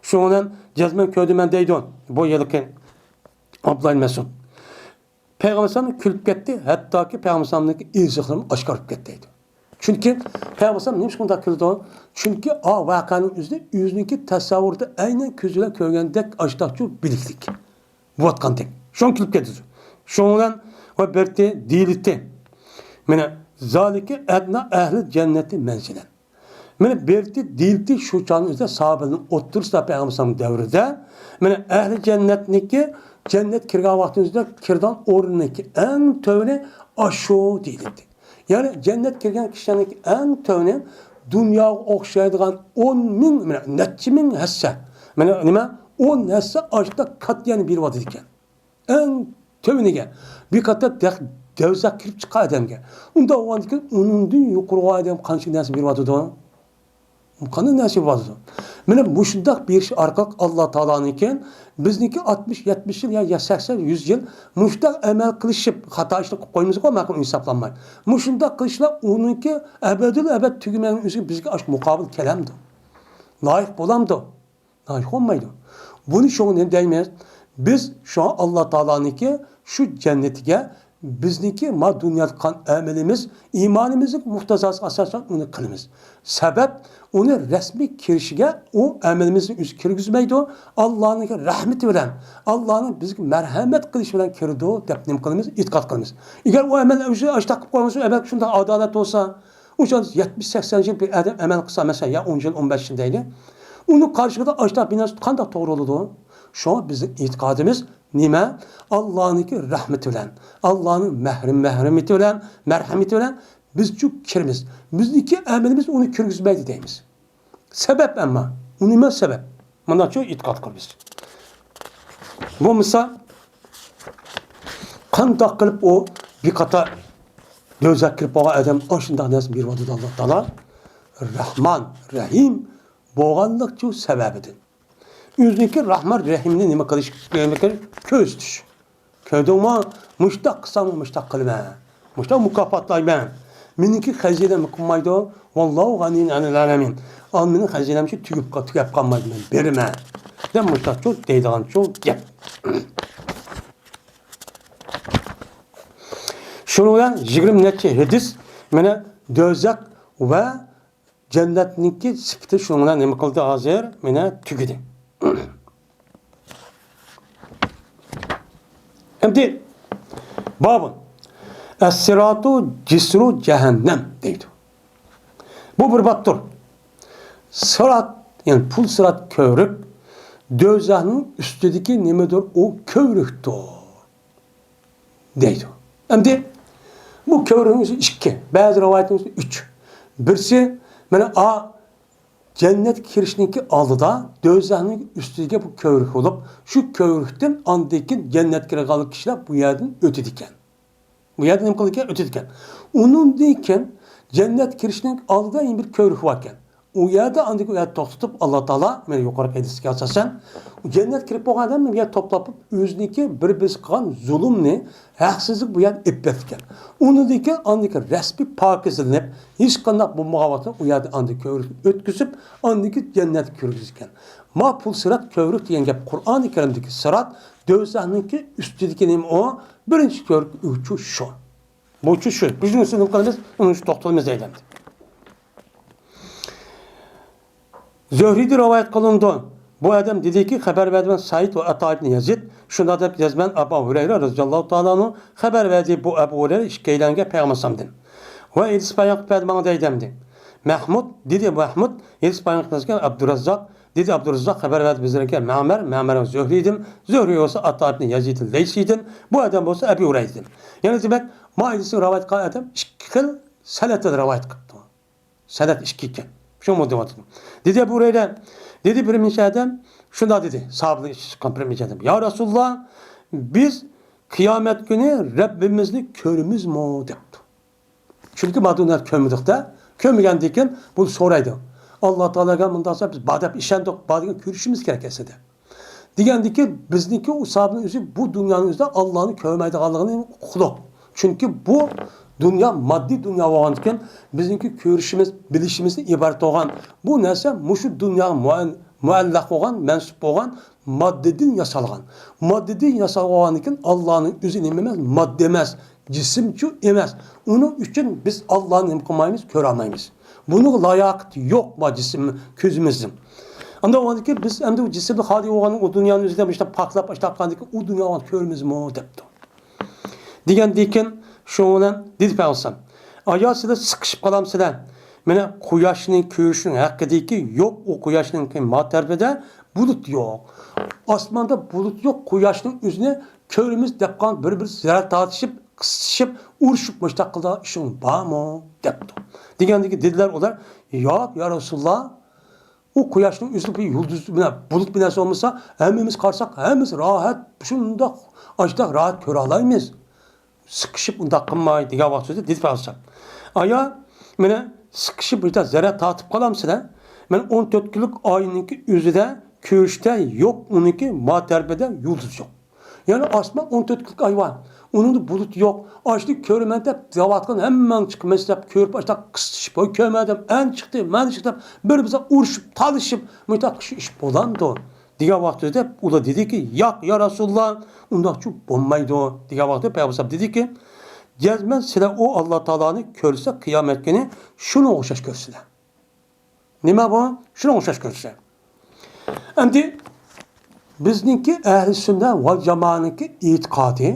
شۇنىڭ بىلەن جەزمەن كۆردۈم مەن دەيدۇ. بۇ يىلقى ئابدۇللا ئىبن مەسئۇد. پەيغەمبەر ئەلەيھىسسالام كۈلۈپ كەتتى، ھەتتاكى پەيغەمبەر ئەلەيھىسسالامنىڭكى ئېزىقلىرىمۇ ئاشكارا بولۇپ كەتتى دەيدۇ. چۈنكى پەيغەمبەر ئەلەيھىسسالام نېمە ئۈچۈن مۇنداق كۈلىدۇ؟ چۈنكى ئا ۋەقەنىڭ ئۆزىدە ئۆزىنىڭكى تەسەۋۋۇرىدا ئەينەن كۆزى بىلەن كۆرگەندەك ئاشتاقچۇ بىلىكلىك بولۇۋاتقاندەك. شۇڭا كۈلۈپ كەتتى. شۇنىڭ بىلەن ۋە بىرتى دېيىلدى. مانا، زالىكە ئەدنا ئەھلى جەننەتى مەنزىلەن. مانا بىرتى دېيىلدى شۇ چاغنىڭ ئۆزىدە ساھابىلەرنىڭ ئوتتۇرىسىدا پەيغەمبەر ئەلەيھىسسالام دەۋرىدە، مانا ئەھلى جەننەتنىڭكى، جەننەت كىرگەن ۋاقتىمىزدا كىرىدىغان ئورنىنىڭكى ئەڭ تۆۋىنى ئاشۇ دېيىلدى. يەنى جەننەت كىرگەن كىشىلەرنىڭكى ئەڭ تۆۋىنى دۇنياغا ئوخشايدىغان ئون مىڭ، مانا نەچچە مىڭ ھەسسە، مانا نېمە، ئون ھەسسە ئاشتا كاتتا يەنى بېرىۋاتىدىكەن. ئەڭ تۆۋىنىگە، بىر قاتار دەخ-، دوزاخقا كىرىپ چىققان ئادەمگە. ئۇنداق بولغاندىكىن ئۇنىڭدىن يۇقىرىغا ئادەم قانچىلىك نەرسە بېرىۋاتىدۇ؟ قانداق نەرسە بېرىۋاتىدۇ؟ مانا مۇشۇنداق بېرىش ئارقىلىق ئاللا تائالانىڭكى بىزنىڭكى ئاتمىش، يەتمىش يىل يا، يا سەكسەن، يۈز يىل مۇشۇنداق ئەمەل قىلىشىپ، خاتا ئىشنى قىلىپ قويمىسىغۇ، ماقۇل ھېسابلانماي. مۇشۇنداق قىلىشلار ئۇنىڭكى ئەبەدىل ئەبەد تۈگىمەيدىغان ئۆزىگە بىزگە ئاشۇ مۇقابىل كېلەمدۇ؟ لايىق بولامدۇ؟ لايىق بولمايدۇ. بۇنى شۇڭا نېمە دەيمىز؟ بىز شۇڭا ئاللا تائالانىڭكى شۇ جەننىتىگە بىزنىڭكى ما دۇنيادا قىلغان ئەمىلىمىز ئىمانىمىزنىڭ مۇقتەزاسىغا ئاساسەن ئۇنى قىلىمىز. سەۋەب، ئۇنى رەسمىي كىرىشىگە ئۇ ئەمىلىمىزنى ئۆزى كىرگۈزمەيدۇ. ئاللانىڭ رەھمىتى بىلەن، ئاللانىڭ بىزگە مەرھەمەت قىلىشى بىلەن كىرىدۇ دەپ نېمە قىلىمىز؟ ئېتىقاد قىلىمىز. ئەگەر ئۇ ئەمەل ئاشۇنداق قىلىپ قويمىسا، ئەمەل شۇنداق ئادالەت بولسا، ئۇ يەتمىش سەكسەن يىل بىر ئادەم ئەمەل قىلسا، مەسىلەن، يا ئون يىل، ئون بەش يىل دەيلى. ئۇنىڭ قارشىسىدا ئاشۇنداق بىناسى قانداق توغرا بولىدۇ؟ شۇڭا بىزنىڭ ئېتىقادىمىز نېمە؟ ئاللانىڭكى رەھمىتى بىلەن، ئاللانىڭ مەھرىم-، مەھرىمىتى بىلەن، مەرھەمىتى بىلەن بىزچۇ كىرىمىز. بىزنىڭكى ئەمىلىمىز ئۇنى كىرگۈزمەيدۇ دەيمىز. سەۋەب ئەمما. ئۇ نېمە سەۋەب؟ مانا شۇ ئېتىقاد قىلىمىز. بولمىسا، قانداق قىلىپ ئۇ بىر قاتار دوزاخقا كىرىپ بولغان ئادەم ئاشۇنداق نەرسە بېرىۋاتىدۇ ئاللا تائالا؟ رەھمان، رەھىم بولغانلىقچۇ سەۋەبىدىن. ئۆزىنىڭكى رەھمان، رەھىمنى نېمە قىلىش، نېمە قىلىش؟ كۆرسىتىش. كۆردۈڭمۇ؟ مۇشتاق قىلساڭ، مۇشتاق قىلىمەن. مۇشتاق مۇكاپاتلايمەن. مېنىڭكى خەزىنەم قىلمايدۇ. ۋاللاھۇ غەنىييۇن ئەنىل ئالەمىن. ئا، مېنىڭ خەزىنەمچۇ تۈگەپ، تۈگەپ قالمايدۇ، مەن بېرىمەن. دەپ مۇشتاقچۇ دەيدىغانچۇ گەپ. شۇنىڭ بىلەن يىگىرمە نەچچە ھەدىس مانا دوزاخ ۋە جەننەتنىڭكى سۈپىتى شۇنىڭ بىلەن نېمە قىلدى ھازىر؟ مانا تۈگىدى. ئەمدى بابۇن، ئەسسىراتۇ جىسرۇ جەھەننەم دەيدۇ. بۇ بىر بابتۇر. سىرات، يەنى پۇل سىرات كۆۋرۈك دوزاخنىڭ ئۈستىدىكى نېمىدۇر؟ ئۇ كۆۋرۈكتۇر. دەيدۇ. ئەمدى بۇ كۆۋرۈكنىڭ ئۆزى ئىككى، بەزى رىۋايەتنىڭ ئۆزى ئۈچ. بىرسى، مانا ئا جەننەتكە كىرىشنىڭكى ئالدىدا دوزاخنىڭ ئۈستىدىكى بۇ كۆۋرۈك بولۇپ، شۇ كۆۋرۈكتىن ئاندىن كېيىن جەننەتكە كىرىدىغان كىشىلەر بۇ يەردىن ئۆتىدىكەن. بۇ يەردىن نېمە قىلىدىكەن؟ ئۆتىدىكەن. ئۇنىڭدىن كېيىن جەننەتكە كىرىشنىڭ ئالدىدا يەنە بىر كۆۋرۈك باركەن. ئۇ يەردە ئاندىن كېيىن ئۇ يەردە توختىتىپ، ئاللا تائالا، مانا يۇقىرىقى ھەدىسكە ئاساسەن، جەننەتكە كىرىپ بولغان ئادەمنى بۇ يەردە توپلاپ، ئۆزىنىڭكى بىر-بىرسىگە قىلغان زۇلۇمنى، ھەقسىزلىك بۇ يەردە ئېلىپ بېرىدىكەن. ئۇنىڭدىن كېيىن ئاندىن كېيىن رەسمىي پاكىزلىنىپ، ھېچقانداق بولمىغان ۋاقىتتا ئۇ يەردە ئاندىن كۆۋرۈكنى ئۆتكۈزۈپ، ئاندىن كېيىن جەننەتكە كىرگۈزىدىكەن. ما پۇل سىرات كۆۋرۈك دېگەن گەپ قۇرئانى كەرىمدىكى سىرات، دوزاخنىڭكى ئۈستىدىكى نېمە ئۇ؟ بىرىنچى كۆۋرۈك ئۇچۇ شۇ. بۇچۇ شۇ. بىز نېمە قىلىمىز؟ ئۇنى شۇ توختىلىمىز دەيدۇ. زۆھرىدىن رىۋايەت قىلىنىدۇ. بۇ ئادەم دېدىكى، خەۋەر بەردى مەن سەئىد ۋە ئاتا ئىبنى يەزىد، شۇنداق دەپ يازىمەن ئەبۇ ھۇرەيرە رەزىياللاھۇ تائالا ئەنھۇ خەۋەر بەردى، بۇ ئەبۇ ھۇرەيرە ئىككىيلەنگە پەيغەمبەر ئەلەيھىسسالامدىن. ۋە ئېلىس پاياق بەردى ماڭا دەيدۇ ئەمدى. مەھمۇد، دېدى مەھمۇد، ئېلىس پاياق بەرگەن ئابدۇراززاق، دېدى ئابدۇراززاق خەۋەر بەردى بىزلەرگە مەمەر، مەمەر زۆھرىدىن، زۆھرى بولسا ئاتا ئىبنى يەزىدىن لەيسىدىن، بۇ ئادەم بولسا ئەبۇ ھۇرەيرىدىن. يەنى دېمەك، ما ئېلىسنى رىۋايەت قىلغان ئادەم ئىككى خىل سەنەدتە رىۋايەت قىلىپتۇ. سەنەد ئىككى ئىكەن. شۇڭا دېۋاتىدۇ. دېدى ئەبۇ ھۇرەيرە، دېدى بىر نەچچە ئادەم شۇنداق دېدى، ساھابىلەر ئىچىدىن چىققان بىر نەچچە ئادەم، يا رەسۇلاللا، بىز قىيامەت كۈنى رەببىمىزنى كۆرىمىزمۇ؟ دەپتۇ. چۈنكى ما دۇنيادا كۆرمىدۇق-دە، كۆرمىگەندىن كېيىن بۇ سورايدۇ. ئاللا تائالاغا مۇنداق دېسە، بىز بار دەپ ئىشەندۇق، بار دېگەن كۆرۈشىمىز كېرەك ئەسلىدە. دېگەندىكى بىزنىڭكى ئۇ ساھابىنىڭ ئۆزى بۇ دۇنيانىڭ ئۆزىدە ئاللانى كۆرمەيدىغانلىقىنى ئۇقتۇق. چۈنكى بۇ دۇنيا ماددىي دۇنيا بولغاندىكىن، بىزنىڭكى كۆرۈشىمىز، بىلىشىمىزدىن ئىبارەت بولغان بۇ نەرسە مۇشۇ دۇنياغا مۇئەن-، مۇئەللەق بولغان، مەنسۇپ بولغان ماددىدىن ياسالغان. ماددىدىن ياسالغان بولغاندىكىن، ئاللانىڭ ئۆزى نېمە ئەمەس؟ ماددا ئەمەس، جىسىمچۇ ئەمەس. ئۇنىڭ ئۈچۈن بىز ئاللانى نېمە قىلمايمىز؟ كۆرەلمەيمىز. بۇنىڭغا لاياقىتى يوق، بار جىسىم كۆزىمىزنىڭ. ئاندىن ئۇنىڭدىن كېيىن بىز ئەمدى ئۇ جىسىمنى خالىي بولغان، ئۇ دۇنيانى ئۆزىدە مۇشۇنداق پاكلاپ، ئاشتاق قىلغاندىن كېيىن ئۇ دۇنيانى كۆرىمىزمۇ دەپتۇ. دېگەندىن كېيىن شۇنىڭ بىلەن دېدى پەيغەمبەر، ئايا سىلەر سىقىشىپ قالامسىلەر؟ مانا قۇياشنى كۆرۈشنىڭ ھەققىدىكى يوق، ئۇ قۇياشنىڭ ما تەرىپىدە بۇلۇت يوق. ئاسماندا بۇلۇت يوق، قۇياشنىڭ ئۆزىنى كۆرىمىز دەپ قالغان بىر-بىرى زەرەر تارتىشىپ، قىستىشىپ، ئۇرۇشۇپ مۇشۇنداق قىلىدىغان ئىشىڭ بارمۇ؟ دەپتۇ. دېگەندىن كېيىن دېدىلەر ئۇلار، ياق، يا رەسۇلاللا، ئۇ قۇياشنىڭ ئۆزى بىر يۇلدۇز بىلەن، بۇلۇت بىلەن بولمىسا، ھەممىمىز قارىساق، ھەممىمىز راھەت، شۇنداق، ئاشۇنداق راھەت كۆرەلەيمىز. سىقىشىپ ئۇنداق قىلماي دېگەن ۋاقىت سۆزى دېدى پەيغەمبەر. ئايا، مانا سىقىشىپ بىر زەرەر تارتىپ قالامسىلەر؟ مانا ئون تۆت كۈنلۈك ئاينىڭكى ئۆزىدە كۆرۈشتە يوق، ئۇنىڭكى ما تەرىپىدە يۇلدۇز يوق. يەنى ئاسمان ئون تۆت كۈنلۈك ئاي بار. ئۇنىڭدا بۇلۇت يوق. ئاشۇنى كۆرىمەن دەپ دەۋاتقان ھەممەڭ چىقىمىز دەپ كۆرۈپ، ئاشۇنداق قىستىشىپ، ۋاي كۆرمەدىم، ئەنە چىقتى، مانا چىقتى دەپ بىر-بىرىگە ئۇرۇشۇپ، تالىشىپ، مۇشۇنداق ئىش، ئىش بولامدۇ؟ دېگەن ۋاقتىدا ئۇلار دېدىكى، ياق، يا رەسۇلاللا، ئۇنداقچۇ بولمايدۇ، دېگەن ۋاقتىدا پەيغەمبەر ئەلەيھىسسالام دېدىكى، جەزمەن سىلەر ئۇ ئاللا تائالانى كۆرسە قىيامەت كۈنى شۇنىڭغا ئوخشاش كۆرىسىلەر. نېمە بۇ؟ شۇنىڭغا ئوخشاش كۆرىسىلەر. ئەمدى بىزنىڭكى ئەھلى سۈننە ۋەل جامائەنىڭكى ئېتىقادى،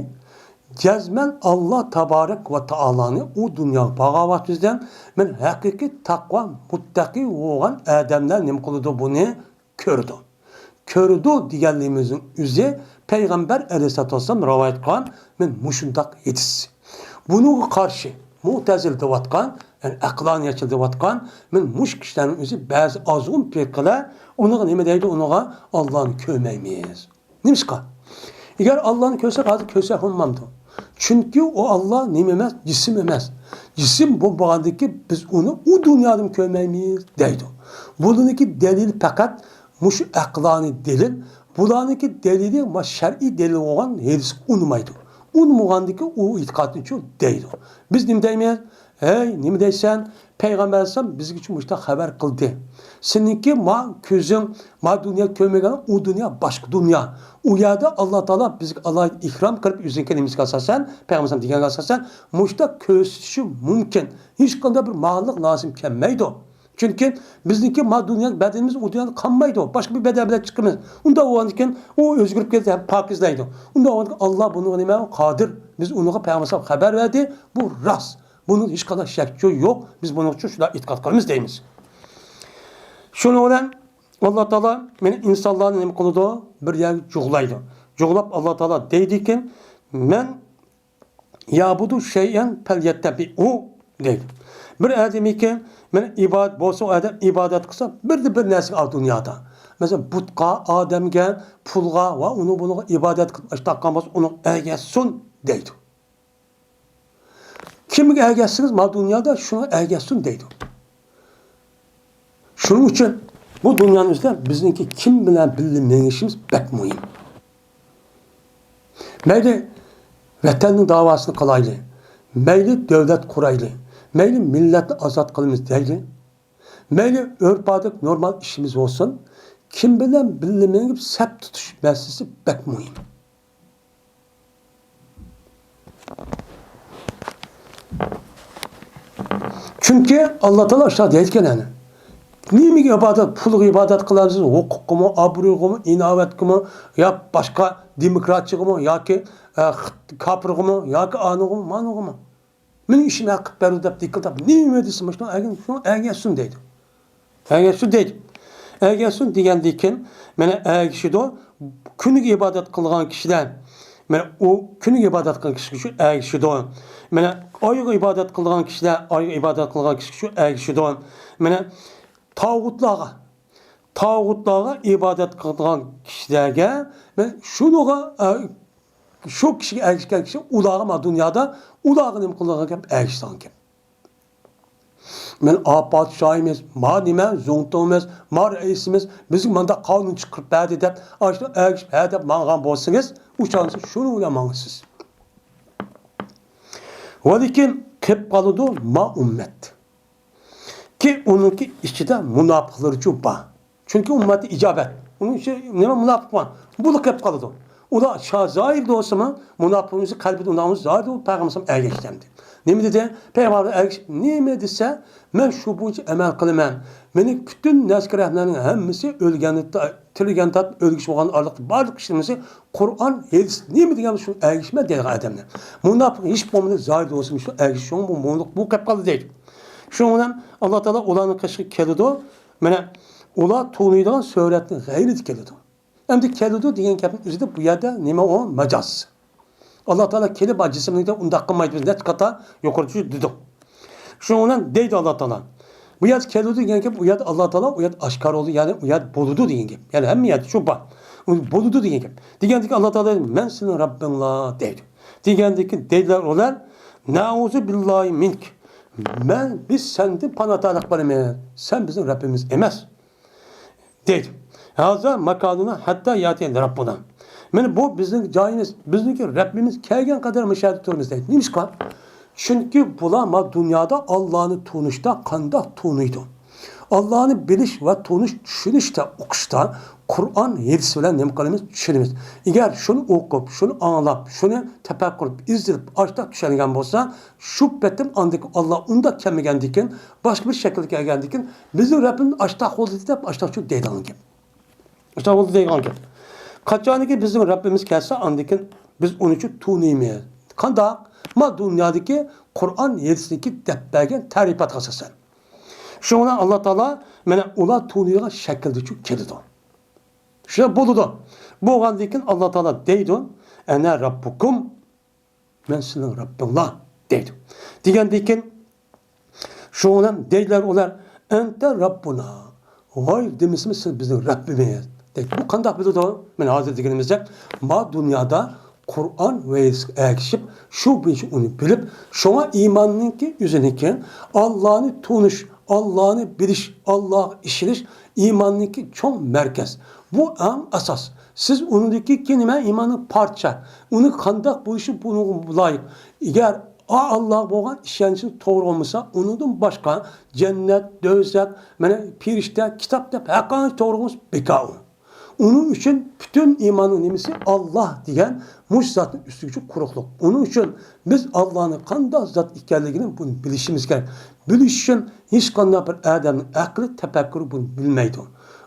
جەزمەن ئاللا تابارەك ۋە تائالانى ئۇ دۇنياغا بارغان ۋاقتىمىزدا، مەن ھەقىقىي تەقۋا، مۇتتەقى بولغان ئادەملەر نېمە قىلىدۇ؟ بۇنى كۆرىدۇ. كۆرىدۇ دېگەنلىرىمىزنىڭ ئۆزى پەيغەمبەر ئەلەيھىسسالاتۇ ۋەسسالام رىۋايەت قىلغان مەن مۇشۇنداق ھەدىس. بۇنىڭغا قارشى مۇتەزىلە دەۋاتقان، يەنى ئەقلانىيەتچىلەر دەۋاتقان، مەن مۇشۇ كىشىلەرنىڭ ئۆزى بەزى ئازغۇن پىرقىلەر ئۇنىڭغا نېمە دەيدۇ؟ ئۇنىڭغا ئاللانى كۆرمەيمىز. نېمىشقا؟ ئەگەر ئاللانى كۆرسەك، ھازىر كۆرسەك بولمامدۇ؟ چۈنكى ئۇ ئاللا نېمە ئەمەس، جىسىم ئەمەس. جىسىم بولمىغاندىكىن بىز ئۇنى ئۇ دۇنيادىمۇ كۆرمەيمىز دەيدۇ. بۇنىڭدىكى دەلىلى پەقەت مۇشۇ ئەقلانىي دەلىل، بۇلارنىڭكى دەلىلى ما شەرئىي دەلىل بولغان ھەدىسكە ئۇنىمايدۇ. ئۇنىمىغاندىكىن ئۇ ئېتىقادنىچۇ دەيدۇ. بىز نېمە دەيمىز؟ ھەي، نېمە دەيسەن؟ پەيغەمبەر ئەلەيھىسسالام بىزگىچە مۇشۇنداق خەۋەر قىلدى. سېنىڭكى ما كۆزۈڭ، ما دۇنيا كۆرمىگەن، ئۇ دۇنيا باشقا دۇنيا. ئۇ يەردە ئاللا تائالا بىزگە ئالاھىدە ئىكرام قىلىپ، ئۆزىنىڭكى نېمىسىگە ئاساسەن، پەيغەمبەر ئەلەيھىسسالام دېگەنگە ئاساسەن، مۇشۇنداق كۆرسىتىشى مۇمكىن. ھېچقانداق بىر ماڭىلىق لازىم كەلمەيدۇ. چۈنكى بىزنىڭكى ما دۇنيا بەدىنىمىز ئۇ دۇنيادا قالمايدۇ. باشقا بىر بەدەن بىلەن چىقىمىز. ئۇنداق بولغاندىكىن ئۇ ئۆزگىرىپ كېتىدۇ ھەم پاكىزلايدۇ. ئۇنداق بولغاندىكىن ئاللا بۇنىڭغا نېمە قادىر. بىز ئۇنىڭغا پەيغەمبەر ئەلەيھىسسالام خەۋەر بەردى. بۇ راست. بۇنىڭ ھېچقانداق شەك يوق. بىز بۇنىڭ ئۈچۈن شۇنداق ئېتىقاد قىلىمىز دەيمىز. شۇنىڭ بىلەن ئاللا تائالا مېنى ئىنسانلارنى نېمە قىلىدۇ؟ بىر يەرگە جۇغلايدۇ. جۇغلاپ ئاللا تائالا دەيدىكىن، مەن يەبۇدۇ شەيئەن پەليەتتەبىئۇ دەيدۇ. بىر ئادەمكى مەن ئىبادەت بولسا، ئۇ ئادەم ئىبادەت قىلسا، بىردە بىر نەرسىگە ئا دۇنيادا. مەسىلەن، بۇتقا، ئادەمگە، پۇلغا ۋە ئۇنىڭ بۇنىڭغا ئىبادەت قىلىپ ئاشتاققان بولسا، ئۇنىڭ ئەگەشسۇن دەيدۇ. كىمگە ئەگەشسىڭىز، ما دۇنيادا شۇنىڭغا ئەگەشسۇن دەيدۇ. شۇنىڭ ئۈچۈن بۇ دۇنيانىڭ ئۈستىدە بىزنىڭكى كىم بىلەن بىللە مېڭىشىمىز بەك مۇھىم. مەيلى ۋەتەننىڭ داۋاسىنى قىلايلى، مەيلى دۆلەت قۇرايلى، مەيلى مىللەتنى ئازاد قىلىمىز دەيلى، مەيلى ئۆرپ-ئادەت نورمال ئىشىمىز بولسۇن، كىم بىلەن بىللە مېڭىپ سەپ تۇتۇش مەسىلىسى بەك مۇھىم. چۈنكى ئاللا تائالا ئاشۇنداق دەيدىكەن، يەنى نېمىگە ئىبادەت، پۇلغا ئىبادەت قىلامسىز؟ ھوقۇققىمۇ، ئابرۇيغىمۇ، ئىناۋەتكىمۇ، يا باشقا دېموكراتچىغىمۇ ياكى، ئە، خىت-، كاپىرغىمۇ ياكى ئانىغىمۇ، مانىغىمۇ؟ مېنىڭ ئىشىمنى ھەل قىلىپ بەرىدۇ دەپ دىكىلداپ نېمە دېسە، مۇشۇنىڭ ئەگەن-، شۇنىڭ ئەگەشسۇن دەيدۇ. ئەگەشسۇن دەيدۇ. ئەگەشسۇن دېگەندىكىن، مانا ئەگىشىدۇ. كۈنىگە ئىبادەت قىلغان كىشىلەر، مانا ئۇ كۈنىگە ئىبادەت قىلغان كىشىگە شۇ ئەگىشىدۇ. مانا ئايغا ئىبادەت قىلغان كىشىلەر، ئايغا ئىبادەت قىلغان كىشىگە شۇ ئەگىشىدۇ. مانا تاغۇتلارغا، تاغۇتلارغا ئىبادەت قىلىدىغان كىشىلەرگە، مانا شۇنىڭغا، ئە، شۇ كىشىگە ئەگىشكەن كىشى ئۇلارغا ما دۇنيادا ئۇلارغا نېمە قىلىدىغان گەپ؟ ئەگىشىدىغان گەپ. مەن ئا پادىشاھىمىز، ما نېمە زۇڭتۇڭىمىز، ما رەئىسىمىز بىزگە مانداق قانۇن چىقىرىپ بەردى دەپ، ئاشۇ ئەگىشىپ ھە دەپ ماڭغان بولسىڭىز، ئۇ چاغدا شۇنىڭ بىلەن ماڭىسىز. ۋەلىكىن قېلىپ قالىدۇ ما ئۈممەت. كى ئۇنىڭكى ئىچىدە مۇناپىقلىرىچۇ بار. چۈنكى ئۈممەتتە ئىجابەت. ئۇنىڭ ئىچىدە نېمە مۇناپىق بار؟ بۇلا قېلىپ قالىدۇ. ئۇلار شا-، زاھىردا بولسىمۇ، مۇناپىق ئۆزى قەلبىدە ئۇنداق بولسا، زاھىردا پەيغەمبەر ئەگەشتى ئەمدى. نېمە دېدى؟ پەيغەمبەر ئەگىش-، نېمە دېسە، مەن شۇ بويىچە ئەمەل قىلىمەن. مېنىڭ پۈتۈن نەسكىرەھلەرنىڭ ھەممىسى ئۆلگەندىن تا-، تىرىلگەن تارتىپ ئۆلگۈچە بولغان ئارىلىقتا بارلىق ئىشلىرىمىز قۇرئان، ھەدىس، نېمە دېگەن شۇ ئەگىشىمەن دەيدىغان ئادەمنى. مۇناپىق ھېچ بولمىدى، زاھىردا بولسىمۇ شۇ ئەگىشىش شۇڭا بۇ مۇڭلۇق بۇ قېلىپ قالدى دەيدۇ. شۇنىڭ بىلەن ئاللا تائالا ئۇلارنىڭ قېشىغا كېلىدۇ. مانا ئۇلار تونۇيدىغان سۈرەتنىڭ غەيرىدە كېلىدۇ. ئەمدى كېلىدۇ دېگەن گەپنىڭ ئۆزىدە بۇ يەردە نېمە ئۇ؟ مەجاز. ئاللا تائالا كېلىپ، ھە، جىسىمنى دەپ ئۇنداق قىلمايدۇ، بىز نەچچە قاتا يۇقىرىدا دېدۇق. شۇنىڭ بىلەن دەيدۇ ئاللا تائالا. بۇ يەردە كېلىدۇ دېگەن گەپ، ئۇ يەردە ئاللا تائالا، ئۇ يەردە ئاشكارا بولدى، يەنى ئۇ يەردە بولىدۇ دېگەن گەپ. يەنى ھەممە يەردە شۇ بار. ئۇ بولىدۇ دېگەن گەپ. دېگەندىكىن ئاللا تائالا، مەن سېنىڭ رەببىڭلا دەيدۇ. دېگەندىكىن دەيدىلەر ئۇلار، نەئۇزۇ بىللاھى مىنك. مەن، بىز سەندىن پاناھ تەلەپ قىلىمىز. سەن بىزنىڭ رەببىمىز ئەمەس. دەيدۇ. ھازا ماكانۇنا ھەتتا ياتىيەنى رەببۇنا. مانا بۇ بىزنىڭ جايىمىز، بىزنىڭكى رەببىمىز كەلگەن قەدەر مۇشۇ يەردە تۇرىمىز دەيدۇ. نېمىشقا؟ چۈنكى بۇلار ما دۇنيادا ئاللانى تونۇشتا قانداق تونۇيدۇ؟ ئاللانى بىلىش ۋە تونۇش، چۈشىنىشتە، ئۇقۇشتا قۇرئان، ھەدىس بىلەن نېمە قىلىمىز؟ چۈشىنىمىز. ئەگەر شۇنى ئوقۇپ، شۇنى ئاڭلاپ، شۇنى تەپەككۇر قىلىپ، ئىزدىنىپ، ئاشتاق چۈشەنگەن بولسا، شۇ پېتىم ئاندىن كېيىن ئاللا ئۇنداق كەلمىگەندىن كېيىن، باشقا بىر شەكىلدە كەلگەندىن كېيىن، بىزنىڭ رەببىمىز ئاشتاق بولدى دەپ، ئاشتاق چۈشۈپ دەيدىغان گەپ. ئاشتاق بولدى دەيدىغان گەپ. قاچانكى بىزنىڭ رەببىمىز كەلسە، ئاندىن كېيىن بىز ئۇنى چۈشۈپ تونۇيمىز. قانداق؟ ما دۇنيادىكى قۇرئان، ھەدىستىكى دەپ بەرگەن تەرىپاتقا ئاساسەن. شۇنىڭ بىلەن ئاللا تائالا مانا ئۇلار تونۇيدىغان شەكىلدە چۈشۈپ كېلىدۇ. شۇ بولىدۇ. بولغاندىن كېيىن ئاللا تائالا دەيدۇ، «ئەنە رەببۇكۇم، مەن سىلىنىڭ رەببىڭلار» دەيدۇ. دېگەندىن كېيىن، شۇنىڭ بىلەن دەيدىلەر ئۇلار، «ئەنتە رەببۇنا، ۋاي دېمىسىمۇ سىز بىزنىڭ رەببىمىز» دەيدۇ. بۇ قانداق بىلىدۇ؟ مانا ھازىر دېگىنىمىزدەك، ما دۇنيادا قۇرئان ۋە ھەدىسكە ئەگىشىپ، شۇ بويىچە ئۇنى بىلىپ، شۇڭا ئىماننىڭكى ئۆزىنىڭكى ئاللانى تونۇش، ئاللانى بىلىش، ئاللاغا ئىشىنىش ئىماننىڭكى چوڭ مەركەز. بۇ ئەڭ ئاساس. سىز ئۇنىڭدىكى نېمە؟ ئىماننىڭ پارچە. ئۇنىڭ قانداق بولۇشى بۇنىڭغا لايىق. ئەگەر ئا-، ئاللاغا بولغان ئىشەنچىڭىز توغرا بولمىسا، ئۇنىڭدىن باشقا جەننەت، دوزاخ، مانا پېرىشتە، كىتاب دەپ ھەرقانچە توغرا بولمىسا، بىكار ئۇ. ئۇنىڭ ئۈچۈن پۈتۈن ئىماننىڭ نېمىسى؟ ئاللا دېگەن مۇشۇ زاتنىڭ ئۈستىگە قۇرۇقلۇق. ئۇنىڭ ئۈچۈن بىز ئاللانىڭ قانداق زات ئىكەنلىكىنى بۇنى بىلىشىمىز كېرەك. بىلىش ئۈچۈن ھېچقانداق بىر ئادەمنىڭ ئەقلى، تەپەككۇرى بۇنى بىلمەيدۇ.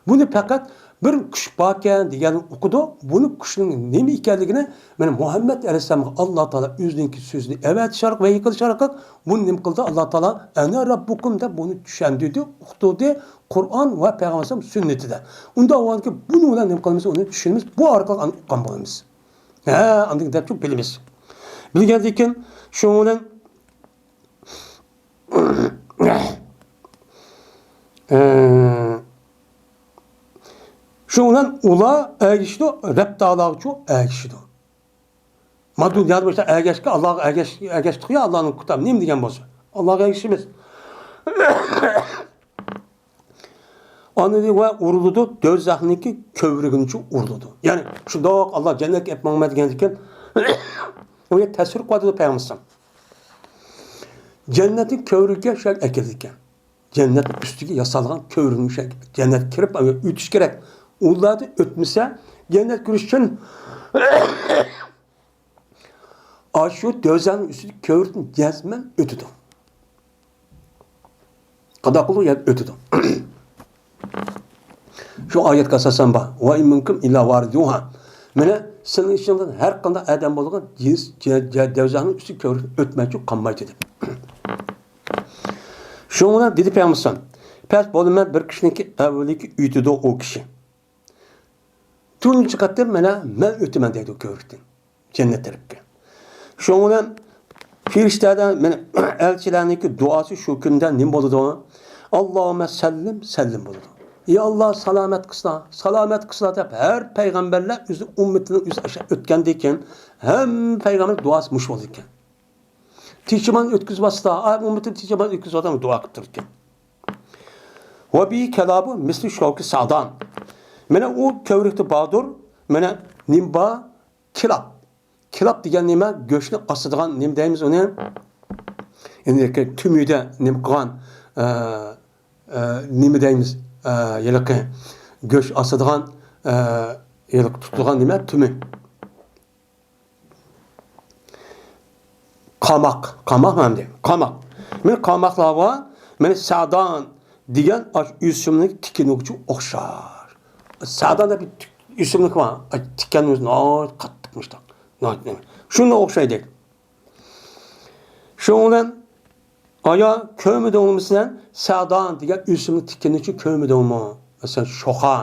بۇنى پەقەت بىر كۈچ باركەن دېگەننى ئۇقىدۇ. بۇنى كۈچنىڭ نېمە ئىكەنلىكىنى مانا مۇھەممەد ئەلەيھىسسالامغا ئاللا تائالا ئۆزىنىڭكى سۆزىنى ئەۋەتىش ئارقىلىق، ۋەھىي قىلىش ئارقىلىق بۇنى نېمە قىلدى؟ ئاللا تائالا «ئەنە رەببۇكۇم» دەپ بۇنى چۈشەندۈردى، ئۇقتۇردى. قۇرئان ۋە پەيغەمبەر ئەلەيھىسسالام سۈننىتىدە. ئۇنداق بولغاندىكىن بۇنىڭ بىلەن نېمە قىلىمىز؟ ئۇنى چۈشىنىمىز. بۇ ئارقىلىق ئۇققان بولىمىز. ھە، ئاندىن دەپ بىلىمىز. بىلگەندىن كېيىن شۇنىڭ بىلەن، ئە، شۇنىڭ بىلەن ئۇلار ئەگىشىدۇ، رەب تائالاغىچۇ ئەگىشىدۇ. ما دۇنيادا بولسا ئەگەشكە، ئاللاغا ئەگەش-، ئەگەشتۇق يا، ئاللانىڭ كىتابى نېمە دېگەن بولسا، ئاللاغا ئەگىشىمىز. ئاندىن ۋە ئۇرۇلىدۇ، دوزاخنىڭكى كۆۋرۈكىنىچۇ ئۇرۇلىدۇ. يەنى شۇنداق ئاللا جەننەتكە ئېلىپ ماڭىمەن دېگەندىكىن، ئۇ يەر تەسۋىر قىلىۋاتىدۇ پەيغەمبەر. جەننەتنىڭ كۆۋرۈكىگە شۇ يەرگە ئەكېلىدىكەن. جەننەتنىڭ ئۈستىگە ياسالغان كۆۋرۈكنىڭ شۇ يەرگە، جەننەتكە كىرىپ ئۆتۈش كېرەك. ئۇلاردىن ئۆتمىسە، جەننەتكە كىرىش ئۈچۈن ئاشۇ دوزاخنىڭ ئۈستىدىكى كۆۋرۈكتىن جەزمەن ئۆتىدۇ. قانداق قىلىدۇ؟ يەنە ئۆتىدۇ. شۇ ئايەتكە ئاساسەن بار. «ۋە ئىن مىنكۇم ئىللا ۋارىدۇھا.» مانا سىلىنىڭ ئىچىڭىزدىن ھەر قانداق ئادەم بولغان جىنس جە-، جە-، دوزاخنىڭ ئۈستىگە كۆۋرۈكتىن ئۆتمەيچۇ قالمايدۇ دەپ. شۇنىڭ بىلەن دېدى پەيغەمبەر: «پەس بولىمەن بىر كىشىنىڭكى ئەۋۋىلىكى ئۆتىدۇ ئۇ كىشى.» تۇنجى قېتىم مانا مەن ئۆتىمەن دەيدۇ كۆۋرۈكتىن جەننەت تەرەپكە. شۇنىڭ بىلەن پېرىشتەلەر، مانا ئەلچىلەرنىڭكى دۇئاسى شۇ كۈندە نېمە بولىدۇ؟ «ئاللاھۇممە سەللىم، سەللىم» بولىدۇ. «يا ئاللا، سالامەت قىلسىلا، سالامەت قىلسىلا» دەپ ھەر پەيغەمبەرلەر ئۆزى ئۈممىتىنىڭ ئۆزى ئاشۇ ئۆتكەندىن كېيىن ھەممە پەيغەمبەر دۇئاسى مۇشۇ بولىدىكەن. تىنچ ئامان ئۆتكۈزۈۋاتسا، ئا، ئۈممىتىنى تىنچ ئامان ئۆتكۈزۈۋاتامدۇ دۇئا قىلىپ تۇرىدىكەن. «ۋە بىھى كەلابۇ مىسلى شەۋكى سەئدان.» مانا ئۇ كۆۋرۈكتە باردۇر، مانا نېمە بار؟ كىلاب. كىلاب دېگەن نېمە؟ گۆشنى ئاسىدىغان نېمە دەيمىز ئۇنى؟ ئەمدى تۈمىدە نېمە قىلغان، ئە، ئە، نېمە دەيمىز؟ ئە، ھېلىقى گۆش ئاسىدىغان، ئە، ھېلىقى تۇتىدىغان نېمە؟ تۈمى. قاماق، قاماق ئەمدى، قاماق. مانا قاماقلار بار، مانا سەئدان دېگەن ئاشۇ ئۆسۈملۈك تىكەنگىچۇ ئوخشاش. سەئدان دەپ بىر ئۆسۈملۈك بار، ئاي، تىكەن ئۆزى ناھايىتى قاتتىق مۇشتاق. ناھايىتى نېمە. شۇنى ئوخشايدۇ. شۇنىڭ بىلەن، ئايا، كۆرمىدىڭمۇ سەن سەئدان دېگەن ئۆسۈملۈك تىكەننى كۆرمىدىڭمۇ؟ مەسىلەن، شوخا،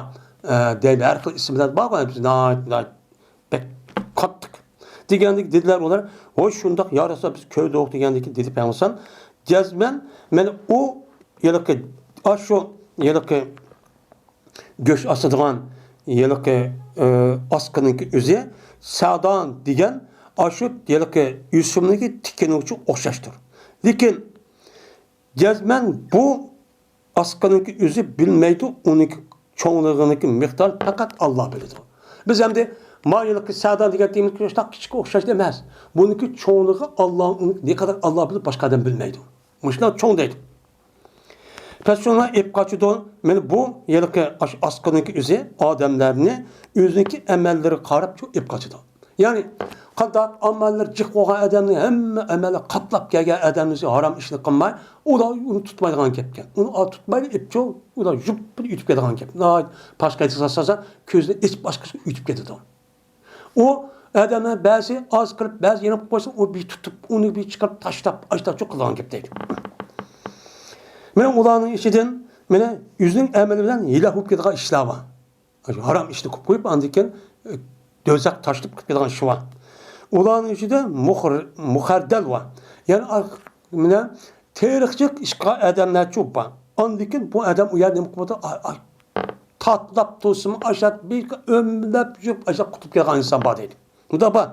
ئە، دەيمەن، ھەر خىل ئىسىم بىلەن بار، بىز ناھايىتى، ناھايىتى بەك قاتتىق. دېگەندەك دېدىلەر ئۇلار، ھوي، شۇنداق، يا رەسۇلاللا، بىز كۆردۇق دېگەندىكىن دېدى پەيغەمبەر، جەزمەن، مەن ئۇ ھېلىقى، ئاشۇ ھېلىقى گۆش ئاسىدىغان ھېلىقى، ئە، ئاسقىنىڭكى ئۆزى سەئدان دېگەن ئاشۇ ھېلىقى ئۆسۈملۈكى تىكەنگىچۇ ئوخشاشتۇر. لېكىن جەزمەن بۇ ئاسقىنىڭكى ئۆزى بىلمەيدۇ، ئۇنىڭكى چوڭلۇقىنىڭكى مىقدارى پەقەت ئاللا بىلىدۇ. بىز ئەمدى ما ھېلىقى سەئدان دېگەن دېيىمىز، شۇنداق كىچىككە ئوخشاش ئەمەس. بۇنىڭكى چوڭلۇقى ئاللا، ئۇنى نەقەدەر ئاللا بىلىدۇ، باشقا ئادەم بىلمەيدۇ. مۇشۇنداق چوڭ دەيدۇ. پەس شۇنى ئېلىپ قاچىدۇ. مانا بۇ ھېلىقى ئاش-، ئاسقىنىڭكى ئۆزى ئادەملەرنى ئۆزىنىڭكى ئەمەللىرىگە قاراپ شۇ ئېلىپ قاچىدۇ. يەنى قانداق ئەمەللىرى جىق بولغان ئادەمنى، ھەممە ئەمەللەر قاپلاپ كەلگەن ئادەمنى ھارام ئىشنى قىلماي، ئۇلار ئۇنى تۇتمايدىغان گەپكەن. ئۇنى تۇتمايلا ئېلىپ چۇ، ئۇلار يۇپ ئۆتۈپ كېتىدىغان گەپ. ناھايىتى پاشقا ئېيتسا، كۆزىنى ئېچىپ باشقىسىغا ئۆتۈپ كېتىدۇ. ئۇ ئادەمنىڭ بەزى ئاز قىلىپ، بەزى يېنىپ قويسا، ئۇ بىر تۇتۇپ، ئۇنى بىر چىقىرىپ تاشلاپ، ئاشتاچۇ قىلغان گەپ دەيدۇ. مانا ئۇلارنىڭ ئىچىدىن مانا ئۆزىنىڭ ئەمىلى بىلەن ھىلاك بولۇپ كېتىدىغان ئىشلار بار. ھارام ئىشنى قىلىپ قويۇپ، ئاندىن كېيىن، ئە، دوزاخ تاشلىپ قىلىپ كېتىدىغان ئىش بار. ئۇلارنىڭ ئىچىدە مۇخر-، مۇخەردەل بار. يەنى ئا-، مانا تېرىقچىلىق ئىش قىلغان ئادەملەرچۇ بار. ئاندىن كېيىن بۇ ئادەم ئۇ يەردە نېمە قىلىۋاتىدۇ؟ ئاي، ئاي، تاتلاپ تۇرسىمۇ، ئاشۇ بىر ئۆمىلەپ يۈرۈپ، ئاشۇ قۇتۇلۇپ كەلگەن ئىنسان بار دەيدۇ. بۇنداق بار.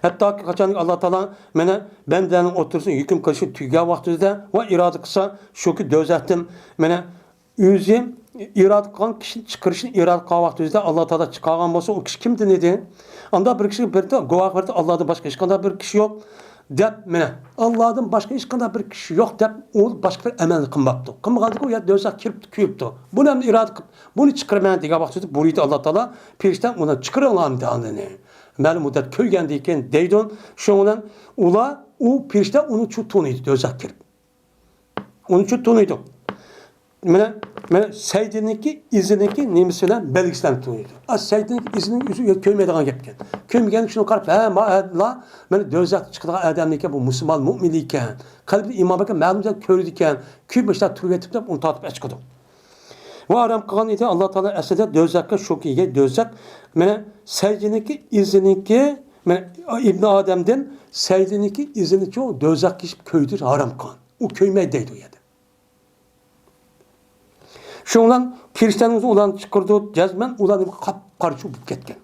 ھەتتاكى قاچانكى ئاللا تائالا مانا بەندىلەرنىڭ ئوتتۇرىسىدا ھۆكۈم قىلىشى تۈگىگەن ۋاقتىدا ۋە ئىرادە قىلسا، شۇكى دوزاختىن مانا ئۆزى ئىرادە قىلغان كىشىنى چىقىرىشنى ئىرادە قىلغان ۋاقتىدا ئاللا تائالا چىقارغان بولسا، ئۇ كىشى كىمدىن ئىدى؟ ئاندا بىر كىشى بىر گۇۋاھ بەردى، ئاللادىن باشقا ھېچقانداق بىر كىشى يوق دەپ، مانا، ئاللادىن باشقا ھېچقانداق بىر كىشى يوق دەپ، ئۇ باشقا بىر ئەمەلنى قىلماپتۇ. قىلمىغاندىكىن ئۇ يەردە دوزاخ كىرىپتۇ، كۆيۈپتۇ. بۇنى ئەمدى ئىرادە قىلىپ، بۇنى چىقىرىمەن دېگەن ۋاقتىدا بۇيرۇيدۇ ئاللا تائالا، پەرىشتە ئۇنى چىقىرىڭلار ئەمدى ئاندىنى. مەلۇم مۇددەت كۆيگەندىن كېيىن دەيدۇ. شۇنىڭ بىلەن ئۇلار، ئۇ پەرىشتە ئۇنى چۇ تونۇيدۇ، دوزاخ كىرىپ. ئۇنى چۇ تونۇيدۇ. مانا، مانا سەيدىنىڭكى ئىزىنىڭكى نېمىسى بىلەن بەلگىسى بىلەن تونۇيدۇ. ئا، سەيدىنىڭكى ئىزىنىڭ ئۆزى كۆيمەيدىغان گەپكەن. كۆيمىگەن شۇنى قاراپ، ھە، ما، ھە، لا، مانا دوزاختا چىقىدىغان ئادەمنىكەن، بۇ مۇسۇلمان مۇئمىن ئىكەن. قەلبىدە ئىمان باركەن، مەلۇم زات كۆرىدىكەن. كۆيۈپ مۇشۇنداق تۇرۇۋېتىپتۇ دەپ ئۇنى تارتىپ ئەچىقىدۇ. ۋە ھارام قىلغان ئىدى ئاللا تائالا ئەسلىدە دوزاخقا شۇ كىيگەي دوزاخ. مانا سەيدىنىڭكى ئىزىنىڭكى، مانا ئىبنى ئادەمدىن سەيدىنىڭكى ئىزىنى چۇ دوزاخقا كېسىپ كۆيدۈرۈش ھارام قىلغان. ئۇ كۆيمەيدۇ دەيدۇ ئۇ يەردە. شۇنىڭ بىلەن پەرىشتەنىڭ ئۆزى ئۇلارنى چىقىرىدۇ، جەزمەن ئۇلار قاپقارا چۇ بولۇپ كەتكەن.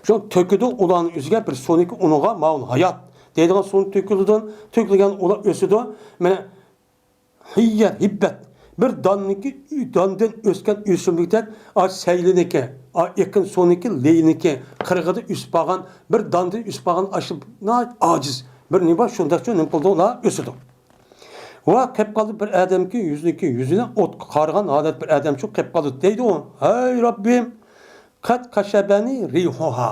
شۇ تۆكىدۇ ئۇلارنىڭ ئۆزىگە بىر سۇنىكى ئۇنىڭغا ماۋۇل ھايات دەيدىغان سۇنى تۆكۈلىدۇ، تۆكۈلگەن ئۇلار ئۆسىدۇ. مانا ھىييە، ھىببەت. بىر داننىكى، داندىن ئۆسكەن ئۆسۈملۈكتەك، ئاشۇ سەيلىنىكى، ئا، ئېقىن سۇنىكى، لېيىنىكى قىرغىقىدا ئۆسۈپ قالغان، بىر داندىن ئۆسۈپ قالغان، ئاشۇ ناھايىتى ئاجىز بىر نېمە بار، شۇنداقچۇ نېمە قىلىدۇ، ئۇلار ئۆسىدۇ. ۋە قېلىپ قالدى بىر ئادەمكى، يۈزىنىكى، يۈزىنى ئوتقا قارىغان ھالەت بىر ئادەمچۇ قېلىپ قالدى، دەيدۇ ئۇ. ھەي رەببىم! قەد قەشەبەنى رىيھۇھا.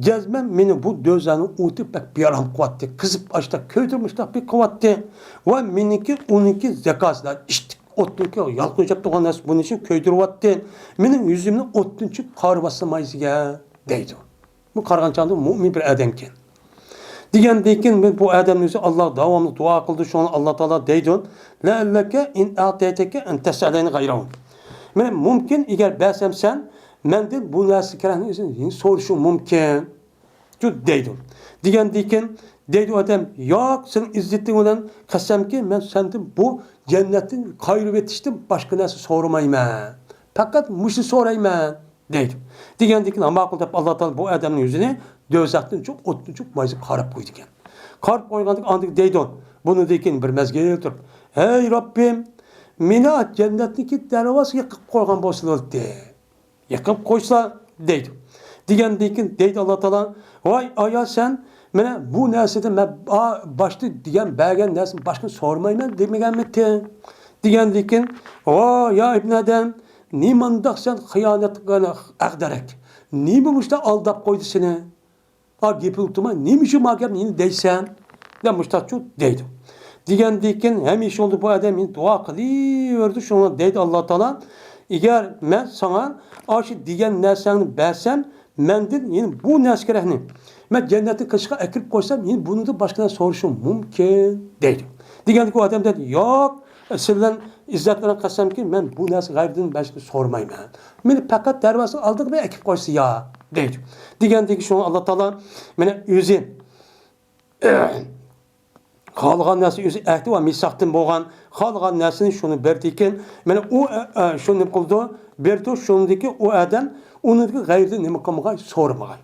جەزمەن مېنى بۇ دوزاخنىڭ ئوتى بەك بىئارام قىلىۋاتتى. قىزىپ ئاشتا كۆيدۈرمۇشتاق بىر قىلىۋاتتى. ۋە مېنىڭكى، ئۇنىڭكى زاكاسىدا ئىشتىك ئوتتىكى يالقۇن چاپتۇرغان نەرسە بۇنىڭ ئۈچۈن كۆيدۈرۈۋاتتى. مېنىڭ يۈزۈمنى ئوتتىن چۈ قارىۋاتسىمايسىگە دەيدۇ. بۇ قارىغان چاغدا مۇئمىن بىر ئادەمكەن. دېگەندىن كېيىن بۇ ئادەمنىڭ ئۆزى ئاللاغا داۋاملىق دۇئا قىلدى. شۇڭا ئاللا تائالا دەيدۇ، لەئەللەكە ئىن ئەتەيتەكە ئەن تەسئەلەنى غەيرەھۇ. مانا مۇمكىن، ئەگەر بەرسەم سەن مەندىن بۇ نەرسە كېرەكنى ئۆزۈڭ سورىشىڭ مۇمكىن. شۇ دەيدۇ. دېگەندىن كېيىن دەيدۇ ئادەم، ياق، سېنىڭ ئىززىتىڭ بىلەن قەسەمكى، مەن سەندىن بۇ جەننەتتىن قايرىۋېتىشتىن باشقا نەرسە سورىمايمەن. پەقەت مۇشۇنى سورايمەن. دەيدۇ. دېگەندىن كېيىن، ھە ماقۇل دەپ، ئاللا تائالا بۇ ئادەمنىڭ يۈزىنى دوزاختىن چىقىپ، ئوتتىن چىقىپ، مايسىغا قاراپ قويىدىكەن. قاراپ قويغاندىن كېيىن، ئاندىن دەيدۇ، بۇنىڭدىن كېيىن بىر مەزگىل تۇرۇپ، ھەي رەببىم، مېنى جەننەتنىڭكى دەرۋازىسىغا يېقىپ قويغان بولسىلا بولاتتى. يېقىپ قويسا، دەيدۇ. دېگەندىن كېيىن دەيدۇ ئاللا تائالا، ۋاي ئايال سەن، مانا بۇ نەرسىدىن مەن با-، باشتا دېگەن، بەرگەن نەرسىنى باشقىنى سورىمايمەن دېمىگەنمىتىڭ؟ دېگەندىن كېيىن، ۋا يا ئىبنى ئادەم، نېمانداق سەن خىيانەتكە ئەغدەرەك. نېمە مۇشۇنداق ئالداپ قويدى سېنى؟ ئا، گېپىڭ تۇرماي، نېمە ئۈچۈن ما گەپنى يەنە دەيسەن؟ دەپ مۇشتاقچۇ دەيدۇ. دېگەندىن كېيىن ھەمىشە يولدا بۇ ئادەم يەنە دۇئا قىلىۋېرىدۇ. شۇڭا دەيدۇ ئاللا تائالا، ئەگەر مەن ساڭا ئاشۇ دېگەن نەرسەڭنى بەرسەم، مەندىن يەنە بۇ نەرسە كېرەكنى، مەن جەننەتنى قېشىغا ئەكىرىپ قويسام، يەنە بۇنىڭدىن باشقا نەرسە سورىشىڭ مۇمكىن، دەيدۇ. دېگەندىكىن ئۇ ئادەم دەيدۇ، ياق، سىلەر بىلەن ئىززەت بىلەن قەسەمكى، مەن بۇ نەرسە غەيرىدىن باشقىنى سورىمايمەن. مېنى پەقەت دەرۋازىنىڭ ئالدىغا بىر ئەكىپ قويسا يا، دەيدۇ. دېگەندىكىن شۇڭا ئاللا تائالا مانا ئۆزى خالىغان نەرسە ئۆزى ئەھدى ۋە مىساقتىن بولغان، خالىغان نەرسىنى شۇنى بېرىدىكەن. مانا ئۇ، ئە، ئە، شۇنى نېمە قىلىدۇ؟ بېرىدۇ، شۇنىڭدىكى ئۇ ئادەم ئۇنىڭدىكى غەيرىدىن نېمە قىلمىغاي، سورىمىغاي.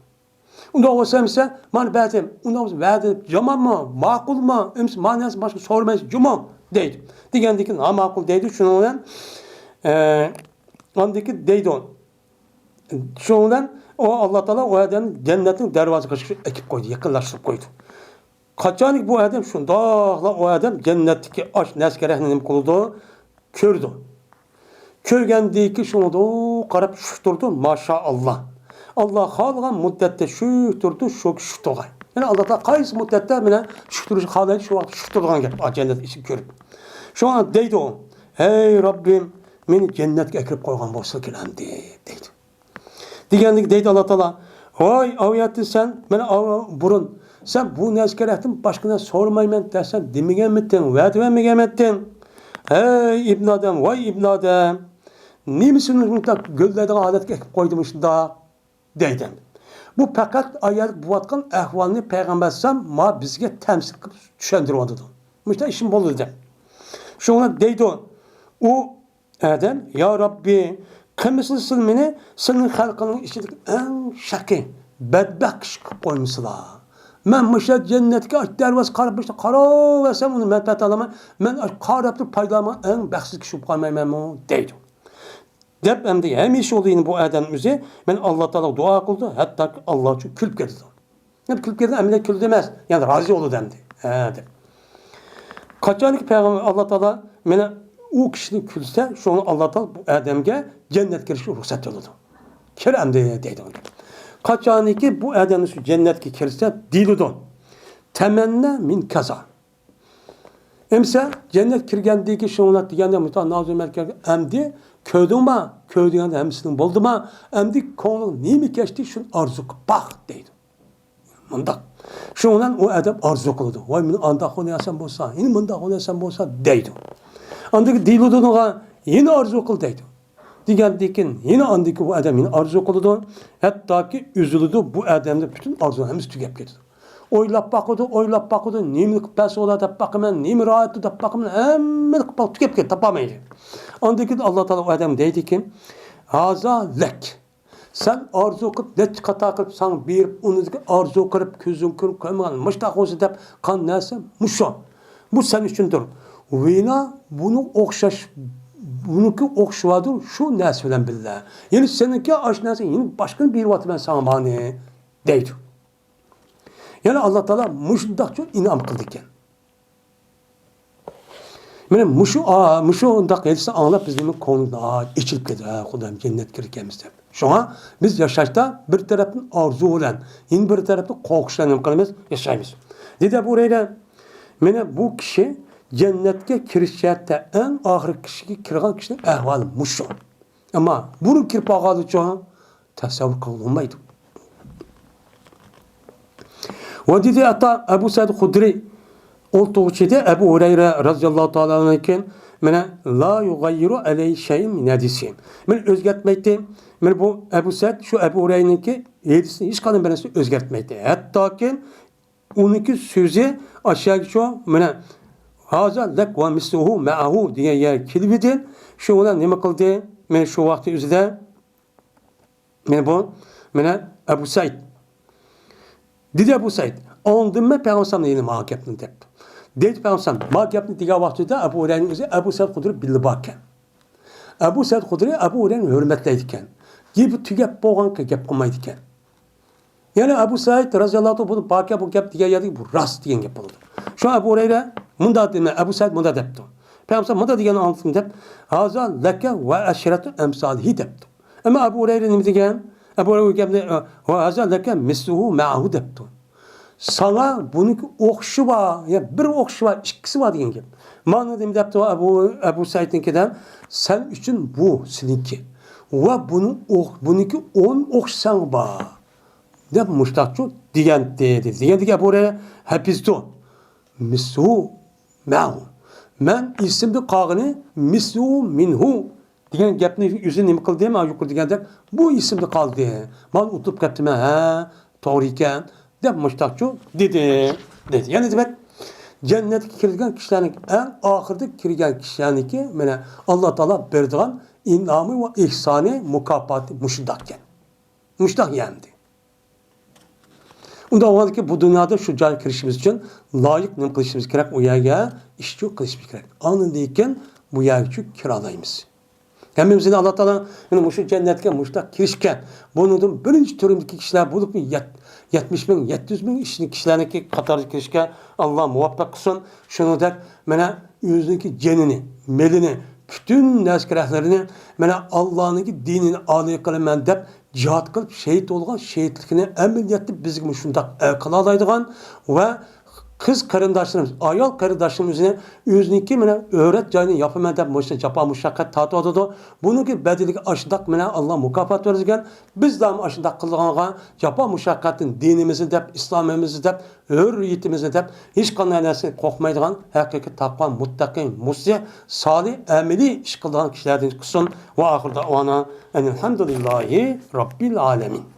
ئۇنداق بولسا ئەمىسە، مانا بەردىم، ئۇنداق بولسا بەردىم، يامانمۇ، ماقۇلمۇ، ئەمىسە مانا نەرسە باشقا سورىمايسىز جۇمۇ، دەيدۇ. دېگەندىكىن، ھا ماقۇل دەيدۇ، شۇنىڭ بىلەن، ئە، ئاندىكى دەيدۇ. شۇنىڭ بىلەن ئۇ ئاللا تائالا ئۇ ئادەمنى جەننەتنىڭ دەرۋازىسىغا ئېكىپ قويدى، يېقىنلاشتۇرۇپ قويدى. قاچانكى بۇ ئادەم شۇنداقلا ئۇ ئادەم جەننەتتىكى ئاش نەرسە كېرەكنى نېمە قىلىدۇ؟ كۆرىدۇ. كۆرگەندىن كېيىن شۇنىڭغا قاراپ شۈك تۇرىدۇ، ماشائاللا. ئاللا خالىغان مۇددەتتە شۈك تۇرىدۇ، شۇ شۈك تۇرغاي. يەنى ئاللا تائالا قايسى مۇددەتتە مانا شۈك تۇرۇشنى خالايدۇ، شۇ ۋاقىت شۈك تۇرىدىغان گەپ، جەننەت ئىشىنى كۆرۈپ. شۇڭا دەيدۇ، ھەي رەببىم، مېنى جەننەتكە ئەكىرىپ قويغان بولسىلا ئەمدى، دەيدۇ. دېگەندىكىن دەيدۇ ئاللا تائالا، ۋاي ئاۋۇ يەردە سەن مانا ئاۋۇ بۇرۇن سەن بۇ نەرسە كېرەكتىن باشقا نەرسە سورىمايمەن دەپ سەن دېمىگەنمىدىڭ، ۋەدە بەرمىگەنمىدىڭ؟ ھەي ئىبن ئادەم، ۋاي ئىبن ئادەم، نېمە سېنى مۇشۇنداق گۆللەيدىغان ھالەتكە ئەكىپ قويدى مۇشۇنداق؟ دەيدۇ. بۇ پەقەت ئايەت بولۇۋاتقان ئەھۋالنى پەيغەمبەر ئەلەيھىسسالام ما بىزگە تەمسىل قىلىپ چۈشەندۈرۈۋاتىدۇ. مۇشۇنداق ئىشمۇ بولىدۇ دەپ. شۇڭا دەيدۇ، ئۇ ئادەم، يا رەببى، قىلمىسىلا سىل مېنى سېنىڭ خەلقىڭنىڭ ئىچىدىكى ئەڭ شەقىي، بەتبەخت كىشى قىلىپ قويمىسىلا. مەن مۇشۇ جەننەتكە ئاچ دەرۋازا قاراپ مۇشۇ قاراۋەرسەم، ئۇنى مەنپەئەت ئالالماي، مەن ئاچ قاراپلا پايدىلانمىغان ئەڭ بەختسىز كىشى بولۇپ قالمايمەنمۇ؟ دەيدۇ. دەپ ئەمدى ھەمىشە ئۇ دېگىنى بۇ ئادەم ئۆزى مەن ئاللا تائالاغا دۇئا قىلىدۇ، ھەتتاكى ئاللا ئۈچۈن كۈلۈپ كېتىدۇ. يەنى كۈلۈپ كېتىدۇ، ئەمەلىيەتتە كۈلىدۇ ئەمەس، يەنى رازى بولىدۇ ئەمدى. ھە دەپ. قاچانكى پەيغەمبەر ئاللا تائالا مانا ئۇ كىشىنى كۈلسە، شۇڭا ئاللا تائالا بۇ ئادەمگە جەننەتكە كىرىشكە رۇخسەت قىلىدۇ. كىر ئەمدى دەيدۇ. قاچانكى بۇ ئادەمنى شۇ جەننەتكە كىرسە دېيىلىدۇ. تەمەننا مىن كازا. ئەمسە جەننەت كىرگەندىن كېيىن شۇڭلار دېگەندە مۇتا نازۇ مەلكە ئەمدى كۆردۈڭما؟ كۆردۈڭ ئەمدى ھەممىسىنىڭ بولدىما؟ ئەمدى كۆڭلۈڭ نېمە كەچتى شۇنى ئارزۇ قىلىپ باق دەيدۇ. مۇنداق. شۇنىڭ بىلەن ئۇ ئادەم ئارزۇ قىلىدۇ. ۋاي مېنى ئانداق خۇدايسەن بولسا، يەنە مۇنداق خۇدايسەن بولسا دەيدۇ. ئاندىن كېيىن دېيىلىدۇ ئۇنىڭغا يەنە ئارزۇ قىل دەيدۇ. دېگەندىن كېيىن يەنە ئاندىن كېيىن ئۇ ئادەم يەنە ئارزۇ قىلىدۇ. ھەتتاكى ئۈزۈلىدۇ، بۇ ئادەمدە پۈتۈن ئارزۇ ھەممىسى تۈگەپ كېتىدۇ. ئويلاپ باقىدۇ، ئويلاپ باقىدۇ، نېمىنى قىلىپ بەرسە بولا دەپ باقىمەن، نېمە راھەتتۇ دەپ باقىمەن، ھەممىنى قىلىپ باقىدۇ، تۈگەپ كېتىدۇ، تاپالمايدۇ. ئاندىن كېيىن ئاللا تائالا ئۇ ئادەمگە دەيدىكى، ھازا لەك. سەن ئارزۇ قىلىپ، نەچچە قاتار قىلىپ ساڭا بېرىپ، ئۇنىڭدىكى ئارزۇ قىلىپ، كۆزۈڭ كۆرۈپ قويمىغان، مۇشتاق بولسا دەپ قان نەرسە مۇشۇ. بۇ سەن ئۈچۈندۇر. ۋىنا بۇنىڭ ئوخشاش، بۇنىڭكى ئوخشىشى باردۇر شۇ نەرسە بىلەن بىللە. يەنى سېنىڭكى ئاشۇ نەرسە يەنە باشقىنى بېرىۋاتىمەن ساڭا مانى دەيدۇ. يەنى ئاللا تائالا مۇشۇنداقچۇ ئىنئام قىلىدىكەن. مانا مۇشۇ، ئا، مۇشۇنداق ھەدىسنى ئاڭلاپ بىزنىڭ كۆڭلىمىز، ئا، ئېچىلىپ كېتىدۇ، ھە، خۇدايىم جەننەتكە كىرىكەنمىز دەپ. شۇڭا بىز ياشاشتا بىر تەرەپتىن ئارزۇ بىلەن، يەنە بىر تەرەپتىن قورقۇش بىلەن نېمە قىلىمىز؟ ياشايمىز. دېدى ئەبۇ ھۇرەيرە، مانا بۇ كىشى جەننەتكە كىرىش جەھەتتە ئەڭ ئاخىرقى كىشىگە كىرغان كىشىنىڭ ئەھۋالى مۇشۇ. ئەمما بۇرۇن كىرىپ قالغانلىچۇ تەسەۋۋۇر قىلغىلى بولمايدۇ. ۋە دېدى ئەتا ئەبۇ سەئىد خۇدرى ئولتۇرغۇچى ئىدى، ئەبۇ ھۇرەيرە رەزىياللاھۇ تائالا ئەنھۇدىن كېيىن مانا لا يۇغەييىرۇ ئەلەيھى شەيئۇن مىن ھەدىسىھىم. مانا ئۆزگەرتمەيتتى. مانا بۇ ئەبۇ سەئىد شۇ ئەبۇ ھۇرەيرىنىڭكى ھەدىسىنى ھېچقانداق بىر نەرسە ئۆزگەرتمەيتتى. ھەتتاكى ئۇنىڭكى سۆزى ئاشۇ يەرگىچۇ، مانا، ھازا لەك ۋە مىسلۇھۇ مەئەھۇ دېگەن يەرگە كېلىۋىدى. شۇ بىلەن نېمە قىلدى؟ مانا شۇ ۋاقىتنىڭ ئۆزىدە، مانا بۇ، مانا ئەبۇ سەئىد. دېدى ئەبۇ سەئىد، ئاڭلىدىممەن پەيغەمبەر ئەلەيھىسسالامنىڭ يەنە ما گەپنى دەپ. دەيدۇ پەيغەمبەر ئەلەيھىسسالام، ما گەپنى دېگەن ۋاقتىدا ئەبۇ ھۇرەيرىنىڭ ئۆزى ئەبۇ سەئىد خۇدرى بىللە باركەن. ئەبۇ سەئىد خۇدرى ئەبۇ ھۇرەيرىنى ھۆرمەتلەيدىكەن. گېپى تۈگەپ بولغانغا گەپ قىلمايدىكەن. يەنى ئەبۇ سەئىد رەزىياللاھۇ تائالا بۇنى باركەن، بۇ گەپ دېگەن يەردىكى بۇ راست دېگەن گەپ بولىدۇ. شۇ ئەبۇ ھۇرەيرە مۇنداق دېمە، ئەبۇ سەئىد مۇنداق دەپتۇ. پەيغەمبەر مۇنداق دېگەننى ئاڭلىدىم دەپ، ھازا لەكە ۋە ئەشرەتۇ ئەمسالىھى دەپتۇ. ئەمما ئەبۇ ھۇرەيرە نېمە دېگەن؟ ئەبۇ ھۇرەيرە بۇ گەپنى، ۋە ھازا لەكە مىسلۇھۇ مەئەھۇ دەپتۇ. ساڭا بۇنىڭكى ئوخشىشى بار، يا بىر ئوخشىشى بار، ئىككىسى بار دېگەن گەپ. مانا نېمە دەپتۇ ئەبۇ، ئەبۇ سەئىدنىڭكىدە، سەن ئۈچۈن بۇ سېنىڭكى. ۋە بۇنىڭ ئوخ-، بۇنىڭكى ئون ئوخشىشى ساڭا بار. دەپ مۇشتاقچۇ دېگەنتى، دېدى. دېگەندىكى ئەبۇ ھۇرەيرە ھەپىزتۇ مىسلۇھۇ مەئەھۇ. مەن ئېسىمدە قالغىنى مىسلۇھۇ مىنھۇ دېگەن گەپنى ئۆزى نېمە قىلدى؟ مانا يۇقىرىدا دېگەندەك بۇ ئېسىمدە قالدى. مانا ئۇنتۇپ قاپتىمەن، ھە، توغرا ئىكەن، دەپ مۇشتاقچۇ دېدى، دېدى. يەنە دېمەك، جەننەتكە كىرگەن كىشىلەرنىڭ ئەڭ ئاخىرىدا كىرگەن كىشىلەرنىڭكى مانا ئاللا تائالا بېرىدىغان ئىنئامى ۋە ئېھسانى، مۇكاپاتى مۇشۇنداق ئىكەن. مۇشۇنداق يەندى. ئۇنداق بولغاندىكىن بۇ دۇنيادا شۇ جايغا كىرىشىمىز ئۈچۈن لايىق نېمە قىلىشىمىز كېرەك؟ ئۇ يەرگە ئىشچۇ قىلىشىمىز كېرەك. ئاندىن كېيىن بۇ يەرگىچۇ كىرالايمىز. ھەممىمىزنى ئاللا تائالا مانا مۇشۇ جەننەتكە مۇشۇنداق كىرىشكە، بۇنىڭدىن بىرىنچى تۈرمىدىكى كىشىلەر بولۇپمۇ يەت-، يەتمىش مىڭ، يەتتە يۈز مىڭ كىشىنىڭ كىشىلەرنىڭكى قاتارىغا كىرىشكە ئاللا مۇۋەپپەق قىلسۇن. شۇنىڭدەك مانا ئۆزىنىڭكى جېنىنى، مېلىنى، پۈتۈن ئەسكەرلىرىنى مانا ئاللانىڭكى دىنىنى ئالىي قىلىمەن دەپ جىھاد قىلىپ شېھىت بولغان، شېھىتلىكىنى ئەمەلىيەتتە بىزگە مۇشۇنداق قىلالايدىغان ۋە قىز قېرىنداشلىرىمىز، ئايال قېرىنداشلىرىمىزنى ئۆزىنىڭكى مانا ئۆرەت جايىنى ياپىمەن دەپ مۇشۇ جاپا مۇشەققەت تارتىۋاتىدۇ. بۇنىڭكى بەدىلىگە ئاشۇنداق مانا ئاللا مۇكاپات بەرگەن. بىزلەرمۇ ئاشۇنداق قىلغانغا جاپا مۇشەققەتتىن دىنىمىزنى دەپ، ئىسلامىمىزنى دەپ، ھۆررىيىتىمىزنى دەپ، ھېچقانداق نەرسىگە قورقمايدىغان ھەقىقىي تەقۋا، مۇتتەقى، مۇسلىھ، سالىھ، ئەمەلىي ئىش قىلىدىغان كىشىلەردىن قىلسۇن. ۋە ئاخىر دەئۋانا ئەنىلھەمدۇلىللاھى رەببىل ئالەمىن.